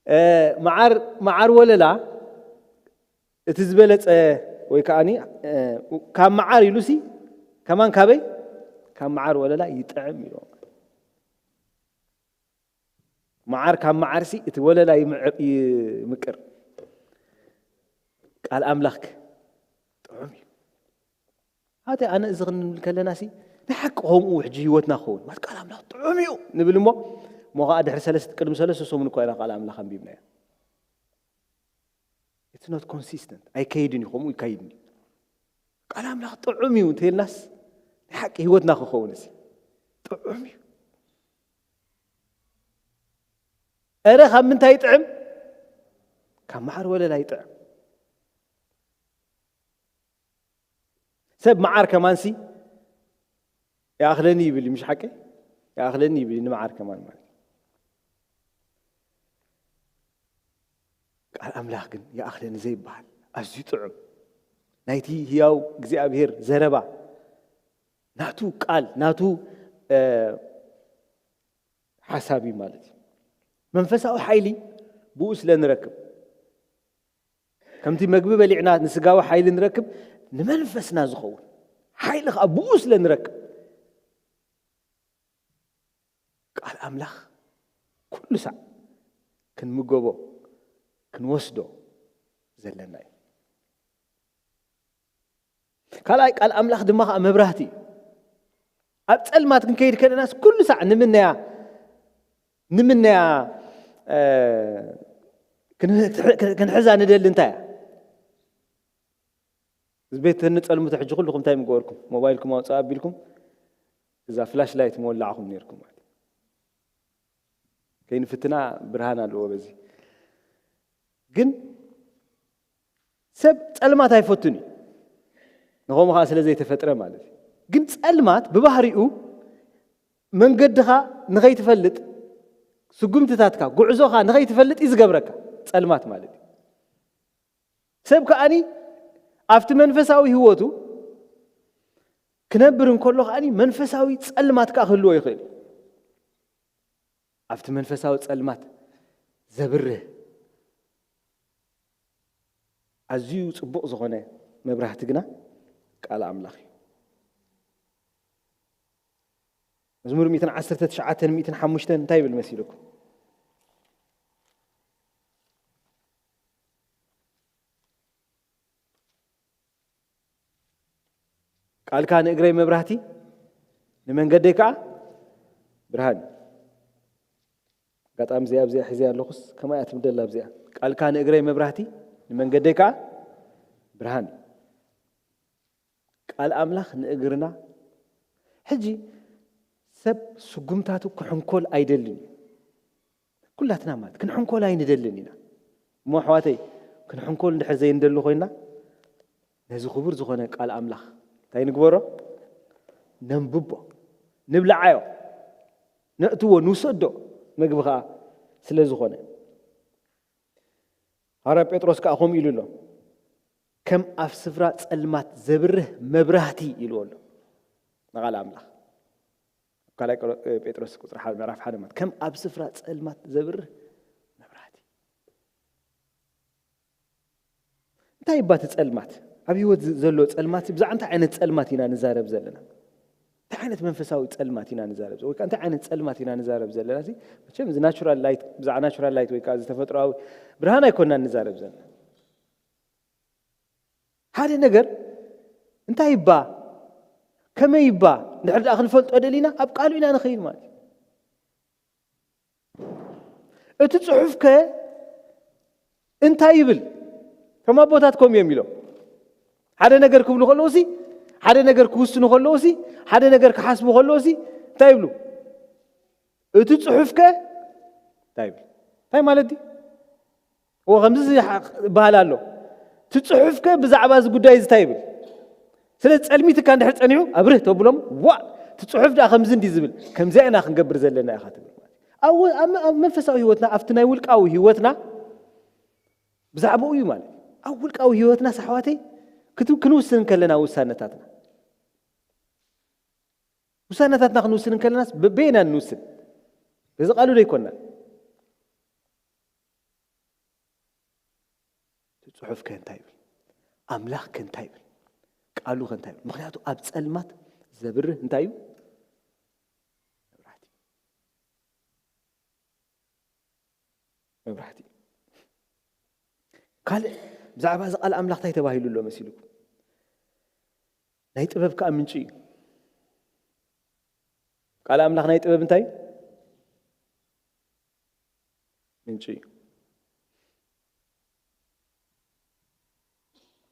እ፣ መዓር፣ መዓር ወለላ እቲ ዝበለጸ ወይ ከዓኒ፣ እ፣ ካብ መዓር ኢሉሲ ከማን ካበይ? ካብ መዓር ወለላ ይጥዕም ኢሎም። መዓር ካብ መዓርሲ እቲ ወለላ ይምዕ-፣ ይምቅር። ቃል ኣምላኽክ ጥዑም እዩ። ኣቲ ኣነ እዚ ክንብል ከለናሲ ናይ ሓቂ ከምኡ ሕጂ ህይወትና ክኸውን። ማለት ቃል ኣምላኽ ጥዑም እዩ ንብል እሞ፣ እሞ ኸዓ ድሕሪ ሰለስተ፣ ቅድሚ ሰለስተ ሰሙን እኳ ኢና ቃል ኣምላኽ ኣንቢብናዮ። It's not consistent። ኣይከይድን እዩ፣ ከምኡ ይከይድን እዩ። ቃል ኣምላኽ ጥዑም እዩ እንተይልናስ ናይ ሓቂ ህይወትና ክኸውን እዚ ጥዑም እዩ። ኧረ ካብ ምንታይ ይጥዕም? ካብ መዓር ወለላ ይጥዕም። ሰብ መዓር ከማንሲ ይኣኽለኒ ይብል እዩ፣ ምሽ ሓቀይ? ይኣኽለኒ ይብል እዩ፣ ንመዓር ከማን ማለት እዩ። ቃል ኣምላኽ ግን ይኣኽለኒ ዘይበሃል፣ ኣዝዩ ጥዑም፣ ናይቲ ህያው እግዚኣብሔር ዘረባ፣ ናቱ ቃል፣ ናቱ፣ እ፣ ሓሳብ እዩ ማለት እዩ። መንፈሳዊ ሓይሊ ብኡ ስለ ንረክብ፣ ከምቲ መግቢ በሊዕና ንስጋዊ ሓይሊ ንረክብ፣ ንመንፈስና ዝኸውን ሓይሊ ኸኣ ብኡ ስለ ንረክብ፣ ቃል ኣምላኽ ኩሉ ሳዕ ክንምገቦ፣ ክንወስዶ ዘለና እዩ። ካልኣይ፣ ቃል ኣምላኽ ድማ ኸኣ መብራህቲ እዩ። ኣብ ጸልማት ክንከይድ ከለናስ ኩሉ ሳዕ ንምነያ፣ ንምነያ፣ እ፣ ክን-፣ ክንሕዛ ንደሊ እንታይ እያ? እዚ ቤት ንጸልምቶ ሕጂ ኩልኹም እንታይ ምገበርኩም? ሞባይልኩም ኣውጽእ ኣቢልኩም እዛ ፍላሽ ላይት ምወላዕኹም ነይርኩም ማለት እዩ። ከይንፍትና ብርሃን ኣለዎ በዚ። ግን ሰብ ጸልማት ኣይፈቱን እዩ። ንኸምኡ ኸዓ ስለ ዘይተፈጥረ ማለት እዩ። ግን ጸልማት ብባህሪኡ መንገድኻ ንኸይትፈልጥ፣ ስጉምትታትካ፣ ጉዕዞኻ ንኸይትፈልጥ እዩ ዝገብረካ፣ ጸልማት ማለት እዩ። ሰብ ከኣኒ ኣብቲ መንፈሳዊ ህይወቱ ክነብር እንከሎ ከኣኒ መንፈሳዊ ጸልማት ከኣ ክህልዎ ይኽእል እዩ። ኣብቲ መንፈሳዊ ጸልማት ዘብርህ ኣዝዩ ጽቡቕ ዝኾነ መብራህቲ ግና ቃል ኣምላኽ እዩ። መዝሙር ሚእትን ዓሰርተ ትሽዓተን ሚእትን ሓሙሽተን እንታይ ይብል መሲልኩም? "ቃልካ ንእግረይ መብራህቲ፣ ንመንገደይ ከኣ ብርሃን እዩ።" ኣጋጣሚ እዚኣ ኣብዚኣ ሒዘያ ኣለኹስ፣ ከማይ እያ ትምደላ ኣብዚኣ። "ቃልካ ንእግረይ መብራህቲ፣ ንመንገደይ ከኣ ብርሃን እዩ።" ቃል ኣምላኽ ንእግርና። ሕጂ ሰብ ስጉምታቱ ክሕንኮል ኣይደልን እዩ። ኩላትና ማለት ክንሕንኮል ኣይንደልን ኢና። እሞ ኣሕዋተይ፣ ክንሕንኮል እንድሕር ዘይንደሊ ኮይንና፣ ነዚ ክቡር ዝኾነ ቃል ኣምላኽ እንታይ ንግበሮ? ነንብቦ፣ ንብልዓዮ፣ ነእትዎ፣ ንውሰዶ፣ መግቢ ኸኣ ስለ ዝኾነ። ሃዋርያ ጴጥሮስ ከኣ ከምኡ ኢሉ ኣሎ፣ "ከም ኣብ ስፍራ ጸልማት ዘብርህ መብራህቲ" ኢልዎ ኣሎ ንቓል ኣምላኽ። ኣብ ካልኣይ ቆሮ-፣ ጴጥሮስ ቁጽሪ ሓደ፣ ምዕራፍ ሓደ ማለት፣ "ከም ኣብ ስፍራ ጸልማት ዘብርህ መብራህቲ።" እንታይ ይባ እቲ ጸልማት? ኣብ ህይወት ዝ-፣ ዘሎ ጸልማት፣ ብዛዕባ እንታይ ዓይነት ጸልማት ኢና ንዛረብ ዘለና? እንታይ ዓይነት መንፈሳዊ ጸልማት ኢና ንዛረብ ዘ-፣ ወይ ከኣ እንታይ ዓይነት ጸልማት ኢና ንዛረብ ዘለና? እዚ መቸም እዚ ናቹራል ላይት፣ ብዛዕባ ናቹራል ላይት ወይ ከኣ ዝተፈጥሮኣዊ ብርሃን ኣይኮንናን ንዛረብ ዘለና። ሓደ ነገር እንታይ ይባ፣ ከመይ ይባ፣ እንድሕር ደኣ ክንፈልጦ ደሊና፣ ኣብ ቃሉ ኢና ንኸይድ ማለት እዩ። እቲ ጽሑፍከ እንታይ ይብል? ከም ኣቦታት ከምኡ እዮም ኢሎም። ሓደ ነገር ክብሉ ከለውሲ፣ ሓደ ነገር ክውስኑ ከለውሲ፣ ሓደ ነገር ክሓስቡ ከለውሲ፣ እንታይ ይብሉ? እቲ ጽሑፍከ እንታይ ይብል? እንታይ ማለት ድዩ? እዎ፣ ከምዚ ይበሃል ኣሎ። እቲ ጽሑፍከ ብዛዕባ እዚ ጉዳይ እዚ እንታይ ይብል? ስለ ጸልሚትካ እንድሕር ጸኒሑ፣ ኣብርህ ተብሎም፣ "ዋእ፣ እቲ ጽሑፍ ደኣ ከምዚ እንዲ ዝብል፣ ከምዚኣ ኢና ክንገብር ዘለና ኢኻ" ትብል ማለት እዩ። ኣብ ወ-፣ ኣብ መ-፣ ኣብ መንፈሳዊ ህይወትና፣ ኣብቲ ናይ ውልቃዊ ህይወትና ብዛዕባኡ እዩ ማለት እዩ። ኣብ ውልቃዊ ህይወትናስ ኣሕዋተይ፣ ክት-፣ ክንውስን ከለና ውሳነታትና፣ ውሳነታትና ክንውስን ከለናስ በ-፣ በየና ንውስን? በዚ ቃሉ ዶ ኣይኮንናን? እቲ ጽሑፍ ከ እንታይ ይብል? ኣምላኽ ከ እንታይ ይብል? ቃሉ ከ እንታይ ይብል? ምኽንያቱ ኣብ ጸልማት ዘብርህ እንታይ እዩ? መብራህቲ። መብራህቲ። ካልእ ብዛዕባ እዚ ቃል ኣምላኽ እንታይ ተባሂሉ ኣሎ መሲልኩም? ናይ ጥበብ ከኣ ምንጪ እዩ። ቃል ኣምላኽ ናይ ጥበብ እንታይ እዩ? ምንጪ እዩ።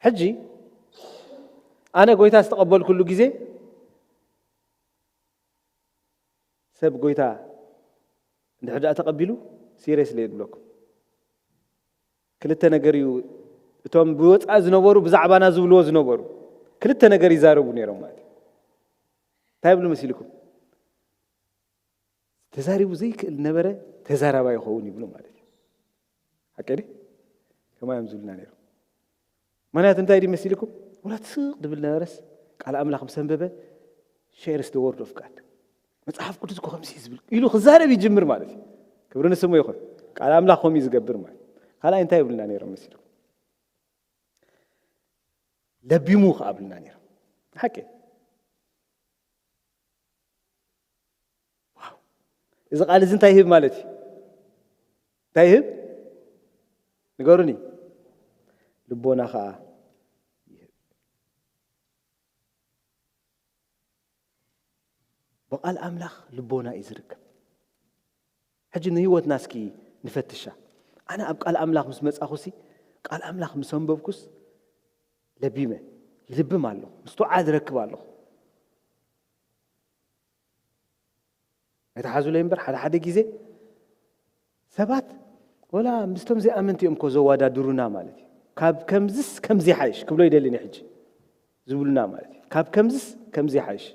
ሕጂ ኣነ ጎይታ ዝተቐበልኩሉ ግዜ፣ ሰብ ጎይታ እንድሕር ደኣ ተቐቢሉ፣ ሲሪየስሊ እየ ዝብለኩም። ክልተ ነገር እዩ፣ እቶም ብወጻኢ ዝነበሩ፣ ብዛዕባና ዝብልዎ ዝነበሩ፣ ክልተ ነገር ይዛረቡ ነይሮም ማለት እዩ። እንታይ ይብሉ መሲልኩም? ተዛሪቡ ዘይክእል ነበረ፣ ተዛራባይ ይኸውን ይብሉ ማለት እዩ። ሓቂ ድዩ? ከማይ እዮም ዝብሉና ነይሮም። ምኽንያቱ እንታይ ድዩ መሲልኩም? ወላ ትስቕ ድብል ነበረስ፣ ቃል ኣምላኽ ምስ ኣንበበ፣ "Share is the word of God." "መጽሓፍ ቅዱስ እኮ ከምዚ እዩ ዝብል" ኢሉ ክዛረብ ይጅምር ማለት እዩ። ክብሪ ንስሙ ይኹን። ቃል ኣምላኽ ከምኡ እዩ ዝገብር ማለት እዩ። ካልኣይ እንታይ ይብሉና ነይሮም መሲልኩም? "ለቢሙ" ከኣ ብሉና ነይሮም። ሓቂ። ዋው። እዚ ቃል እዚ እንታይ ይህብ ማለት እዩ? እንታይ ይህብ? ንገሩኒ። ልቦና ኸዓ ይህብ። ብቃል ኣምላኽ ልቦና እዩ ዝርከብ። ሕጂ ንህይወትና እስኪ ንፈትሻ። ኣነ ኣብ ቃል ኣምላኽ ምስ መጻኹሲ፣ ቃል ኣምላኽ ምስ ኣንበብኩስ፣ ለቢመ፣ ይልብም ኣለኹ፣ ምስትውዓል ዝረክብ ኣለኹ። ኣይትሓዙለይ እምበር፣ ሓደ ሓደ ግዜ ሰባት ወላ ምስቶም ዘይኣመንቲ እዮም እኮ ዘወዳድሩና ማለት እዩ። "ካብ ከምዝስ ከምዚ ይሓይሽ" ክብሎ ይደልን እዩ ሕጂ ዝብሉና ማለት እዩ። "ካብ ከምዝስ ከምዚ ይሓይሽ"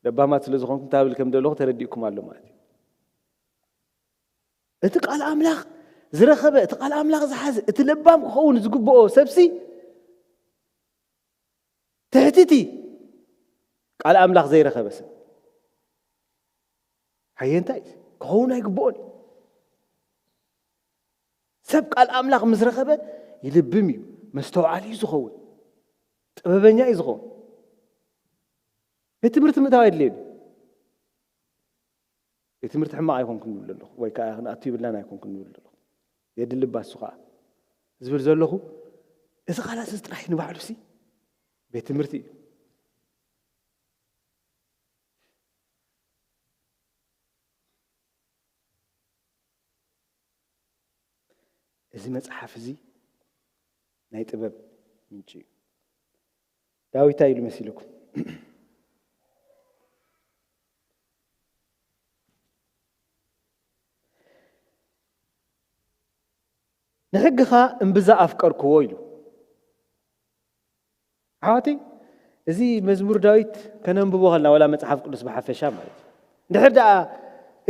ለባማት ስለ ዝኾንኩም እንታይ ብል ከም ዘለኹ ተረዲእኩም ኣሎ ማለት እዩ። እቲ ቃል ኣምላኽ ዝረኸበ፣ እቲ ቃል ኣምላኽ ዝሓዘ፣ እቲ ለባም ክኸውን ዝግብኦ ሰብሲ ትሕቲ እቲ ቃል ኣምላኽ ዘይረኸበ ሰብ ሓየንታይ ክኸውን ኣይግብኦን እዩ። ሰብ ቃል ኣምላኽ ምስ ረኸበ ይልብም እዩ፣ መስተውዓሊ እዩ ዝኸውን፣ ጥበበኛ እዩ ዝኸውን። ቤት ትምህርቲ ምእታው ኣየድልየን እዩ። ቤት ትምህርቲ ሕማቕ ኣይኮንኩን ዝብል ዘለኹ፣ ወይ ከዓ ክንኣቱ ይብልናን ኣይኮንኩን ዝብል ዘለኹ። የድሊ እባ እሱ ከዓ ዝብል ዘለኹ፣ እዚ ቃላት እዚ ጥራሕ ንባዕሉሲ ቤት ትምህርቲ እዩ። እዚ መጽሓፍ እዚ ናይ ጥበብ ምንጪ እዩ። ዳዊት እንታይ ኢሉ መሲልኩም? "ንሕግኻ እምብዛ ኣፍቀርክዎ" ኢሉ። ኣሕዋተይ፣ እዚ መዝሙር ዳዊት ከነንብቦ ከለና፣ ዋላ መጽሓፍ ቅዱስ ብሓፈሻ ማለት እዩ፣ እንድሕር ደኣ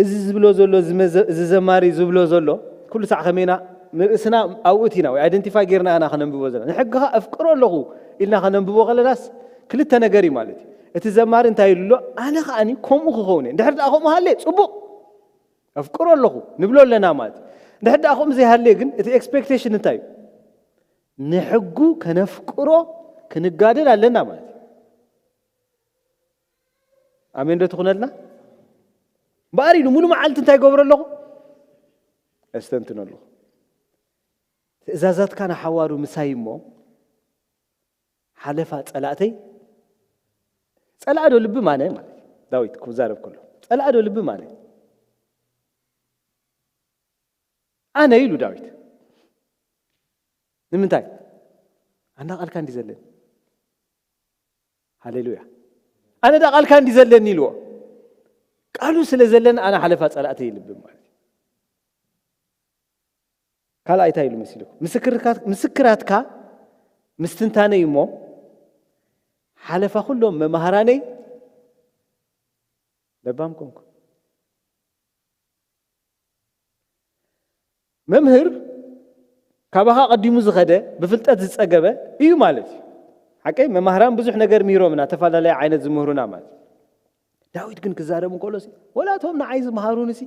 እዚ ዝብሎ ዘሎ፣ እዚ መዘ-፣ እዚ ዘማሪ ዝብሎ ዘሎ፣ ኩሉ ሳዕ ከመይና ንርእስና ኣብኡ እቲና ወይ ኣይደንቲፋይ ጌርና ኢና ከነንብቦ ዘለና። "ንሕግኻ ኣፍቅሮ ኣለኹ" ኢልና ከነንብቦ ከለናስ ክልተ ነገር እዩ ማለት እዩ። እቲ ዘማሪ እንታይ ኢሉ ኣሎ? "ኣነ ከኣኒ ከምኡ ክኸውን እየ።" እንድሕር ደኣ ከምኡ ሃለ፣ ጽቡቕ፣ "ኣፍቅሮ ኣለኹ" ንብሎ ኣለና ማለት እዩ። እንድሕር ደኣ ከምኡ ዘይሃለ ግን፣ እቲ ኤክስፔክቴሽን እንታይ እዩ? ንሕጉ ከነፍቅሮ ክንጋደል ኣለና ማለት እዩ። ኣሜን ዶ ትኹነልና? እምበኣር ኢሉ፣ "ሙሉ መዓልቲ እንታይ ገብሮ ኣለኹ? ኣስተንትኖ ኣለኹ። ትእዛዛትካ ንሓዋሩ ምሳይ እሞ፣ ሓለፋ ጸላእተይ"፣ ጸላእ ዶ ልቢ ማነ ማለት እዩ። ዳዊት ክዛረብ ከሎ፣ "ጸላእ ዶ ልቢ ማነ? ኣነ" ኢሉ ዳዊት። ንምንታይ? "ኣንዳ ቃልካ እንዲ ዘለኒ። ሃሌሉያ። ኣነ ዳ ቃልካ እንዲ ዘለኒ" ኢልዎ። ቃሉ ስለ ዘለን ኣነ ሓለፋ ጸላእተይ ይልብም ማለት እዩ። ካልኣይ እንታይ ኢሉ መሲልኩም? ምስክርካ-፣ ምስክራትካ ምስትንታነይ እሞ ሓለፋ ኩሎም መማህራነይ ለባም ኮንኩ። መምህር ካባኻ ቀዲሙ ዝኸደ ብፍልጠት ዝጸገበ እዩ ማለት እዩ። ሓቀይ መማህራን ብዙሕ ነገር ምሂሮምና፣ ተፈላለየ ዓይነት ዝምህሩና ማለት እዩ። ዳዊት ግን ክዛረብ እንከሎ ሲ፣ ወላ እቶም ንዓይ ዝመሃሩኒ ሲ፣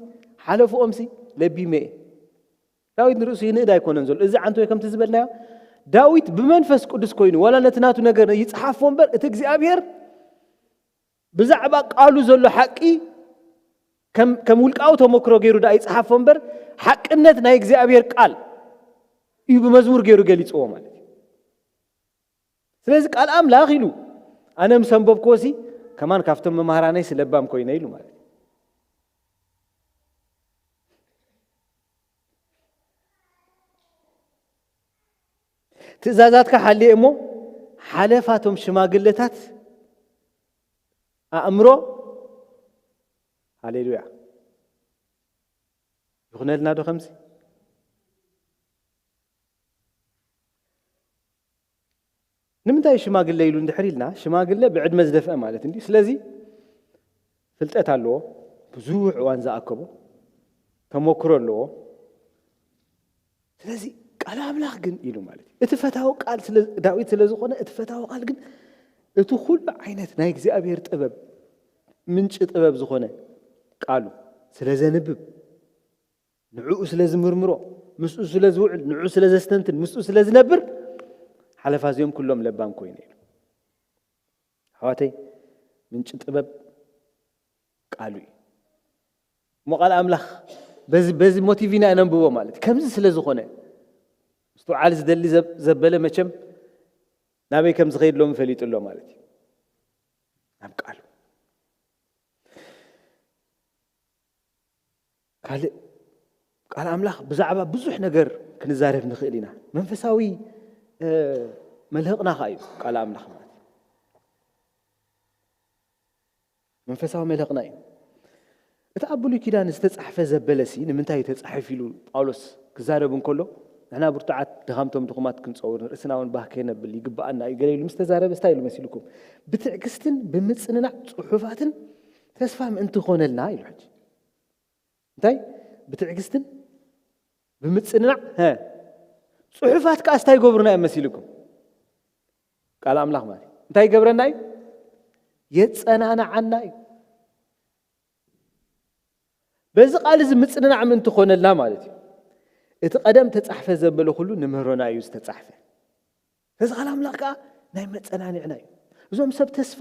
ሓለፍኦም ሲ ለቢመ እየ። ዳዊት ንርእሱ ይንእድ ኣይኮነን ዘሎ። እዚ ዓንቶ ከምቲ ዝበልናዮ፣ ዳዊት ብመንፈስ ቅዱስ ኮይኑ፣ ዋላ ነቲ ናቱ ነገር ይጽሓፎ እምበር፣ እቲ እግዚኣብሔር ብዛዕባ ቃሉ ዘሎ ሓቂ ከም፣ ከም ውልቃዊ ተመክሮ ገይሩ ደኣ ይጽሓፎ እምበር፣ ሓቅነት ናይ እግዚኣብሔር ቃል እዩ ብመዝሙር ገይሩ ገሊጽዎ ማለት እዩ። ስለዚ ቃል ኣምላኽ ኢሉ፣ ኣነ ምስ ኣንበብክዎ ሲ፣ ከማን ካብቶም መማህራነይ ስለባም ኮይነ ኢሉ ማለት እዩ። ትእዛዛትካ ሓልየ እሞ፣ ሓለፋቶም ሽማግለታት ኣእምሮ፣ ሃሌሉያ፣ ይኹነልና ዶ ከምዚ? ንምንታይ ሽማግለ ኢሉ እንድሕር ኢልና፣ ሽማግለ ብዕድመ ዝደፍአ ማለት እንዲ። ስለዚ ፍልጠት ኣለዎ፣ ብዙሕ እዋን ዝኣከቦ ተመክሮ ኣለዎ። ስለዚ ቃል ኣምላኽ ግን ኢሉ ማለት እዩ። እቲ ፈታዊ ቃል ስለ፣ ዳዊት ስለ ዝኾነ፣ እቲ ፈታዊ ቃል ግን እቲ ኩሉ ዓይነት ናይ እግዚኣብሔር ጥበብ፣ ምንጪ ጥበብ ዝኾነ ቃሉ ስለ ዘንብብ፣ ንዕኡ ስለ ዝምርምሮ፣ ምስኡ ስለ ዝውዕል፣ ንዕኡ ስለ ዘስተንትን፣ ምስኡ ስለ ዝነብር፣ ሓለፋ እዚኦም ኩሎም ለባም ኮይነ ኢሉ። ኣሕዋተይ፣ ምንጪ ጥበብ ቃሉ እዩ። እሞ ቃል ኣምላኽ በዚ፣ በዚ ሞቲቭ ኢና ነንብቦ ማለት እዩ። ከምዚ ስለ ዝኾነ፣ ምስትውዓል ዝደሊ ዘብ-፣ ዘበለ መቸም ናበይ ከም ዝኸይድ ሎሚ ፈሊጡ ኣሎ ማለት እዩ። ናብ ቃሉ። ካልእ ቃል ኣምላኽ ብዛዕባ ብዙሕ ነገር ክንዛረብ ንኽእል ኢና። መንፈሳዊ፣ እ፣ መልህቕና ኸኣ እዩ ቃል ኣምላኽ ማለት። መንፈሳዊ መልህቕና እዩ። እቲ ኣብ ብሉይ ኪዳን ዝተጻሕፈ ዘበለሲ ንምንታይ እዩ ተጻሒፉ ኢሉ ጳውሎስ ክዛረብ እንከሎ፣ ንሕና ብርቱዓት ድኻምቶም ድኹማት ክንጸውር፣ ንርእስና እውን ባህ ከይነብል ይግብኣና እዩ ገለ ኢሉ ምስ ተዛረበ፣ እንታይ ኢሉ መሲልኩም? ብትዕግስትን ብምጽንናዕ ጽሑፋትን ተስፋ ምእንቲ ኾነልና ኢሉ። ሕጂ እንታይ? ብትዕግስትን ብምጽንናዕ፣ ሀ፣ ጽሑፋት ከኣስ እንታይ ይገብሩና እዮም መሲልኩም? ቃል ኣምላኽ ማለት እዩ። እንታይ ይገብረና እዩ? የጸናንዓና እዩ። በዚ ቃል እዚ ምጽንናዕ ምእንቲ ኾነልና ማለት እዩ። እቲ ቀደም ተጻሕፈ ዘበለ ኩሉ ንምህሮና እዩ ዝተጻሕፈ። እዚ ቃል ኣምላኽ ከኣ ናይ መጸናንዕና እዩ። እዞም ሰብ ተስፋ፣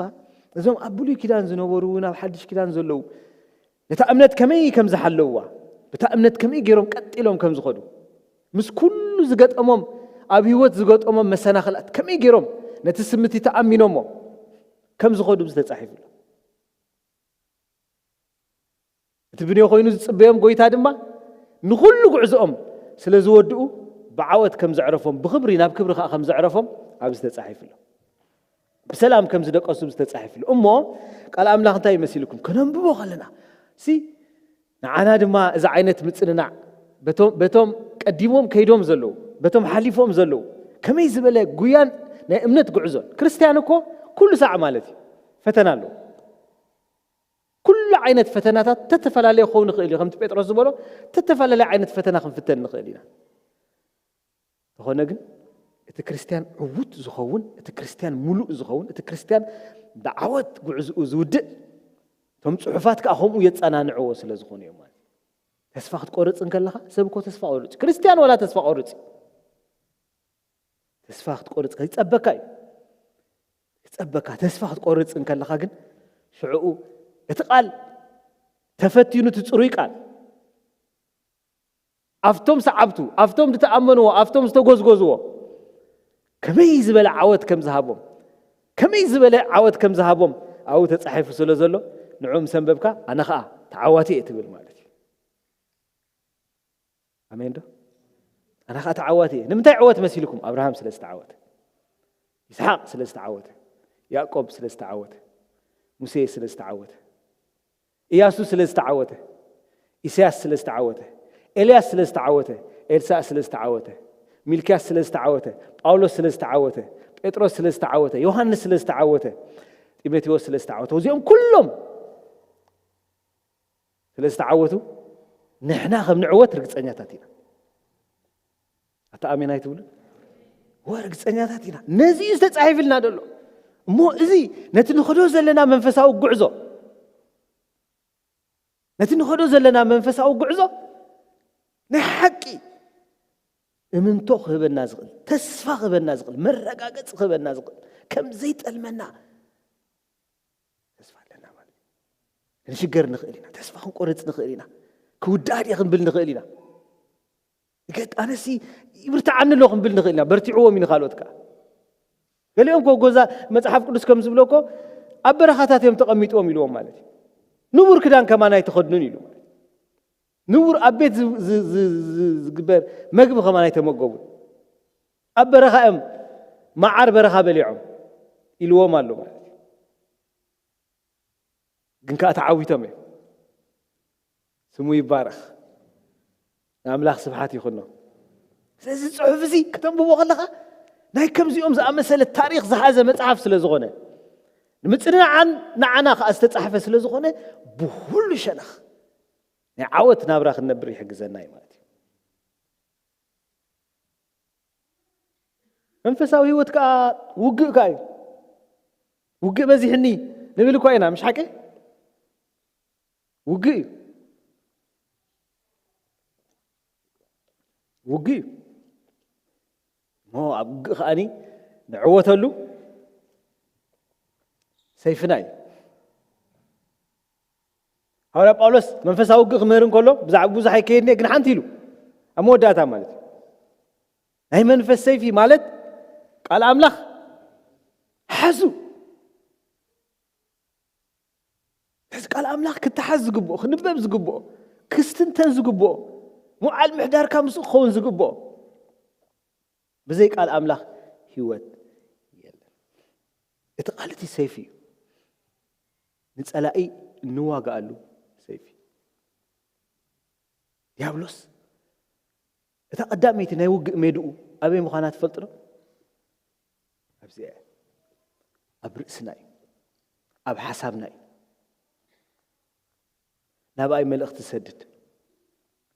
እዞም ኣብ ብሉይ ኪዳን ዝነበሩ፣ ናብ ሓድሽ ኪዳን ዘለዉ፣ ነታ እምነት ከመይ ከም ዝሓለውዋ፣ በታ እምነት ከመይ ገይሮም ቀጢሎም ከም ዝኸዱ፣ ምስ ኩሉ ዝገጠሞም፣ ኣብ ህይወት ዝገጠሞም መሰናኽላት ከመይ ገይሮም ነቲ ስምቲ ተኣሚኖሞ ከም ዝኸዱ ዝተጻሒፉ ኣሎ። እቲ ብንዮ ኮይኑ ዝጽበዮም ጎይታ ድማ ንኹሉ ጉዕዞኦም ስለ ዝወድኡ ብዓወት ከም ዘዕረፎም፣ ብኽብሪ ናብ ክብሪ ከኣ ከም ዘዕረፎም ኣብዚ ተጻሒፉ ኣሎ። ብሰላም ከም ዝደቀሱ ኣብዚ ተጻሒፉ ኣሎ። እሞ ቃል ኣምላኽ እንታይ ይመሲልኩም? ከነንብቦ ከለና ሲ ንዓና ድማ እዚ ዓይነት ምጽንናዕ በቶም፣ በቶም ቀዲሞም ከይዶም ዘለዉ፣ በቶም ሓሊፎም ዘለዉ ከመይ ዝበለ ጉያን ናይ እምነት ጉዕዞን። ክርስትያን እኮ ኩሉ ሳዕ ማለት እዩ ፈተና ኣለዎ። ኩሉ ዓይነት ፈተናታት ተተፈላለየ ክኸውን ይኽእል እዩ። ከምቲ ጴጥሮስ ዝበሎ፣ ተተፈላለየ ዓይነት ፈተና ክንፍተን ንኽእል ኢና። ዝኾነ ግን እቲ ክርስትያን ዕዉት ዝኸውን፣ እቲ ክርስትያን ሙሉእ ዝኸውን፣ እቲ ክርስትያን ብዓወት ጉዕዝኡ ዝውድእ፣ እቶም ጽሑፋት ከኣ ከምኡ የጸናንዕዎ ስለ ዝኾኑ እዮም ማለት እዩ። ተስፋ ክትቆርጽ እንከለኻ፣ ሰብ እኮ ተስፋ ቆርጽ እዩ። ክርስትያን ዋላ ተስፋ ቆርጽ እዩ። ተስፋ ክትቆርጽ ይጸበካ እዩ። ይጸበካ። ተስፋ ክትቆርጽ እንከለኻ ግን፣ ሽዕኡ እቲ ቃል ተፈቲኑ፣ እቲ ጽሩይ ቃል፣ ኣብቶም ሰዓብቱ፣ ኣብቶም ዝተኣመንዎ፣ ኣብቶም ዝተጎዝጎዝዎ፣ ከመይ ዝበለ ዓወት ከም ዝሃቦም፣ ከመይ ዝበለ ዓወት ከም ዝሃቦም ኣብኡ ተጻሒፉ ስለ ዘሎ፣ ንዕኡ ምስ ኣንበብካ፣ ኣነ ኸኣ ተዓዋቲ እየ ትብል ማለት እዩ። ኣሜን ዶ? ኣነ ኸኣ ተዓዋቲ እየ። ንምንታይ ዕወት መሲልኩም? ኣብርሃም ስለ ዝተዓወተ፣ ይስሓቅ ስለ ዝተዓወተ፣ ያዕቆብ ስለ ዝተዓወተ፣ ሙሴ ስለ ዝተዓወተ፣ ኢያሱ ስለ ዝተዓወተ፣ ኢሳያስ ስለ ዝተዓወተ፣ ኤልያስ ስለ ዝተዓወተ፣ ኤልሳዕ ስለ ዝተዓወተ፣ ሚልክያስ ስለ ዝተዓወተ፣ ጳውሎስ ስለ ዝተዓወተ፣ ጴጥሮስ ስለ ዝተዓወተ፣ ዮሃንስ ስለ ዝተዓወተ፣ ጢሞቴዎስ ስለ ዝተዓወተ፣ እዚኦም ኩሎም ስለ ዝተዓወቱ ንሕና ከም ንዕወት ርግጸኛታት ኢና። ኣታ ኣሜን ኣይትብሉ? ወ ርግጸኛታት ኢና። ነዚ እዩ ዝተጻሒፍልና ዘሎ። እሞ እዚ ነቲ ንኸዶ ዘለና መንፈሳዊ ጉዕዞ፣ ነቲ ንኸዶ ዘለና መንፈሳዊ ጉዕዞ ናይ ሓቂ እምንቶ ክህበና ዝኽእል፣ ተስፋ ክህበና ዝኽእል፣ መረጋገጺ ክህበና ዝኽእል፣ ከም ዘይጠልመና ተስፋ ኣለና ማለት እዩ። ክንሽገር ንኽእል ኢና፣ ተስፋ ክንቆርጽ ንኽእል ኢና፣ ክውዳእ ድየ ክንብል ንኽእል ኢና። ገጥ ኣነሲ ይብርትዓኒ ኣሎ ክንብል ንኽእል ኢና፣ በርቲዕዎም እዩ ንኻልኦት ከኣ። ገሊኦም ኮ ጎዛ መጽሓፍ ቅዱስ ከም ዝብሎ እኮ ኣብ በረኻታት እዮም ተቐሚጥዎም ኢልዎም ማለት እዩ። ንቡር ክዳን ከማን ኣይተኸድኑን ኢሉ ማለት እዩ። ንቡር ኣብ ቤት ዝ-፣ ዝ-፣ ዝ-፣ ዝ-፣ ዝግበር መግቢ ከማን ኣይተመገቡን። ኣብ በረኻ እዮም መዓር በረኻ በሊዖም ኢልዎም ኣሎ ማለት እዩ። ግን ከኣ ተዓዊቶም እዮም። ስሙ ይባረኽ። ንኣምላኽ ስብሓት ይኹኖ። ስለዚ ጽሑፍ እዚ ከተንብቦ ከለኻ ናይ ከምዚኦም ዝኣመሰለ ታሪኽ ዝሓዘ መጽሓፍ ስለ ዝኾነ፣ ንምጽንናዓን ንዓና ከኣ ዝተጻሕፈ ስለ ዝኾነ፣ ብኹሉ ሸነኽ ናይ ዓወት ናብራ ክንነብር ይሕግዘና እዩ ማለት እዩ። መንፈሳዊ ህይወት ከኣ ውግእ ከኣ እዩ። ውግእ በዚሕኒ ንብል እኳ ኢና፣ ምሽ ሓቂ? ውግእ እዩ። ውግእ እዩ። እሞ ኣብ ውግእ ከኣኒ ንዕወተሉ ሰይፍና እዩ። ሃዋርያ ጳውሎስ መንፈሳዊ ውግእ ክምህር እንከሎ ብዛዕባ ብዙሕ ኣይከየድን እየ፣ ግን ሓንቲ ኢሉ ኣብ መወዳእታ ማለት እዩ። ናይ መንፈስ ሰይፊ ማለት ቃል ኣምላኽ ሓዙ። እዚ ቃል ኣምላኽ ክተሓዝ ዝግብኦ፣ ክንበብ ዝግብኦ፣ ክስትንተን ዝግብኦ፣ መውዓል ምሕዳርካ ምስኡ ክኸውን ዝግብኦ። ብዘይ ቃል ኣምላኽ ህይወት የለን። እቲ ቃል እቲ ሰይፊ እዩ። ንጸላኢ እንዋግኣሉ ሰይፊ። ዲያብሎስ እታ ቀዳመይቲ ናይ ውግእ ሜድኡ ኣበይ ምዃና ትፈልጡ ዶ? ኣብዚኣ እያ። ኣብ ርእስና እዩ። ኣብ ሓሳብና እዩ። ናብኣይ መልእኽቲ ዝሰድድ፣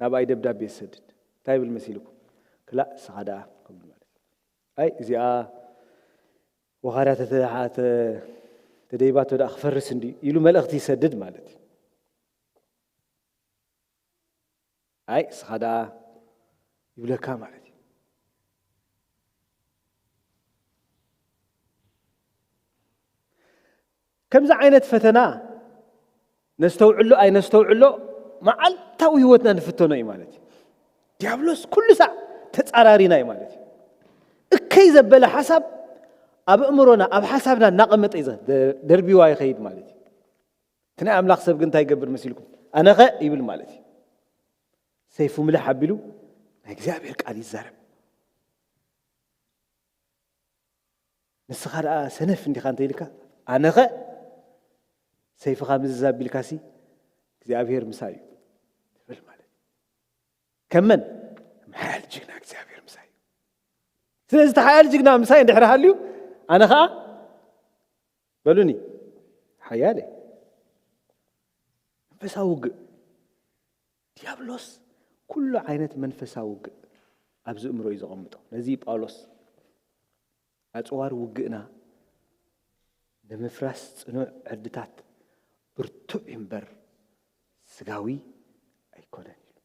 ናብኣይ ደብዳቤ ዝሰድድ እንታይ ይብል መሲልኩም? ክላእ ንስኻ ደኣ ክብል ማለት እዩ። ኣይ እዚኣ ወኻርያ ተተ-፣ ተ-፣ ተደይባቶ ደኣ ክፈርስ እንዲ ኢሉ መልእኽቲ ይሰድድ ማለት እዩ። ኣይ እስኻ ደኣ ይብለካ ማለት እዩ። ከምዚ ዓይነት ፈተና ነስተውዕሎ ኣይነስተውዕሎ መዓልታዊ ህይወትና ንፍተኖ እዩ ማለት እዩ። ዲያብሎስ ኩሉ ሳዕ ተጻራሪና እዩ ማለት እዩ። እከይ ዘበለ ሓሳብ ኣብ ኣእምሮና ኣብ ሓሳብና እናቐመጠ እዩ ዘ-፣ ደ-፣ ደርቢዋ ይኸይድ ማለት እዩ። እቲ ናይ ኣምላኽ ሰብ ግን እንታይ ይገብር መሲልኩም? ኣነኸ ይብል ማለት እዩ። ሰይፉ ምልሕ ኣቢሉ ናይ እግዚኣብሔር ቃል ይዛረብ። ንስኻ ደኣ ሰነፍ እንዲኻ እንተ ኢልካ፣ ኣነኸ ሰይፍኻ ምዝዝ ኣቢልካሲ እግዚኣብሔር ምሳይ እዩ ትብል ማለት እዩ። ከም መን? ከም ሓያል ጅግና እግዚኣብሔር ምሳይ እዩ። ስለዚ እቲ ሓያል ጅግና ምሳይ እንድሕር ሃልዩ፣ ኣነ ኸኣ በሉኒ፣ ሓያል እየ። መንፈሳዊ ውግእ። ዲያብሎስ ኩሉ ዓይነት መንፈሳዊ ውግእ ኣብዚ እምሮ እዩ ዘቐምጦ። ነዚ እዩ ጳውሎስ ኣጽዋር ውግእና ንምፍራስ ጽኑዕ ዕርድታት ብርቱዕ እዩ እምበር ስጋዊ ኣይኮነን ኢሉ።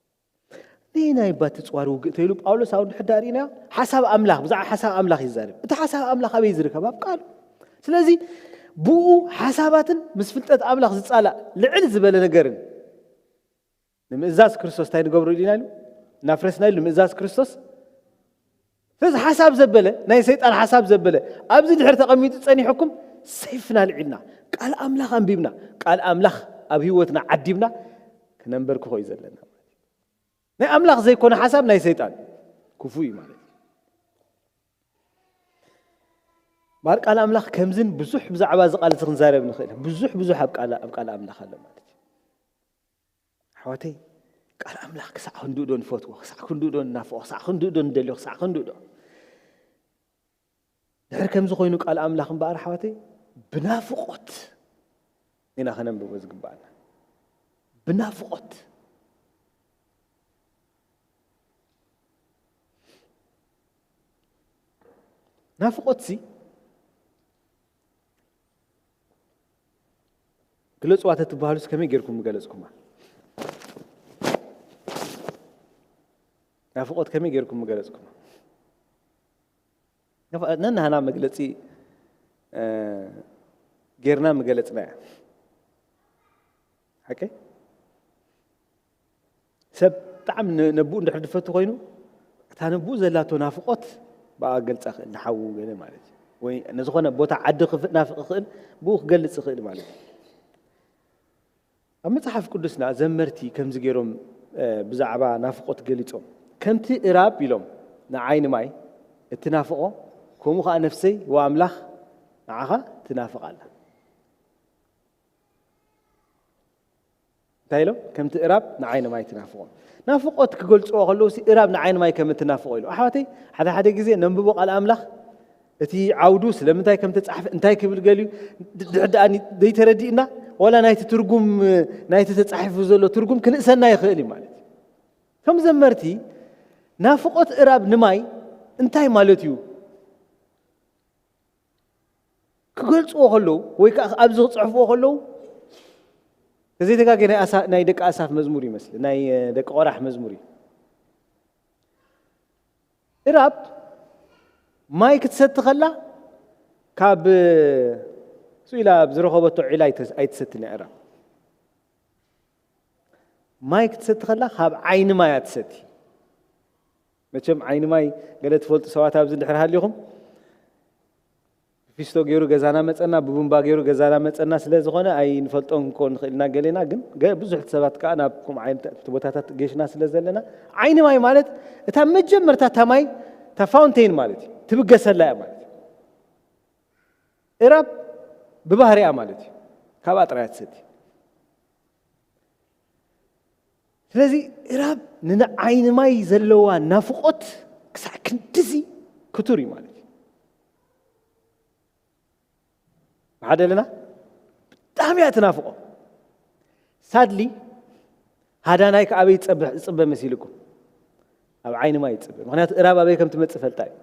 ነየናይ እባ እቲ ጽዋር ውግእ ተይሉ ጳውሎስ ኣብ ድሕር ዳር ኢና ሓሳብ ኣምላኽ፣ ብዛዕባ ሓሳብ ኣምላኽ ይዛረብ። እቲ ሓሳብ ኣምላኽ ኣበይ ዝርከብ? ኣብ ቃሉ። ስለዚ ብኡ ሓሳባትን ምስ ፍልጠት ኣምላኽ ዝጻላእ ልዕል ዝበለ ነገርን ንምእዛዝ ክርስቶስ እንታይ ንገብሮ ኢልና ኢሉ? እናፍረስና ኢሉ ንምእዛዝ ክርስቶስ። ስለዚ ሓሳብ ዘበለ፣ ናይ ሰይጣን ሓሳብ ዘበለ፣ ኣብዚ ድሕር ተቐሚጡ ጸኒሑኩም፣ ሰይፍና ልዒልና፣ ቃል ኣምላኽ ኣንቢብና፣ ቃል ኣምላኽ ኣብ ህይወትና ዓዲብና ክነንበር ክኾ እዩ ዘለና። ናይ ኣምላኽ ዘይኮነ ሓሳብ ናይ ሰይጣን ክፉእ እዩ ማለት እዩ። እምበኣር ቃል ኣምላኽ ከምዝን ብዙሕ ብዛዕባ እዚ ቃል እዚ ክንዛረብ ንኽእል ኢና። ብዙሕ፣ ብዙሕ ኣብ ቃል፣ ኣብ ቃል ኣምላኽ ኣሎ ማለት እዩ። ኣሕዋተይ፣ ቃል ኣምላኽ ክሳዕ ክንድኡ ዶ ንፈትዎ፣ ክሳዕ ክንድኡ ዶ ንናፍቖ፣ ክሳዕ ክንድኡ ዶ ንደልዮ፣ ክሳዕ ክንድኡ ዶ? ድሕር ከምዚ ኮይኑ ቃል ኣምላኽ እምበኣር ኣሕዋተይ፣ ብናፍቖት ኢና ከነንብቦ ዝግባኣና። ብናፍቖት። ናፍቖትሲ ግለጽዋ ተትበሃሉስ ከመይ ጌርኩም ምገለጽኩማ? ናፍቖት ከመይ ጌርኩም ምገለጽኩማ? ነናህና መግለጺ፣ እ፣ ጌርና ምገለጽናያ። ሓቀይ? ሰብ ብጣዕሚ ን-፣ ነብኡ እንድሕር ዝፈቱ ኮይኑ፣ እታ ነብኡ ዘላቶ ናፍቖት ብኣ ክገልጻ ክእል፣ ንሓዉ ገለ ማለት እዩ። ወይ ንዝኾነ ቦታ ዓዲ ክፍ-፣ ናፍቕ ክእል፣ ብኡ ክገልጽ ይኽእል ማለት እዩ። ኣብ መጽሓፍ ቅዱስና ዘመርቲ ከምዚ ገይሮም፣ እ፣ ብዛዕባ ናፍቖት ገሊጾም። "ከምቲ እራብ" ኢሎም፣ "ንዓይኒ ማይ እትናፍቖ፣ ከምኡ ኸኣ ነፍሰይ ወኣምላኽ ንዓኻ ትናፍቕ ኣላ።" እንታይ ኢሎም? "ከምቲ እራብ ንዓይኒ ማይ ትናፍቖ።" ናፍቖት ክገልጽዎ ከለዉ ሲ እራብ ንዓይኒ ማይ ከም እትናፍቖ ኢሎም። ኣሕዋተይ፣ ሓደ ሓደ ግዜ ነንብቦ ቃል ኣምላኽ፣ እቲ ዓውዱ ስለምንታይ ከም ተጻሕፈ፣ እንታይ ክብል ገሊዩ፣ ድ-፣ ድሕር ደኣ ኒ-፣ ዘይተረዲእና፣ ዋላ ናይቲ ትርጉም፣ ናይቲ ተጻሒፉ ዘሎ ትርጉም ክንእሰና ይኽእል እዩ ማለት እዩ። እቶም ዘመርቲ፣ ናፍቖት እራብ ንማይ እንታይ ማለት እዩ? ክገልጽዎ ከለዉ ወይ ከኣ ኣብዚ ክጽሕፍዎ ከለዉ፣ ተዘይተጋግየ ናይ ኣሳ-፣ ናይ ደቂ ኣሳፍ መዝሙር ይመስል፣ ናይ፣ እ፣ ደቂ ቆራሕ መዝሙር እዩ። እራብ ማይ ክትሰቲ ከላ ካብ፣ እ፣ ስኢላ ኣብ ዝረኸበቶ ዒላ ኣይተ-፣ ኣይትሰትን እያ እራብ። ማይ ክትሰቲ ከላ ካብ ዓይኒ ማይ እያ ትሰቲ። መቸም ዓይኒ ማይ ገለ ትፈልጡ ሰባት ኣብዚ እንድሕር ሃሊኹም፣ ብፊስቶ ገይሩ ገዛና መጸና፣ ብቡምባ ገይሩ ገዛና መጸና ስለ ዝኾነ ኣይንፈልጦን ክኸውን ንኽእል ኢና ገሌና፣ ግን ገ-፣ ብዙሕ ሰባት ከኣ ናብ ከምኡ ዓይነት ቦታታት ጌሽና ስለ ዘለና፣ ዓይኒ ማይ ማለት እታ መጀመርታ እታ ማይ፣ እታ ፋውንቴን ማለት እዩ፣ ትብገሰላ እያ ማለት እዩ። እራብ ብባህሪኣ ማለት እዩ፣ ካብኣ ጥራይ እያ ትሰቲ። ስለዚ እራብ ንዓይኒ ማይ ዘለዋ ናፍቖት ክሳዕ ክንድዚ ክቱር እዩ ማለት እዩ። ብሓደ ኣለና? ብጣዕሚ እያ ትናፍቖ። ሳድሊ ሃዳናይ ከ ኣበይ ይጸበ-፣ ይጽበ መሲልኩም? ኣብ ዓይኒ ማይ ይጽበ። ምኽንያቱ እራብ ኣበይ ከም ትመጽእ ፈልጣ እዩ።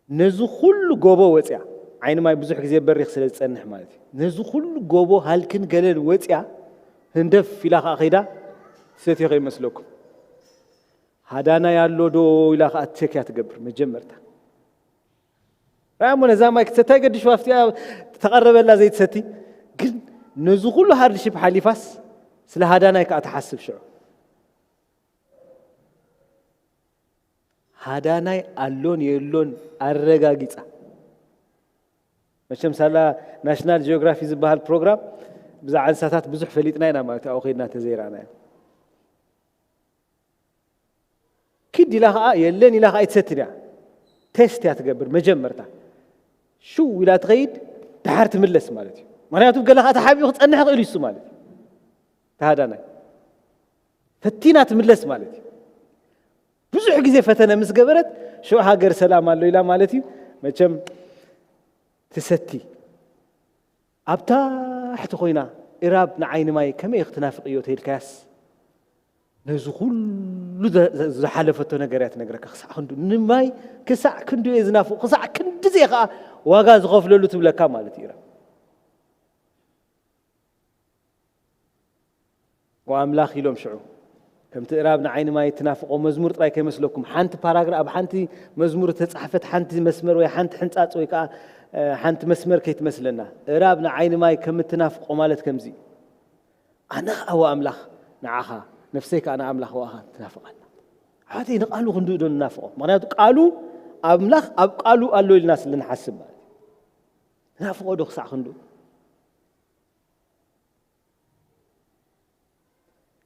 ነዚ ኩሉ ጎቦ ወጽያ፣ ዓይኒ ማይ ብዙሕ ግዜ በሪኽ ስለ ዝጸንሕ ማለት እዩ። ነዚ ኩሉ ጎቦ ሃልክን ገለን ወጽያ፣ ህንደፍ ኢላ ከኣ ከይዳ ትሰትዮ ከይመስለኩም። ሃዳናይ ኣሎ ዶ ኢላ ከኣ ቸክ እያ ትገብር መጀመርታ። ራእያ እሞ ነዛ ማይ ክትሰቲ ኣይገድሽዋ፣ ኣብቲኣ ተቐረበላ ዘይትሰቲ። ግን ነዚ ኩሉ ሃርድሺፕ ሓሊፋስ ስለ ሃዳናይ ከኣ ትሓስብ ሽዑ። ሃዳናይ ኣሎን የሎን ኣረጋጊጻ። መቸም ሳላ ናሽናል ጂኦግራፊ ዝበሃል ፕሮግራም ብዛዕባ እንስሳታት ብዙሕ ፈሊጥና ኢና ማለት እዩ፣ ኣብኡ ከይድና ተዘይረኣናዮ። ኪድ ኢላ ኸዓ የለን ኢላ ኸዓ ኣይትሰትን እያ። ቴስት እያ ትገብር መጀመርታ። ሽው ኢላ ትኸይድ፣ ደሓር ትምለስ ማለት እዩ። ምኽንያቱ ገለ ኸዓ ተሓቢኡ ክጸንሕ ይኽእል እዩ እሱ ማለት እዩ። ተሃዳናይ። ፈቲና ትምለስ ማለት እዩ። ብዙሕ ግዜ ፈተነ ምስ ገበረት፣ ሽዑ ሃገር ሰላም ኣሎ ኢላ ማለት እዩ። መቸም ትሰቲ። ኣብ ታሕቲ ኮይና፣ እራብ ንዓይኒ ማይ ከመይ ክትናፍቕዮ ተይልካያስ፣ ነዚ ኩሉ ዘ-፣ ዘ-፣ ዝሓለፈቶ ነገር እያ ትነግረካ። ክሳዕ ክንዱ ንማይ፣ ክሳዕ ክንዱ እየ ዝናፍቕ፣ ክሳዕ ክንድዚ እየ ኸዓ ዋጋ ዝኸፍለሉ ትብለካ ማለት እዩ እራብ። ወኣምላኽ ኢሎም ሽዑ፣ ከምቲ እራብ ንዓይኒ ማይ እትናፍቖ መዝሙር ጥራይ ከይመስለኩም። ሓንቲ ፓራግራ-፣ ኣብ ሓንቲ መዝሙር እተጻሕፈት ሓንቲ መስመር ወይ ሓንቲ ሕንጻጽ ወይ ከኣ፣ እ፣ ሓንቲ መስመር ከይትመስለና። እራብ ንዓይኒ ማይ ከም እትናፍቖ ማለት ከምዚ እዩ። ኣነ ኸኣ ወኣምላኽ ንዓኻ፣ ነፍሰይ ከኣ ንኣምላኽ ወኣኻ ትናፍቕ ኣላ። ኣሕዋተይ፣ ንቓሉ ክንድኡ ዶ ንናፍቖ? ምኽንያቱ ቃሉ፣ ኣምላኽ ኣብ ቃሉ ኣሎ ኢልና ስለ ንሓስብ ማለት እዩ። ንናፍቖ ዶ ክሳዕ ክንድኡ?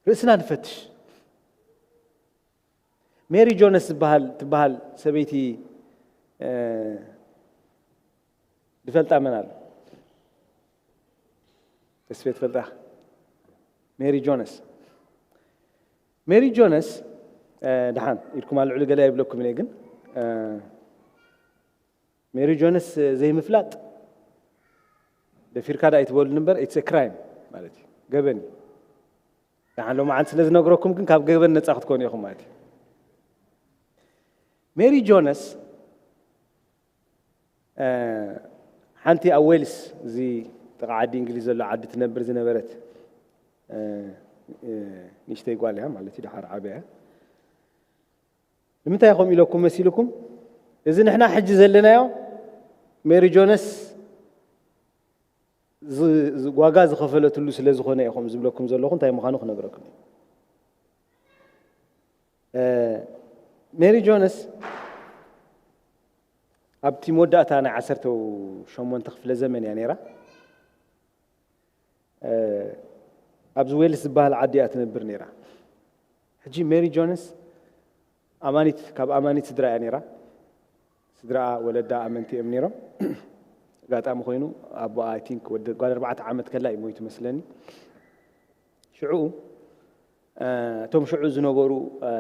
ርእስና ንፈትሽ። ሜሪ ጆነስ ዝበሃል፣ ትበሃል ሰበይቲ፣ እ፣ ዝፈልጣ መን ኣሎ? ተስፌ ትፈልጣ? ሜሪ ጆነስ። ሜሪ ጆነስ፣ እ፣ ደሓን ኢድኩም ኣልዕሉ፣ ገለ ኣይብለኩም እየ፣ ግን፣ እ፣ ሜሪ ጆነስ ዘይምፍላጥ ደፊርካ ዳ ኣይትበሉኒ እምበር፣ it's a crime ማለት እዩ፣ ገበን እዩ። ደሓን ሎማዓንቲ ስለ ዝነግረኩም ግን ካብ ገበን ነጻ ክትኮኑ ኢኹም ማለት እዩ። ሜሪ ጆነስ፣ እ፣ ሓንቲ ኣብ ዌልስ፣ እዚ ጥቓ ዓዲ እንግሊዝ ዘሎ ዓዲ ትነብር ዝነበረት፣ እ፣ እ፣ ንእሽተይ ጓል እያ ማለት እዩ፣ ደሓር ዓብያ እያ። ንምንታይ ከምኡ ኢለኩም መሲልኩም? እዚ ንሕና ሕጂ ዘለናዮ ሜሪ ጆነስ ዝ-፣ ዝ-፣ ዋጋ ዝኸፈለትሉ ስለ ዝኾነ እየ ከምኡ ዝብለኩም ዘለኹ፣ እንታይ ምዃኑ ክነግረኩም እየ። እ፣ ሜሪ ጆነስ ኣብቲ መወዳእታ ናይ ዓሰርተ ሸሞንተ ክፍለ ዘመን እያ ነይራ። እ፣ ኣብዚ ዌልስ ዝበሃል ዓዲ እያ ትነብር ነይራ። ሕጂ ሜሪ ጆነስ ኣማኒት፣ ካብ ኣማኒት ስድራ እያ ነይራ። ስድራኣ፣ ወለዳ ኣመንቲ እዮም ነይሮም። ኣጋጣሚ ኮይኑ ኣቦኣ፣ I think፣ ወዲ ጓል ኣርባዕተ ዓመት ከላ እዩ ሞይቱ መስለኒ። ሽዑ፣ እ፣ እቶም ሽዑ ዝነበሩ፣ እ፣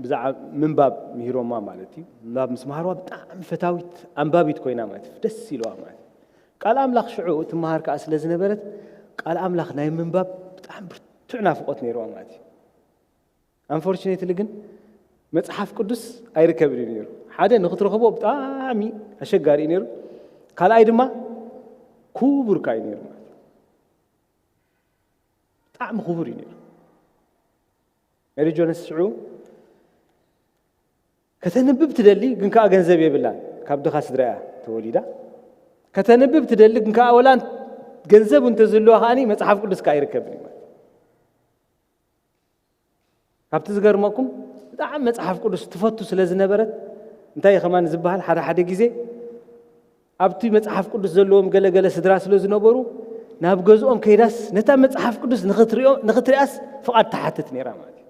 ብዛዕባ ምንባብ ምሂሮማ ማለት እዩ። ምንባብ ምስ መሃርዋ ብጣዕሚ ፈታዊት ኣንባቢት ኮይና ማለት እዩ። ደስ ኢልዋ ማለት እዩ። ቃል ኣምላኽ ሽዑ ትመሃር ከኣ ስለ ዝነበረት ቃል ኣምላኽ ናይ ምንባብ ብጣዕሚ ብርቱዕ ናፍቖት ነይርዋ ማለት እዩ። Unfortunately ግን መጽሓፍ ቅዱስ ኣይርከብን እዩ ነይሩ። ሓደ ንኽትረኽቦ ብጣዕሚ ኣሸጋሪ እዩ ነይሩ። ካልኣይ ድማ ክቡር ከኣ እዩ ነይሩ ማለት እዩ። ብጣዕሚ ክቡር እዩ ነይሩ። ሜሪ ጆነስ ሽዑ ከተንብብ ትደሊ ግን ከኣ ገንዘብ የብላን። ካብ ድኻ ስድራ እያ ተወሊዳ። ከተንብብ ትደሊ ግን ከኣ ወላ ገንዘብ እንተዝህልዋ ከኣኒ መጽሓፍ ቅዱስ ከኣ ኣይርከብን እዩ ማለት እዩ። ካብቲ ዝገርመኩም ብጣዕሚ መጽሓፍ ቅዱስ ትፈቱ ስለ ዝነበረት እንታይ እዩ ከማን ዝበሃል፣ ሓደ ሓደ ግዜ ኣብቲ መጽሓፍ ቅዱስ ዘለዎም ገለ ገለ ስድራ ስለ ዝነበሩ ናብ ገዝኦም ከይዳስ ነታ መጽሓፍ ቅዱስ ንኽትሪኦ-፣ ንኽትሪኣስ ፍቓድ ትሓትት ነይራ ማለት እዩ።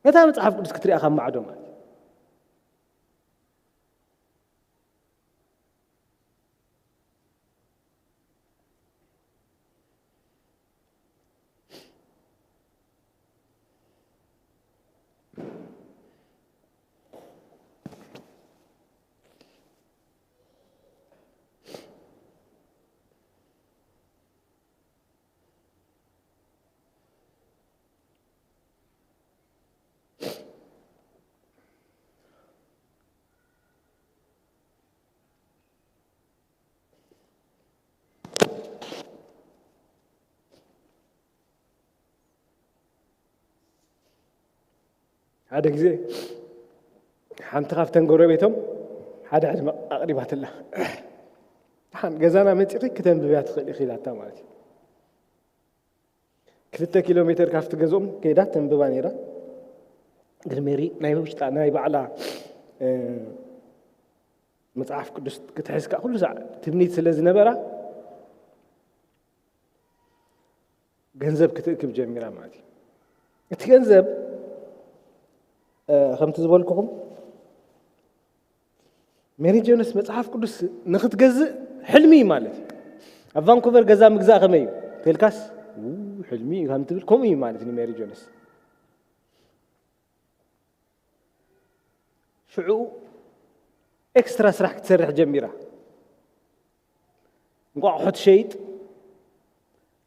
ነታ መጽሓፍ ቅዱስ ክትሪኣ ካብ ማዕዶ ማለት እዩ። ሓደ ግዜ ሓንቲ ካብተን ጎረቤቶም ሓደ ዕድመ ኣቕሪባትላ። ደሓን ገዛና መጺኺ ክተንብብያ ትኽእሊ ኢኺ ኢላታ ማለት እዩ። ክልተ ኪሎ ሜተር ካብቲ ገዝኦም ከይዳ ተንብባ ነይራ። ግን ሜሪ ናይ ውሽጣ ናይ ባዕላ፣ እ፣ መጽሓፍ ቅዱስ ክትሕዝ ከኣ ኩሉ ሳዕ ትምኒት ስለ ዝነበራ ገንዘብ ክትእክብ ጀሚራ ማለት እዩ። እቲ ገንዘብ፣ እ፣ ከምቲ ዝበልኩኹም ሜሪ ጆነስ መጽሓፍ ቅዱስ ንኽትገዝእ ሕልሚ እዩ ማለት እዩ። ኣብ ቫንኩቨር ገዛ ምግዛእ ከመይ እዩ? ተልካስ፣ ው፣ ሕልሚ እዩ ከም ትብል ከምኡ እዩ ማለት እዩ ሜሪ ጆነስ። ሽዑ ኤክስትራ ስራሕ ክትሰርሕ ጀሚራ። እንቋቑሖ ትሸይጥ፣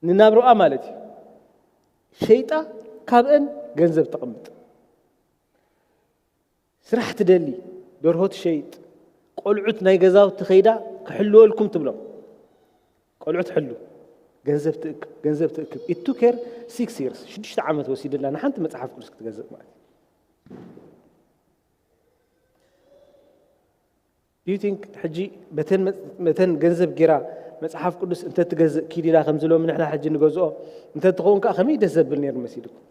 ንናብራኣ ማለት እዩ። ሸይጣ ካብአን ገንዘብ ተቕምጥ። ስራሕ ትደሊ፣ ደርሆ ትሸይጥ፣ ቆልዑት ናይ ገዛውቲ ከይዳ ክሕልወልኩም ትብሎም። ቆልዑት ሕሉ፣ ገንዘብ ትእክብ፣ ገንዘብ ትእክብ። It took her six years፣ ሽዱሽተ ዓመት ወሲድላ ንሓንቲ መጽሓፍ ቅዱስ ክትገዝእ ማለት እዩ። Do you think ሕጂ በተን መ-፣ በተን ገንዘብ ጌራ መጽሓፍ ቅዱስ እንተትገዝእ ኪድ ኢላ ከምዚ ሎሚ ንሕና ሕጂ ንገዝኦ እንተትኸውን ከኣ ከመይ ደስ ዘብል ነይሩ መሲልኩም?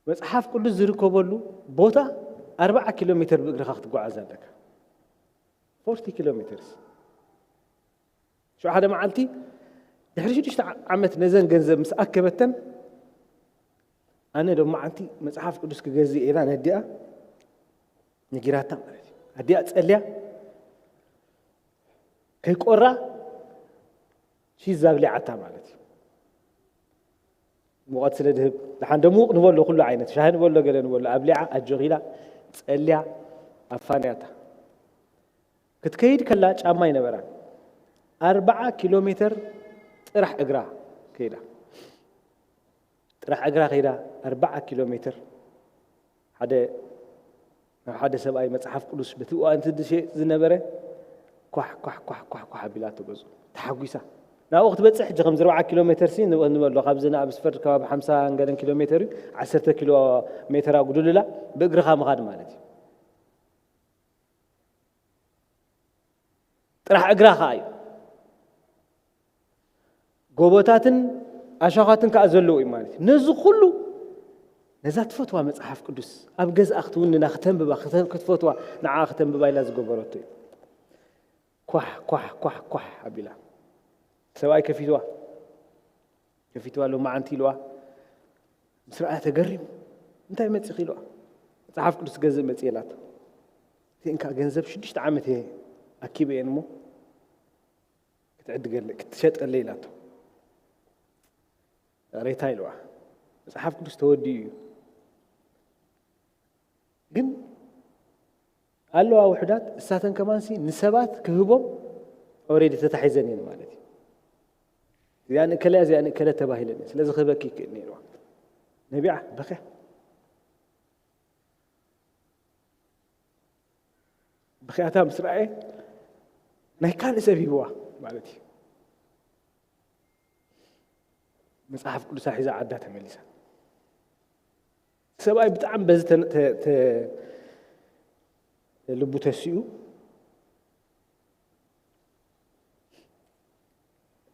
መጽሓፍ ቅዱስ ዝርከበሉ ቦታ ኣርብዓ ኪሎ ሜተር ብእግርኻ ክትጓዓዝ ኣለካ። ፎርቲ ኪሎ ሜተርስ። ሽዑ ሓደ መዓልቲ ድሕሪ ሽዱሽተ ዓ-፣ ዓመት ነዘን ገንዘብ ምስ ኣከበተን፣ ኣነ ዶ መዓልቲ መጽሓፍ ቅዱስ ክገዝእ ኢላ ነዲኣ ነጊራታ ማለት እዩ። ኣዲኣ ጸልያ ከይቆራ ቺዝ ኣብሊዓታ ማለት እዩ። ሙቐት ስለ ድህብ፣ ደሓን ደሙቕ ንበሎ፣ ኩሉ ዓይነት ሻሂ ንበሎ፣ ገለ ንበሎ፣ ኣብሊዓ፣ ኣጆኺላ፣ ጸልያ፣ ኣፋንያታ። ክትከይድ ከላ ጫማ ኣይነበራን። ኣርብዓ ኪሎ ሜተር ጥራሕ እግራ ከይዳ። ጥራሕ እግራ ከይዳ፣ ኣርብዓ ኪሎ ሜተር። ሓደ፣ ናብ ሓደ ሰብኣይ መጽሓፍ ቅዱስ በቲ እዋን እቲ ዝሸይጥ ዝነበረ ኳሕ፣ ኳሕ፣ ኳሕ፣ ኳሕ፣ ኳሕ ኣቢላቶ ገጹ። ተሓጒሳ። ናብኡ ክትበጽሕ ሕጂ ከምዚ ኣርብዓ ኪሎ ሜተር ሲ ንበ-፣ ንበሎ፣ ካብዚ ንኣብ ስፈርድ ከባቢ ሓምሳ ገለን ኪሎ ሜተር እዩ፣ ዓሰርተ ኪሎ ሜተር ኣጉድልላ ብእግርኻ ምኻድ ማለት እዩ። ጥራሕ እግራ ኸኣ እዩ። ጎቦታትን ኣሻኻትን ከኣ ዘለዎ እዩ ማለት እዩ። ነዚ ኩሉ፣ ነዛ ትፈትዋ መጽሓፍ ቅዱስ ኣብ ገዝኣ ክትውንና፣ ክተንብባ፣ ክተ-፣ ክትፈትዋ፣ ንዓኣ ክተንብባ ኢላ ዝገበረቶ እዩ። ኳሕ፣ ኳሕ፣ ኳሕ፣ ኳሕ ኣቢላ። ሰብኣይ ከፊትዋ። ከፊትዋ፣ ሎማዓንቲ ኢልዋ። ምስ ረኣያ ተገሪሙ። "እንታይ መጺኺ?" ኢልዋ። "መጽሓፍ ቅዱስ ገዝእ መጺእ" ኢላቶ። "እቲአን ከኣ ገንዘብ ሽዱሽተ ዓመት እየ ኣኪበ እየን እሞ ክትዕድገለ-፣ ክትሸጠለ" ኢላቶ። "ሬታ" ኢልዋ። "መጽሓፍ ቅዱስ ተወዲኡ እዩ። ግን ኣለዋ ውሑዳት፣ እሳተን ከማንሲ ንሰባት ክህቦም ኦሬዲ ተታሒዘን እየን ማለት እዩ። እዚኣ ንእከለ እያ፣ እዚኣ ንእከለ ተባሂለን እየን። ስለዚ ክህበኪ ይክእል" ነይርዋ። ነቢዓ በኽያ። ብኽያታ ምስ ረኣየ ናይ ካልእ ሰብ ሂብዋ ማለት እዩ። መጽሓፍ ቅዱሳ ሒዛ ዓዳ ተመሊሳ። ሰብኣይ ብጣዕሚ በዚ ተ-፣ ተ-፣ ተ-፣ ልቡ ተሲኡ።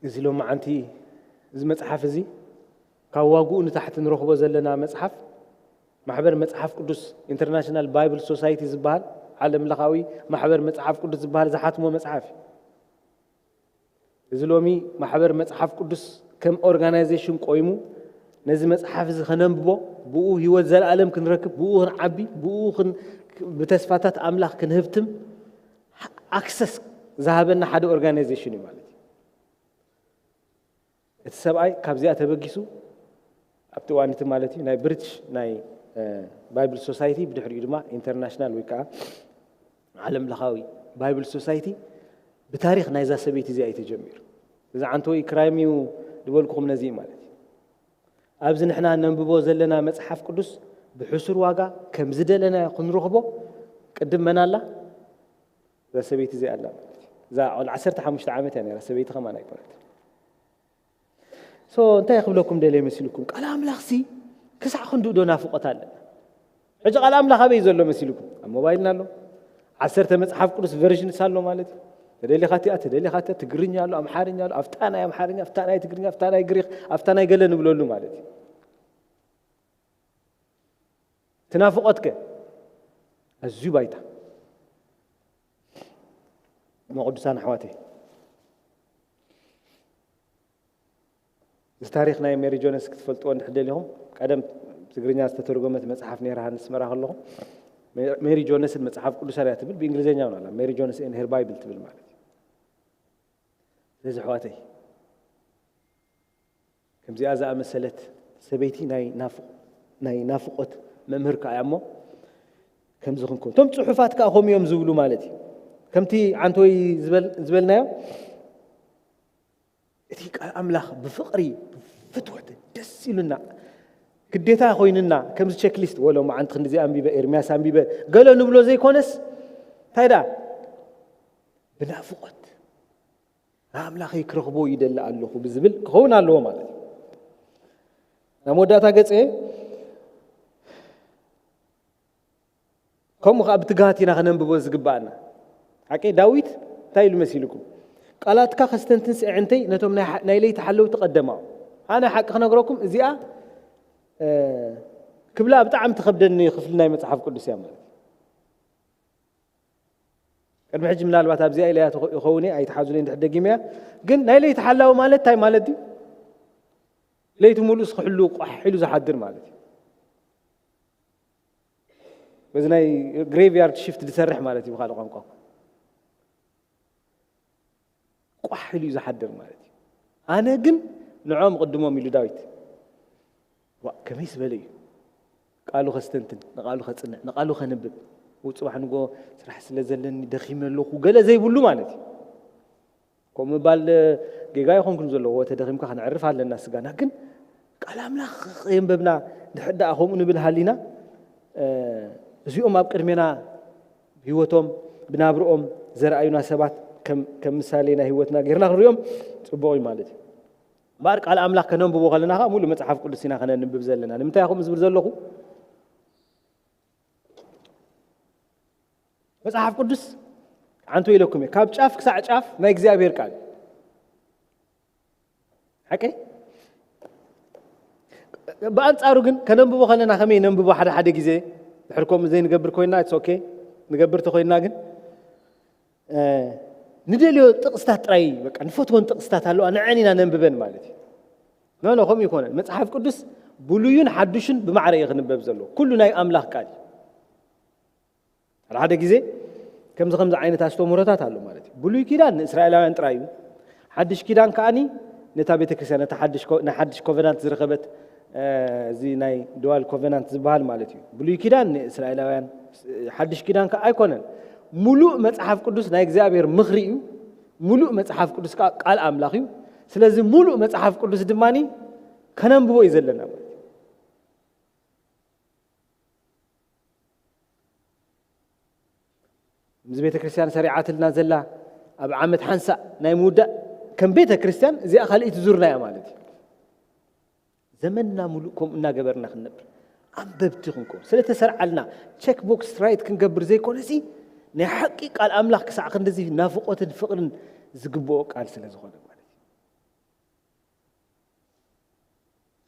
እዚ ሎማዓንቲ እዚ መጽሓፍ እዚ ካብ ዋግኡ ንታሕቲ ንረኽቦ ዘለና መጽሓፍ፣ ማሕበር መጽሓፍ ቅዱስ፣ ኢንተርናሽናል ባይብል ሶሳይቲ ዝበሃል ዓለም ለኻዊ ማሕበር መጽሓፍ ቅዱስ ዝበሃል ዝሓትሞ መጽሓፍ እዩ። እዚ ሎሚ ማሕበር መጽሓፍ ቅዱስ ከም ኦርጋናይዜሽን ቆይሙ ነዚ መጽሓፍ እዚ ከነንብቦ፣ ብኡ ህይወት ዘለኣለም ክንረክብ፣ ብኡ ክንዓቢ፣ ብኡ ክን-፣ ብተስፋታት ኣምላኽ ክንህብትም ኣክሰስ ዝሃበና ሓደ ኦርጋናይዜሽን እዩ ማለት እዩ። እቲ ሰብኣይ ካብዚኣ ተበጊሱ፣ ኣብቲ እዋን እቲ ማለት እዩ፣ ናይ ብሪቲሽ ናይ፣ እ፣ ባይብል ሶሳይቲ፣ ብድሕሪኡ ድማ ኢንተርናሽናል ወይ ከዓ ዓለም ለኻዊ ባይብል ሶሳይቲ፣ ብታሪኽ ናይዛ ሰበይቲ እዚኣ እዩ ተጀሚሩ። እዚ ዓንተወይ ክራይም እዩ ዝበልኩኹም ነዚ እዩ ማለት እዩ። ኣብዚ ንሕና ነንብቦ ዘለና መጽሓፍ ቅዱስ ብሕሱር ዋጋ ከም ዝደለናዮ ክንረኽቦ ቅድም መን ኣላ? እዛ ሰበይቲ እዚኣ ኣላ ማለት እዩ። እዛ ቆልዓ ዓሰርተ ሓሙሽተ ዓመት እያ ነይራ፣ ሰበይቲ ከማን ኣይኮነት። ሶ እንታይ ክብለኩም ደልየ መሲልኩም? ቃል ኣምላኽሲ ክሳዕ ክንድኡ ዶ ናፍቖት ኣለና? ሕጂ ቃል ኣምላኽ ኣበይ ዘሎ መሲልኩም? ኣብ ሞባይልና ኣሎ። ዓሰርተ መጽሓፍ ቅዱስ ቨርዥንስ ኣሎ ማለት እዩ። ተደሊኻ እቲኣ፣ ተደሊኻ እቲኣ፣ ትግርኛ ኣሎ፣ ኣምሓርኛ ኣሎ፣ ኣብታ ናይ ኣምሓርኛ፣ ኣብታ ናይ ትግርኛ፣ ኣብታ ናይ ግሪኽ፣ ኣብታ ናይ ገለ ንብለሉ ማለት እዩ። ትናፍቖትከ? ኣዝዩ ባይታ። እሞ ቅዱሳን ኣሕዋተይ፣ እዚ ታሪኽ ናይ ሜሪ ጆነስ ክትፈልጥዎ እንድሕር ደሊኹም፣ ቀደም ትግርኛ ዝተተርጎመት መጽሓፍ ነይራ፣ ኣስመራ ከለኹ። ሜ-፣ ሜሪ ጆነስን መጽሓፍ ቅዱሳን እያ ትብል፣ ብእንግሊዝኛ እውን ኣላ፣ ሜሪ ጆነስ ኤንድ ሄር ባይብል ትብል ማለት እዩ። ስለዚ ኣሕዋተይ፣ ከምዚኣ ዝኣመሰለት ሰበይቲ ናይ ናፍቕ-፣ ናይ ናፍቖት መምህር ከኣ እያ እሞ፣ ከምዚ ክንከውን። እቶም ጽሑፋት ከኣ ከምኡ እዮም ዝብሉ ማለት እዩ። ከምቲ ዓንተወይ ዝበል-፣ ዝበልናዮ፣ እቲ ቃል ኣምላኽ ብፍቕሪ፣ ብፍትወት ደስ ኢሉና፣ ግዴታ ኮይኑና፣ ከምዚ ቸክሊስት፣ ወሎ መዓንቲ ክንዲዚ ኣንቢበ፣ ኤርምያስ ኣንቢበ፣ ገለ ንብሎ ዘይኮነስ፣ እንታይ ደኣ? ብናፍቖት፣ ንኣምላኸይ ክረኽቦ ይደሊ ኣለኹ ብዝብል ክኸውን ኣለዎ ማለት እዩ። ናብ መወዳእታ ገጸ፣ ከምኡ ኸዓ ብትግሃት ኢና ኸነንብቦ ዝግብኣና። ሓቂ ዳዊት እንታይ ኢሉ መሲልኩም? "ቃላትካ ከስተንትንስ ኣዕንተይ ነቶም ናይ ሓ-፣ ናይ ለይቲ ሓለውቲ ቀደማኦም." ኣነ ሓቂ ክነግረኩም፣ እዚኣ፣ እ፣ ክብላ ብጣዕሚ ትኸብደኒ ክፍሊ ናይ መጽሓፍ ቅዱስ እያ ማለት እዩ። ቅድሚ ሕጂ ምናልባት ኣብዚኣ ኢለያ ትኸ-፣ ይኸውን እየ፣ ኣይትሓዙለይ እንድሕር ደጊመያ። ግን ናይ ለይቲ ሓላዊ ማለት እንታይ ማለት ድዩ? ለይቲ ሙሉእስ ክሕሉ ቋሕ ኢሉ ዝሓድር ማለት እዩ። በዚ ናይ ግሬቭያርድ ሽፍት ዝሰርሕ ማለት እዩ ብኻልእ ቋንቋ። ቋሕ ኢሉ እዩ ዝሓድር ማለት እዩ። ኣነ ግን ንዖም እቕድሞም ኢሉ ዳዊት። ዋ፣ ከመይ ዝበለ እዩ! ቃሉ ከስተንትን፣ ንቃሉ ከጽንዕ፣ ንቃሉ ከንብብ። ው ጽባሕ ንጎ ስራሕ ስለ ዘለኒ ደኺመ ኣለኹ ገለ ዘይብሉ ማለት እዩ። ከምኡ ምባል ጌጋ ኣይኮንኩን ዘለዎ፣ ተደኺምካ ክነዕርፍ ኣለና ስጋና። ግን ቃል ኣምላኽ የንበብና፣ ድሕር ደኣ ከምኡ ንብል ሃሊና፣ እ፣ እዚኦም ኣብ ቅድሜና ህይወቶም ብናብርኦም ዘርኣዩና ሰባት ከም፣ ከም ምሳሌ ናይ ህይወትና ጌርና ክንሪኦም ጽቡቕ እዩ ማለት እዩ። እምበኣር ቃል ኣምላኽ ከነንብቦ ከለና ኸኣ ሙሉእ መጽሓፍ ቅዱስ ኢና ከነንብብ ዘለና። ንምንታይ ከምኡ ዝብል ዘለኹ? መጽሓፍ ቅዱስ ዓንቶ ኢለኩም እየ። ካብ ጫፍ ክሳዕ ጫፍ ናይ እግዚኣብሔር ቃል። ሓቀይ? ብኣንጻሩ ግን ከነንብቦ ከለና ከመይ ነንብቦ ሓደ ሓደ ግዜ? ድሕር ከምኡ ዘይንገብር ኮይና፣ it's okay። ንገብር ተኾይንና ግን፣ እ፣ ንደልዮ ጥቕስታት ጥራይ፣ በቃ ንፈትወን ጥቕስታት ኣለዋ፣ ንዐን ኢና ነንብበን ማለት እዩ። ኖ፣ ኖ፣ ከምኡ ይኮነን። መጽሓፍ ቅዱስ ብሉይን ሓዱሽን ብማዕረ እዩ ክንበብ ዘለዎ። ኩሉ ናይ ኣምላኽ ቃል እዩ። ሓደ ሓደ ግዜ ከምዚ ከምዚ ዓይነት ኣስተምህሮታት ኣሎ ማለት እዩ። ብሉይ ኪዳን ንእስራኤላውያን ጥራይ እዩ። ሓድሽ ኪዳን ከኣኒ ነታ ቤተ ክርስቲያን፣ ነታ ሓድሽ ኮ-፣ ናይ ሓድሽ ኮቨናንት ዝረኸበት፣ እ፣ እዚ ናይ ድዋል ኮቨናንት ዝበሃል ማለት እዩ። ብሉይ ኪዳን ንእስራኤላውያን፣ ሓድሽ ኪዳን ከኣ ኣይኮነን። ሙሉእ መጽሓፍ ቅዱስ ናይ እግዚኣብሔር ምኽሪ እዩ። ሙሉእ መጽሓፍ ቅዱስ ከኣ ቃል ኣምላኽ እዩ። ስለዚ ሙሉእ መጽሓፍ ቅዱስ ድማኒ ከነንብቦ እዩ ዘለና ማለት እዩ። ምስ ቤተ ክርስቲያን ሰሪዓትልና ዘላ ኣብ ዓመት ሓንሳእ ናይ ምውዳእ ከም ቤተ ክርስቲያን እዚኣ ካልኣይቲ ዙርና እያ ማለት እዩ። ዘመንና ሙሉእ ከምኡ እናገበርና ክንነብር ኣንበብቲ ክንከውን ስለ ተሰርዓልና ቸክ ቦክስ ራይት ክንገብር ዘይኮነሲ ናይ ሓቂ ቃል ኣምላኽ ክሳዕ ክንድዚ ናፍቖትን ፍቕርን ዝግብኦ ቃል ስለ ዝኾነ ማለት እዩ።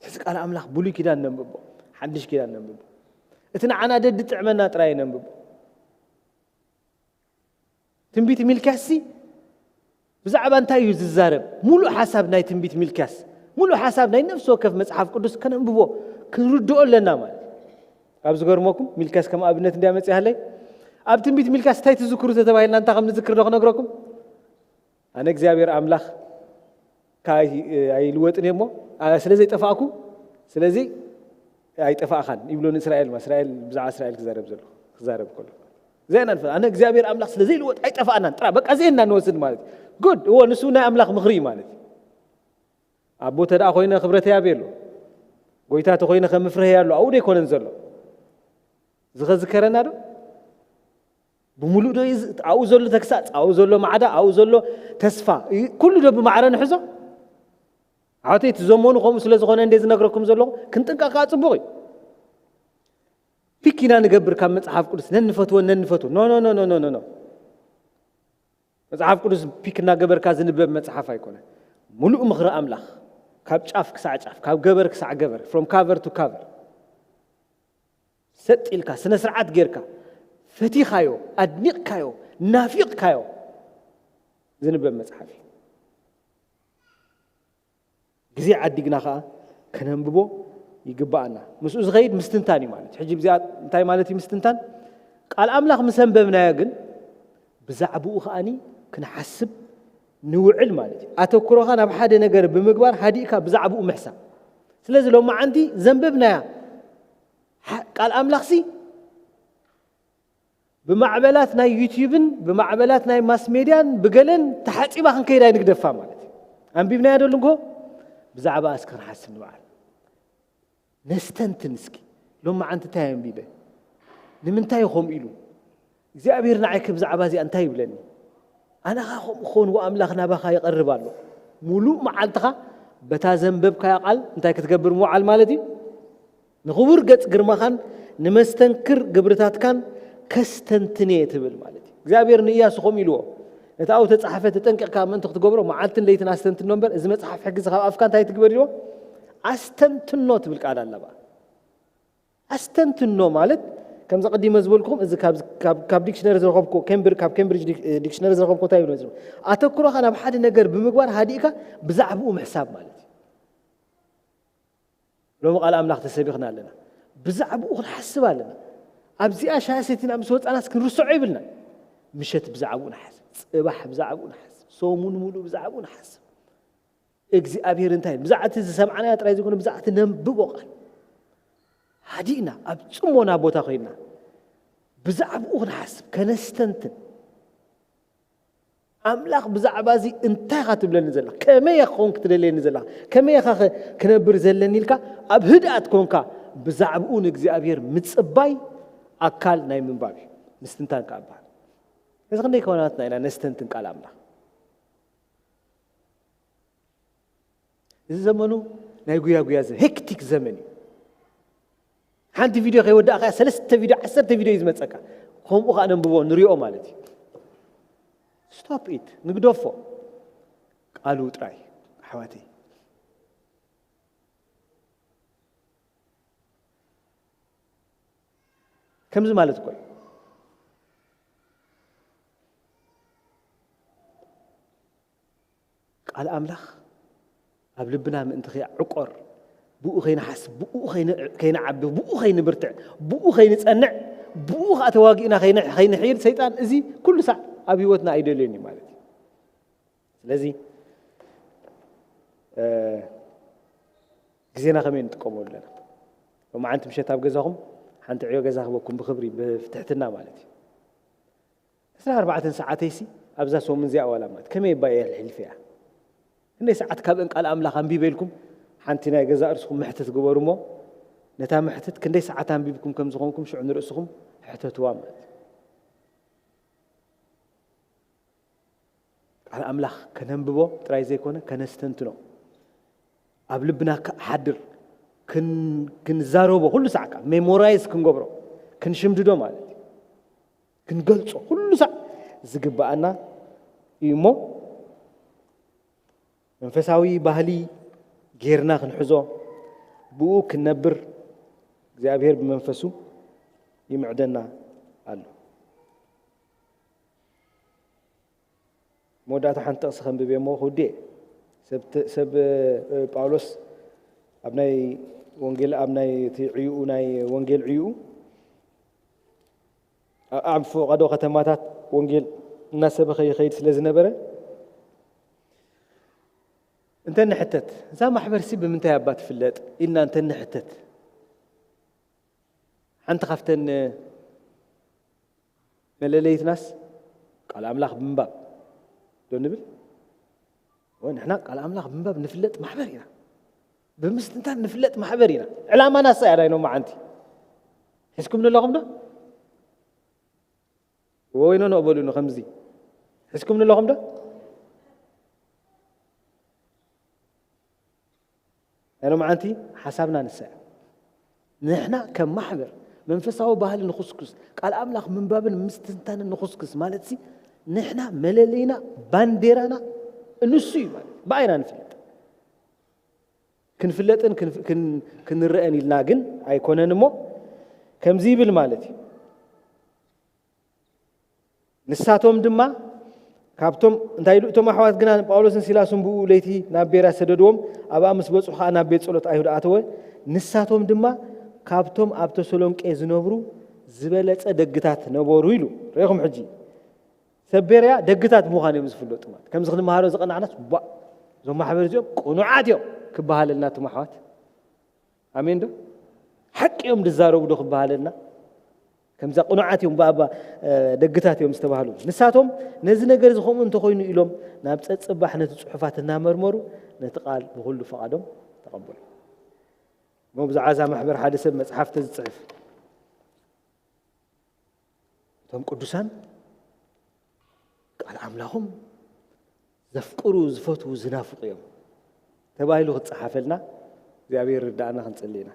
እዚ ቃል ኣምላኽ ብሉይ ኪዳን ነንብቦ፣ ሓድሽ ኪዳን ነንብቦ። እቲ ንዓና ደድጥዕመና ጥራይ ነንብቦ። ትንቢት ሚልክያስሲ ብዛዕባ እንታይ እዩ ዝዛረብ? ሙሉእ ሓሳብ ናይ ትንቢት ሚልክያስ፣ ሙሉእ ሓሳብ ናይ ነፍሲ ወከፍ መጽሓፍ ቅዱስ ከነንብቦ፣ ክንርድኦ ኣለና ማለት እዩ። ካብ ዝገርመኩም፣ ሚልክያስ ከም ኣብነት እንድያ መጽእ ሃለይ። ኣብ ትንቢት ሚልክያስ እንታይ ትዝክሩ ተተባሂልና እንታይ ከም ንዝክር ዶ ክነግረኩም? ኣነ እግዚኣብሔር ኣምላኽ ከኣ ኣይ-፣ ኣይልወጥን እየ እሞ፣ ኣ-፣ ስለ ዘይጠፋእኩ፣ ስለዚ ኣይጠፋእኻን ይብሎ ንእስራኤል፣ እስራኤል፣ ብዛዕባ እስራኤል ክዛረብ ዘሎ፣ ክዛረብ ከሎ። እዚ ኢና ንፈልጥ። ኣነ እግዚኣብሔር ኣምላኽ ስለ ዘይልወጥ ኣይጠፋእናን። ጥራ-፣ በቃ እዚ ኢና ንወስድ ማለት እዩ። ጉድ፣ እዎ፣ ንሱ ናይ ኣምላኽ ምኽሪ እዩ ማለት እዩ። ኣቦ ተደኣ ኮይነ ክብረተይ ኣበይ ኣሎ? ጎይታ ተኮይነ ከ ምፍርሀይ ኣሎ? ኣብኡ ዶ ኣይኮነን ዘሎ? እዚ ከዝከረና ዶ? ብምሉእ ዶ እዩ ዝ-፣ ኣብኡ ዘሎ ተግሳጽ፣ ኣብኡ ዘሎ ማዕዳ፣ ኣብኡ ዘሎ ተስፋ፣ እ-፣ ኩሉ ዶ ብማዕረ ንሕዞ? ኣሕዋተይ፣ እቲ ዘመኑ ከምኡ ስለ ዝኾነ እንደ ዝነግረኩም ዘለኹ፣ ክንጥንቀቕ ከኣ ጽቡቕ እዩ። ፒክ ኢና ንገብር ካብ መጽሓፍ ቅዱስ፣ ነንፈትወን ነንፈትወን። ኖ፣ ኖ፣ ኖ። መጽሓፍ ቅዱስ ፒክ እናገበርካ ዝንበብ መጽሓፍ ኣይኮነ። ሙሉእ ምኽሪ ኣምላኽ፣ ካብ ጫፍ ክሳዕ ጫፍ፣ ካብ ገበር ክሳዕ ገበር፣ from cover to cover። ሰጥ ኢልካ፣ ስነ ስርዓት ጌርካ፣ ፈቲኻዮ፣ ኣድኒቕካዮ፣ ናፊቕካዮ ዝንበብ መጽሓፍ እዩ። ግዜ ዓዲግና ኸኣ ከነንብቦ ይግብኣና። ምስኡ ዝኸይድ ምስትንታን እዩ ማለት እዩ። ሕጂ ብዚኣ እንታይ ማለት እዩ ምስትንታን? ቃል ኣምላኽ ምስ ኣንበብናዮ ግን ብዛዕባኡ ከኣኒ ክንሓስብ ንውዕል ማለት እዩ። ኣተኩሮኻ ናብ ሓደ ነገር ብምግባር ሃዲእካ ብዛዕባኡ ምሕሳብ። ስለዚ ሎማዓንቲ ዘንበብናያ ሓ-፣ ቃል ኣምላኽሲ ብማዕበላት ናይ ዩትዩብን ብማዕበላት ናይ ማስ ሜድያን ብገለን ተሓጺባ ክንከይድ ኣይንግደፋ ማለት እዩ። ኣንቢብናያ ዶ ንጎ ብዛዕባ እስኪ ክንሓስብ ንበዓል። ነስተንትን እስኪ። ሎማዓንቲ እንታይ ኣንቢበ? ንምንታይ እዩ ከምኡ ኢሉ? እግዚኣብሔር ንዓይ ከ ብዛዕባ እዚኣ እንታይ ይብለኒ? ኣነ ኸ ከምኡ ክኸውን፣ ወኣምላኽ ናባኻ ይቐርብ ኣሎ። ሙሉእ መዓልትኻ በታ ዘንበብካያ ቃል እንታይ ክትገብር ምውዓል ማለት እዩ? ንኽቡር ገጽ ግርማኻን ንመስተንክር ግብርታትካን ከስተንትን እየ ትብል ማለት እዩ። እግዚኣብሔር ንእያሱ ከምኡ ኢልዎ፣ ነቲ ኣብኡ ተጻሕፈ ተጠንቂቕካ ምእንቲ ክትገብሮ መዓልትን ለይትን ኣስተንትኖ እምበር፣ እዚ መጽሓፍ ሕጊ እዚ ካብ ኣፍካ እንታይ ትግበር ኢልዎ? ኣስተንትኖ ትብል ቃል ኣለባ። ኣስተንትኖ ማለት፣ ከምዚ ቀዲመ ዝበልኩኹም፣ እዚ ካብ፣ ካብ፣ ካብ ዲክሽነሪ ዝረኸብኩ፣ ኬምብር-፣ ካብ ኬምብሪጅ ዲክ-፣ ዲክሽነሪ ዝረኸብኩ እንታይ ይብሎ? ኣተኩሮኻ ናብ ሓደ ነገር ብምግባር ሃዲእካ ብዛዕባኡ ምሕሳብ ማለት እዩ። ሎሚ ቃል ኣምላኽ ተሰቢኽና ኣለና። ብዛዕባኡ ክንሓስብ ኣለና። ኣብዚኣ ሻሂ ሰቲና ምስ ወጻናስ ክንርስዖ ይብልና። ምሸት ብዛዕባኡ ንሓስብ፣ ጽባሕ ብዛዕባኡ ንሓስብ፣ ሰሙን ሙሉእ ብዛዕባኡ ንሓስብ። እግዚኣብሔር እንታይ ብዛዕባ እቲ ዝሰምዓናዮ ጥራይ ዘይኮነ ብዛዕባ እቲ ነንብቦ ቃል ሃዲእና ኣብ ጽሞና ቦታ ኮይና ብዛዕባኡ ክንሓስብ ከነስተንትን ኣምላኽ ብዛዕባ እዚ እንታይ ኢኻ ትብለኒ ዘለኻ? ከመይ ኢኻ ክኸውን ክትደልየኒ ዘለኻ? ከመይ ኢኻ ክነብር ዘለኒ ኢልካ ኣብ ህድኣት ኮንካ ብዛዕባኡ ንእግዚኣብሔር ምጽባይ ኣካል ናይ ምንባብ እዩ። ምስትንታን ከኣ በሃል። እዚ ክንደይ ከማናትና ኢና ነስተንትን ቃል ኣምላኽ? እዚ ዘመኑ ናይ ጉያ ጉያ ዘ ሄክቲክ ዘመን እዩ። ሓንቲ ቪድዮ ከይወዳእካ ሰለስተ ቪድዮ ዓሰርተ ቪድዮ እዩ ዝመፀካ። ከምኡ ከዓ ነንብቦ ንሪኦ ማለት እዩ። ስቶፕ ኢት ንግደፎ። ቃሉ ጥራይ ኣሕዋተይ። ከምዚ ማለት እኮ እዩ። ቃል ኣምላኽ ኣብ ልብና ምእንቲ ከይዕቆር፣ ብኡ ከይንሓስብ፣ ብኡ ከይንዓቢ፣ ብኡ ከይንብርትዕ፣ ብኡ ከይንጸንዕ፣ ብኡ ከኣ ተዋጊእና ከይንሕይል ሰይጣን እዚ ኩሉ ሳዕ ኣብ ህይወትና ኣይደልዮን እዩ ማለት እዩ። ስለዚ ግዜና ከመይ ንጥቀመሉ ኣለና? ሎማዓንቲ ምሸት ኣብ ገዛኹም ሓንቲ ዕዮ ገዛ ክበኩም ብክብሪ ብትሕትና ማለት እዩ። ዕስራን ኣርባዕተን ሰዓተይሲ ኣብዛ ሰሙን እዚኣ ዋላ ማለት ከመይ እባ እየ ሕልፊያ? ክንደይ ሰዓት ካብ እንቃል ኣምላኽ ኣንቢበ ኢልኩም ሓንቲ ናይ ገዛ እርስኹም መሕትት ግበሩ እሞ ነታ መሕትት ክንደይ ሰዓት ኣንቢብኩም ከም ዝኾንኩም ሽዑ ንርእስኹም ሕተትዋ ማለት እዩ። ቃል ኣምላኽ ከነንብቦ ጥራይ ዘይኮነ ከነስተንትኖ ኣብ ልብና ክሓድር ክንዛረቦ ኩሉ ሳዕ ከዓ ሜሞራይዝ ክንገብሮ ክንሽምድዶ ማለት እዩ። ክንገልጾ ኩሉ ሳዕ ዝግብኣና እዩ እሞ መንፈሳዊ ባህሊ ጌርና ክንሕዞ ብኡ ክንነብር እግዚኣብሔር ብመንፈሱ ይምዕደና ኣሎ። መወዳእታ ሓንቲ ጥቕሲ ከንብብ እሞ ክውድእ ሰብ ሰብ ጳውሎስ ኣብ ናይ ወንጌል ኣብ ናይ እቲ ዕዩኡ ናይ ወንጌል ዕዩኡ ኣብ ፈቐዶ ከተማታት ወንጌል እናሰበኸ ይኸይድ ስለ ዝነበረ እንተ ንሕተት እዛ ማሕበርሲ ብምንታይ ኣባ ትፍለጥ ኢልና እንተ ንሕተት ሓንቲ ካብተን መለለይትናስ ቃል ኣምላኽ ብምንባብ ዶ ንብል? ንሕና ቃል ኣምላኽ ብምንባብ ንፍለጥ ማሕበር ኢና። ብምስትንታን ንፍለጥ ማሕበር ኢና። ዕላማና እሳ እያ ናይ ሎማዓንቲ። ሒዝኩም ንለኹም ዶ? ወይኖ ነቕበሉ ኑ ከምዚ ሒዝኩም ንለኹም ዶ? ናይ ሎማዓንቲ ሓሳብና ንሳ እያ። ንሕና ከም ማሕበር መንፈሳዊ ባህሊ ንኹስኩስ፣ ቃል ኣምላኽ ምንባብን ምስትንታንን ንኹስኩስ ማለት ሲ ንሕና መለለይና ባንዴራና እንሱ እዩ ማለት ብኣይና ንፍለጥ። ክንፍለጥን ክንፍ- ክን- ክንረአን ኢልና ግን ኣይኮነን እሞ ከምዚ ይብል ማለት እዩ። ንሳቶም ድማ ካብቶም እንታይ ኢሉ እቶም ኣሕዋት ግና ንጳውሎስን ሲላስን ብኡ ለይቲ ናብ ቤርያ ሰደድዎም፣ ኣብኣ ምስ በጹ ከኣ ናብ ቤት ጸሎት ኣይሁድ ኣተወ። ንሳቶም ድማ ካብቶም ኣብ ተሰሎንቄ ዝነብሩ ዝበለጸ ደግታት ነበሩ ኢሉ። ርኢኹም ሕጂ ሰብ ቤርያ ደግታት ብምዃን እዮም ዝፍለጡ ማለት ከምዚ ክንመሃሮ ዝቐናዕናስ ባ እዞም ማሕበር እዚኦም ቅኑዓት እዮም ክበሃለልና እቶም ኣሕዋት ኣሜን ዶ ሓቂ እዮም ዝዛረቡ ዶ ክበሃለልና ከምዛ ቅኑዓት እዮም ብኣባ ደግታት እዮም ዝተባህሉ ንሳቶም ነዚ ነገር እዚ ከምኡ እንተኮይኑ ኢሎም ናብ ፀፅባሕ ነቲ ፅሑፋት እናመርመሩ ነቲ ቃል ብኩሉ ፈቓዶም ተቐበሉ እሞ ብዛዕባ እዛ ማሕበር ሓደ ሰብ መፅሓፍ ተዝፅሕፍ እቶም ቅዱሳን ቃል ኣምላኾም ዘፍቅሩ ዝፈትዉ ዝናፍቑ እዮም ተባሂሉ ክፀሓፈልና እግዚኣብሔር ርዳእና ክንፅሊ ኢና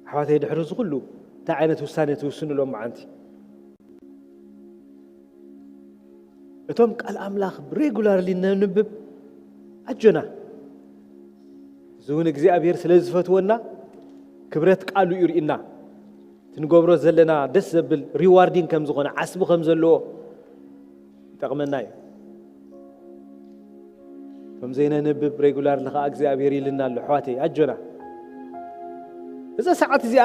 ኣሕዋተይ ድሕሪ እዚ ኩሉ እንታይ ዓይነት ውሳኔ ትውስኑ ሎም መዓንቲ እቶም ቃል ኣምላኽ ብሬጉላርሊ ነንብብ ኣጆና እዚ እውን እግዚኣብሔር ስለ ዝፈትወና ክብረት ቃሉ እዩ ርኢና። እቲ ንገብሮ ዘለና ደስ ዘብል ሪዋርዲንግ ከም ዝኾነ፣ ዓስቢ ከም ዘለዎ ይጠቕመና እዩ። ከም ዘይነንብብ ሬጉላር ለኻ እግዚኣብሔር ኢልና ኣሎ። ኣሕዋተይ ኣጆና። እዛ ሰዓት እዚኣ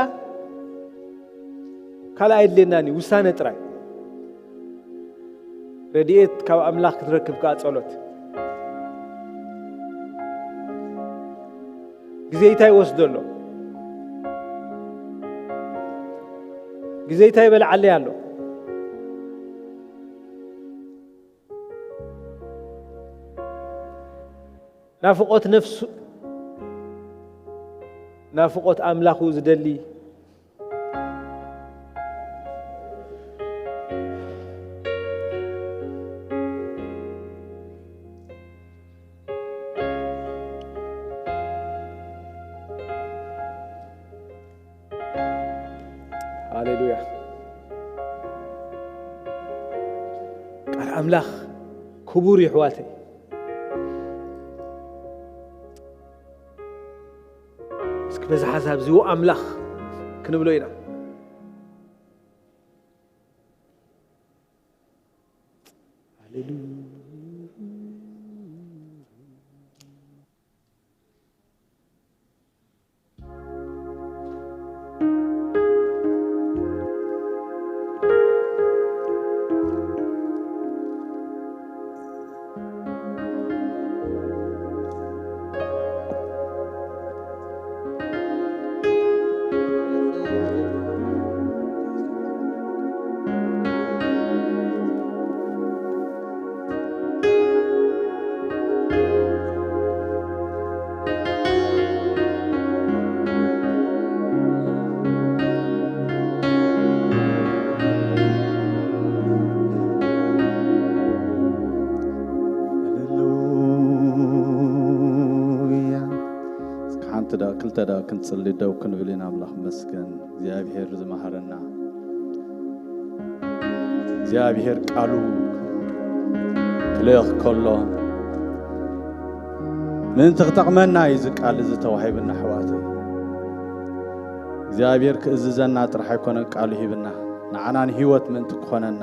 ካልእ ኣየድልየናን እዩ፣ ውሳነ ጥራይ። ረድኤት ካብ ኣምላኽ ክትረክብ ከኣ ጸሎት። ግዜይታ ይወስዶ ኣሎ። ግዜይታ ይበልዓለይ ኣሎ። ናፍቖት ነፍሱ፣ ናፍቖት ኣምላኹ ዝደሊ። ሃሌሉያ። ቃል ኣምላኽ ክቡር እዩ፣ ኣሕዋተይ። እስኪ በዚ ሓሳብ እዚ ኣምላኽ ክንብሎ ኢና። ሃሌሉያ። ሃሌሉያ። እስኪ ሓንቲ ደኣ ክልተ ደኣ ክንጽሊ ደው ክንብል ኢና። ኣምላኽ ይመስገን፣ እግዚኣብሔር ዝመሃረና። እግዚኣብሔር ቃሉ ክልእኽ ከሎ ምእንቲ ክጠቕመና እዩ እዚ ቃል እዚ ተዋሂብና፣ ኣሕዋተይ። እግዚኣብሔር ክእዝዘና ጥራሕ ኣይኮነን ቃሉ ሂብና፣ ንዓና ንህይወት ምእንቲ ክኾነና፣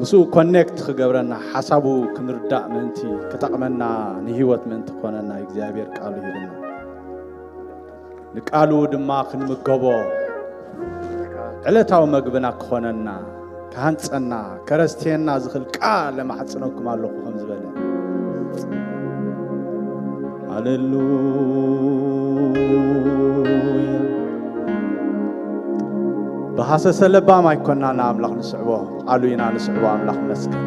ምስኡ ኮኔክት ክገብረና፣ ሓሳቡ ክንርዳእ ምእንቲ ክጠቕመና፣ ንህይወት ምእንቲ ክኾነና እግዚኣብሔር ቃሉ ሂብና። ንቃሉ ድማ ክንምገቦ፣ ዕለታዊ መግብና ክኾነና፣ ክሃንጸና፣ ከረስትየና ዝኽእል ቃል ለማሕጽነኩም ኣለኹ ከም ዝበለ። ሃሌሉያ። ብሃሰሰ ለባም ኣይኮና ንኣምላኽ ንስዕቦ፣ ቃሉ ኢና ንስዕቦ። ኣምላኽ ይመስገን።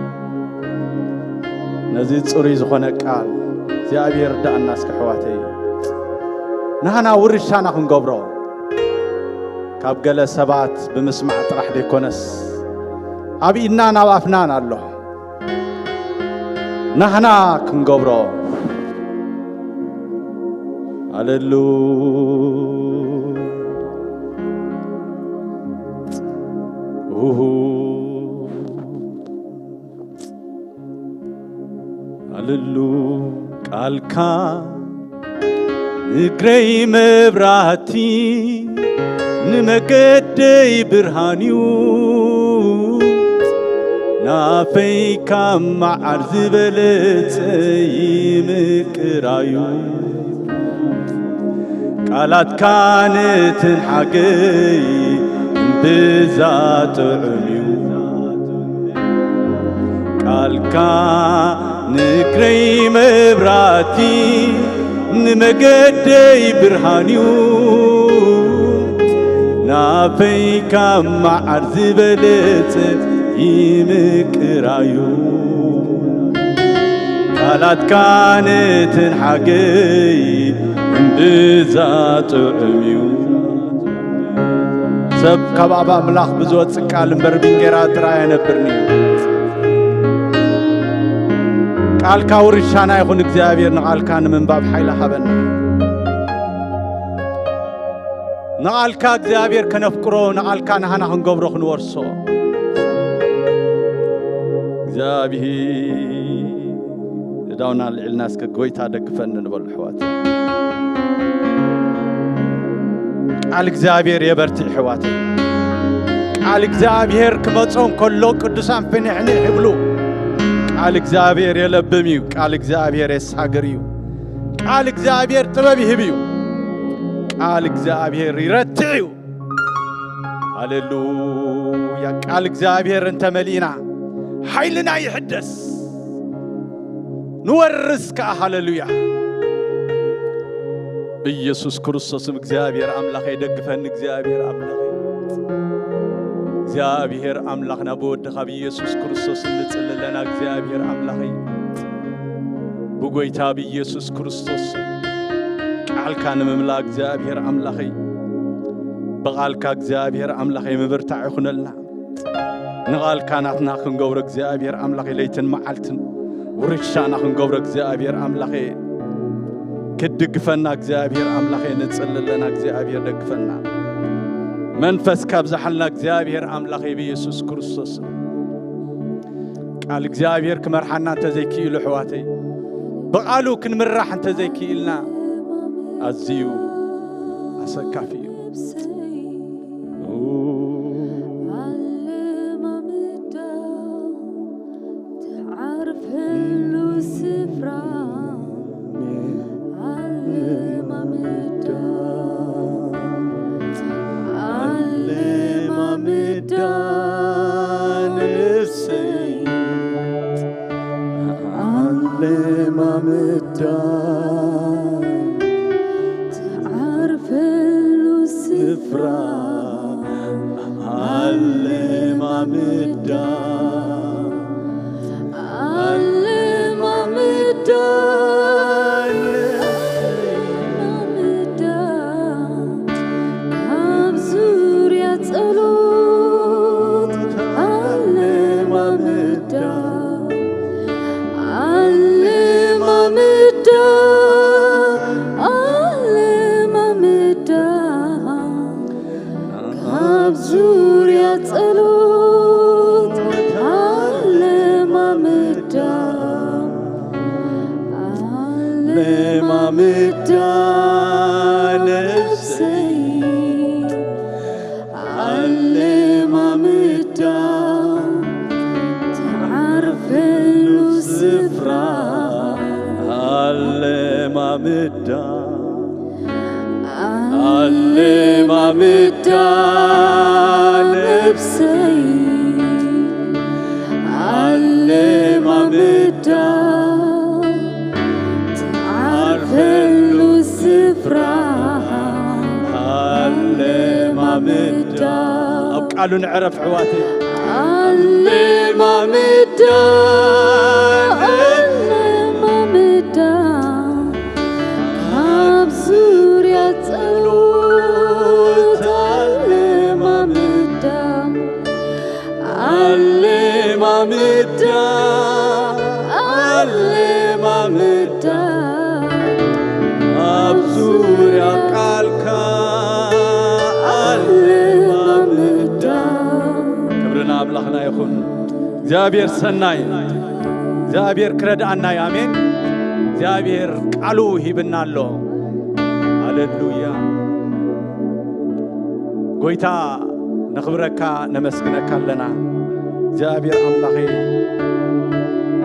ነዚ ጽሩይ ዝኾነ ቃል እግዚኣብሔር ርዳእና እስኪ ኣሕዋተይ። ናህና ውርሻና ክንገብሮ፣ ካብ ገለ ሰባት ብምስማዕ ጥራሕ ደይኮነስ፣ ኣብ ኢድናን ኣብ ኣፍናን ኣሎ። ናህና ክንገብሮ። ሃሌሉ። ኡሁ። ሃሌሉ። ቃልካ ንእግረይ መብራህቲ፣ ንመገደይ ብርሃን እዩ። ናፈይ ካብ መዓር ዝበለጸ ይምቅራዩ። ቃላትካ ንትንሓገይ እምብዛ ጥዑም እዩ። ቃልካ ንእግረይ መብራቲ፣ ንመገደይ ብርሃን እዩ። ናፈይ ካብ መዓር ዝበለጸ ይምቅራዩ። ቃላትካ ንትንሓገይ እምብዛ ጥዑም እዩ። ሰብ ካብ ኣብ ኣምላኽ ብዝወጽእ ቃል እምበር ብእንጌራ ጥራይ ኣይነብርን እዩ። ቃልካ ውርሻና ይኹን እግዚኣብሔር፣ ንቓልካ ንምንባብ ሓይሊ ሃበና። ንቓልካ እግዚኣብሔር ከነፍቅሮ፣ ንቓልካ ናህና ክንገብሮ ክንወርሶ። እግዚኣብሔር ዳውና ልዕልና እስከ ጎይታ ደግፈኒ ንበሉ ኣሕዋት። ቃል እግዚኣብሔር የበርትዕ ኣሕዋት። ቃል እግዚኣብሔር ክመጾም ከሎ ቅዱሳን ፍንሕንሕ ይብሉ። ቃል እግዚኣብሔር የለብም እዩ። ቃል እግዚኣብሔር የሳግር እዩ። ቃል እግዚኣብሔር ጥበብ ይህብ እዩ። ቃል እግዚኣብሔር ይረትዕ እዩ። ሃሌሉያ። ቃል እግዚኣብሔር እንተመሊእና ሓይልና ይሕደስ። ንወርስ ከኣ። ሃሌሉያ። ብኢየሱስ ክርስቶስም እግዚኣብሔር ኣምላኸይ ደግፈኒ። እግዚኣብሔር ኣምላኸይ፣ እግዚኣብሔር ኣምላኽና ብወድኻ ብኢየሱስ ክርስቶስ እንጽሊ ኣለና። እግዚኣብሔር ኣምላኸይ፣ ብጎይታ ብኢየሱስ ክርስቶስ ቃልካ ንምምላእ እግዚኣብሔር ኣምላኸይ፣ ብቓልካ እግዚኣብሔር ኣምላኸይ ምብርታዕ ይኹነልና። ንቓልካ ናትና ክንገብሮ እግዚኣብሔር ኣምላኸይ ለይትን መዓልትን ውርሻና ክንገብሮ እግዚኣብሔር ኣምላኸይ ክትድግፈና እግዚኣብሔር ኣምላኸይ ንጽሊ ኣለና። እግዚኣብሔር ደግፈና። መንፈስካ ኣብዝሓልና እግዚኣብሔር ኣምላኸይ ብኢየሱስ ክርስቶስ። ቃል እግዚኣብሔር ክመርሓና እንተዘይክኢሉ ኣሕዋተይ፣ ብቓሉ ክንምራሕ እንተዘይክኢልና ኣዝዩ ኣሰካፊ እዩ። ኣለማምዳ ትዓርፈሉ ስፍራ። ኣለማምዳ፣ ኣለማምዳ ነፍሰይ፣ ኣለማምዳ ትዓርፈሉ ስፍራ። ኣለማምዳ፣ ኣለማምዳ፣ ኣለማምዳ ካብ ዙርያ ጸሎት። ኣለማምዳ፣ ኣለማምዳ፣ ኣለማምዳ ካብ ዙርያ ጸሎት። ኣለማምዳ፣ ኣለማምዳ ነፍሰይ፣ ኣለማምዳ ትዓርፈሉ ስፍራ። ኣለማምዳ፣ ኣለማምዳ ነፍሰይ፣ ኣለማምዳ ትዓርፈሉ ስፍራ። ኣለማምዳ። ኣብ ቃሉ ንዕረፍ ኣሕዋተይ። ኣለማምዳ፣ ኣለማምዳ ካብ ዙርያ ጸሎት። ኣለማምዳ፣ ኣለማምዳ፣ ኣለማምዳ ኣብ ዙርያ ቃልካ። ኣለማምዳ። ክብሪ ንኣምላኽና ይኹን። እግዚኣብሔር ሰናይ፣ እግዚኣብሔር ክረድኣና እዩ። ኣሜን። እግዚኣብሔር ቃሉ ሂብና ኣሎ። ሃሌሉያ። ጎይታ ነኽብረካ፣ ነመስግነካ ኣለና። እግዚኣብሔር ኣምላኸይ፣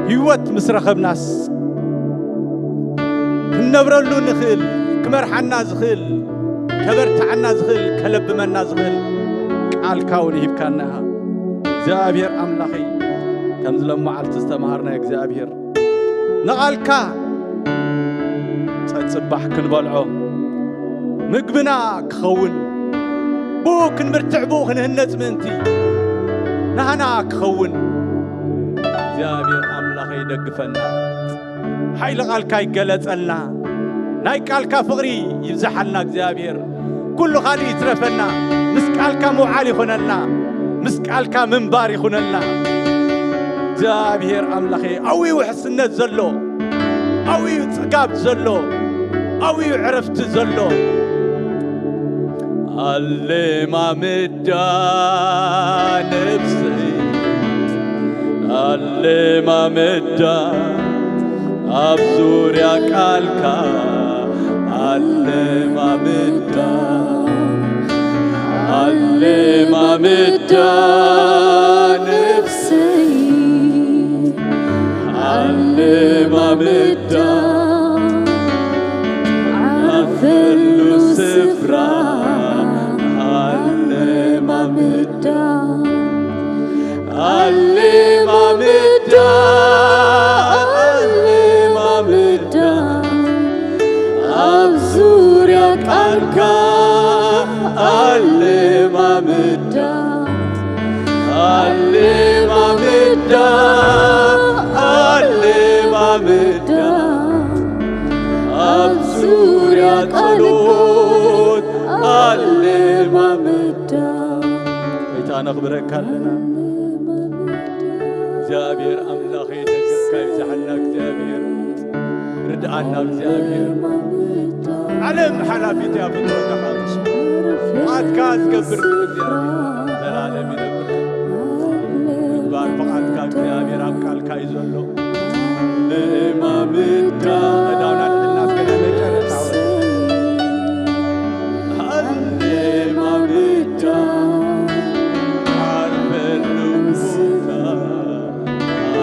ህይወት ምስ ረኸብናስ ክንነብረሉ ንኽእል፣ ክመርሓና ዝኽእል፣ ከበርትዓና ዝኽእል፣ ከለብመና ዝኽእል ቃልካ እውን ሂብካና። እግዚኣብሔር ኣምላኸይ፣ ከምዚ ሎም መዓልቲ ዝተምሃርና እግዚኣብሔር፣ ንቓልካ ጸጽባሕ ክንበልዖ፣ ምግብና ክኸውን፣ ብኡ ክንብርትዕ፣ ብኡ ክንህነጽ ምእንቲ ናህና ክኸውን እግዚኣብሔር ኣምላኸ ይደግፈና። ሓይሊ ቃልካ ይገለጸልና። ናይ ቃልካ ፍቕሪ ይብዝሓልና እግዚኣብሔር። ኩሉ ካልእ ይትረፈና። ምስ ቃልካ ምውዓል ይኾነልና። ምስ ቃልካ ምንባር ይኹነልና። እግዚኣብሔር ኣምላኸ፣ ኣብኡ እዩ ውሕስነት ዘሎ፣ ኣብኡ እዩ ጽጋብ ዘሎ፣ ኣብኡ እዩ ዕረፍቲ ዘሎ። ኣለማምዳ ነፍሰይ፣ ኣለማምዳ፣ ኣብ ዙርያ ቃልካ ኣለማምዳ፣ ኣለማምዳ ነፍሰይ፣ ኣለማምዳ ዓርፈሉ ስፍራ፣ ኣለማምዳ ኣለማምዳ፣ ኣለማምዳ፣ ኣብ ዙርያ ቃልካ ኣለማምዳ፣ ኣለማምዳ፣ ኣለማምዳ፣ ኣብ ዙርያ ጸሎት ኣለማምዳ። ጌታ ነኽብረካ ኣለና። እግዚኣብሔር ኣምላኸይ፣ ደገፍካ ይብዝሓልና እግዚኣብሔር። ርድኣና እግዚኣብሔር። ዓለም ሓላፊት እያ፣ ፍጥረትካ ንሱ። ፍቓድካ ዝገብር ግን እግዚኣብሔር ዘላለም ይነብር። ምግባር ፍቓድካ እግዚኣብሔር ኣብ ቃልካ እዩ ዘሎ። ለማምዳ ዕዳውና ንሕና እስከ ናይ መጨረሻ ኣለማምዳ ዓርፈሉ ቦታ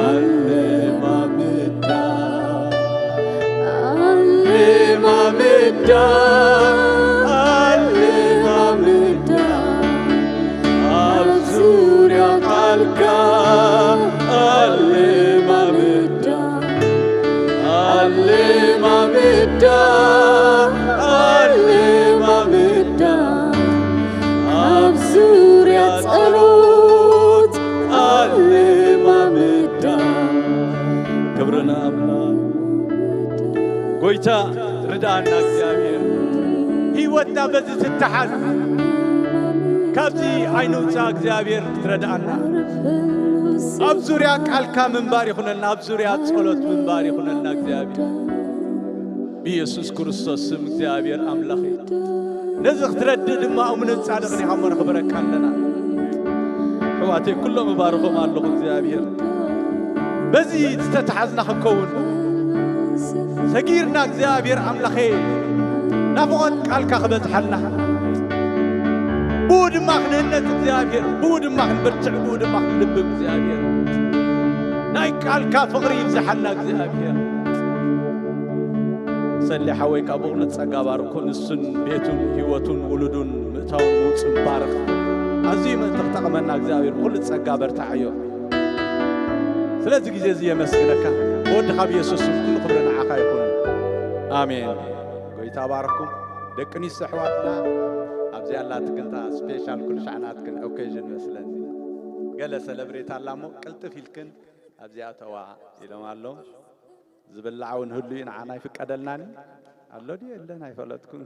ኣለማምዳ ኣለማምዳ ኣለማምዳ ኣብ ዙርያ ቃልካ ኣለማምዳ ኣለማምዳ ኣለማምዳ ኣብ ዙርያ ጸሎት ኣለማምዳ። ክብሪ ንኣምላኽ። ጎይታ ርድኣና እግዚኣብሔር። ህይወትና በዚ ትተሓዝ። ካብዚ ኣይንውፃእ እግዚኣብሔር ክትረድኣና። ኣብ ዙርያ ቃልካ ምንባር ይኹነልና፣ ኣብ ዙርያ ጸሎት ምንባር ይኹነልና እግዚኣብሔር። ብኢየሱስ ክርስቶስ ስም እግዚኣብሔር ኣምላኽ እዩ። ነዚ ክትረድእ ድማ እሙንን ጻድቕን ኢኻ እሞ ነኽብረካ ኣለና። ኣሕዋተይ ኩሎም እባርኾም ኣለኹ እግዚኣብሔር። በዚ ዝተተሓዝና ክንከውን ሰጊርና እግዚኣብሔር ኣምላኸይ ናፍቖት ቃልካ ክበጽሓልና ብኡ ድማ ክንህነጽ እግዚኣብሔር ብኡ ድማ ክንበርትዕ ብኡ ድማ ክንልብም እግዚኣብሔር ናይ ቃልካ ፍቕሪ ይብዝሓልና እግዚኣብሔር። ሰሌ ሓወይ ካብ ብቑሉዕ ጸጋ ባርኮ ንሱን ቤቱን ህይወቱን ውሉዱን ምእታውን ምውፅን ባርኽ። ኣዝዩ ምእንቲ ክጠቕመና እግዚኣብሔር ብኹሉ ጸጋ በርትዓዮ። ስለዚ ግዜ እዚ የመስግነካ። ብወድኻ ብየሱስ ስም ኩሉ ክብሪ ንዓኻ ይኹን። ኣሜን። ጎይታ ባርኩም። ደቂ ኣንስትዮ ኣሕዋትና ኣብዚኣ ኣላትክን እታ ስፔሻል ኩሉ ሻዕ ናትክን ኦኬዥን መስለኒ። ገለ ሰለብሬት ኣላ እሞ ቅልጥፍ ኢልክን ኣብዚኣ ተዋ ኢሎም ኣለዉ። ዝብላዕ እውን ህሉ እዩ ንዓና ይፍቀደልናኒ ኣሎ ድዩ የለን ኣይፈለጥኩን።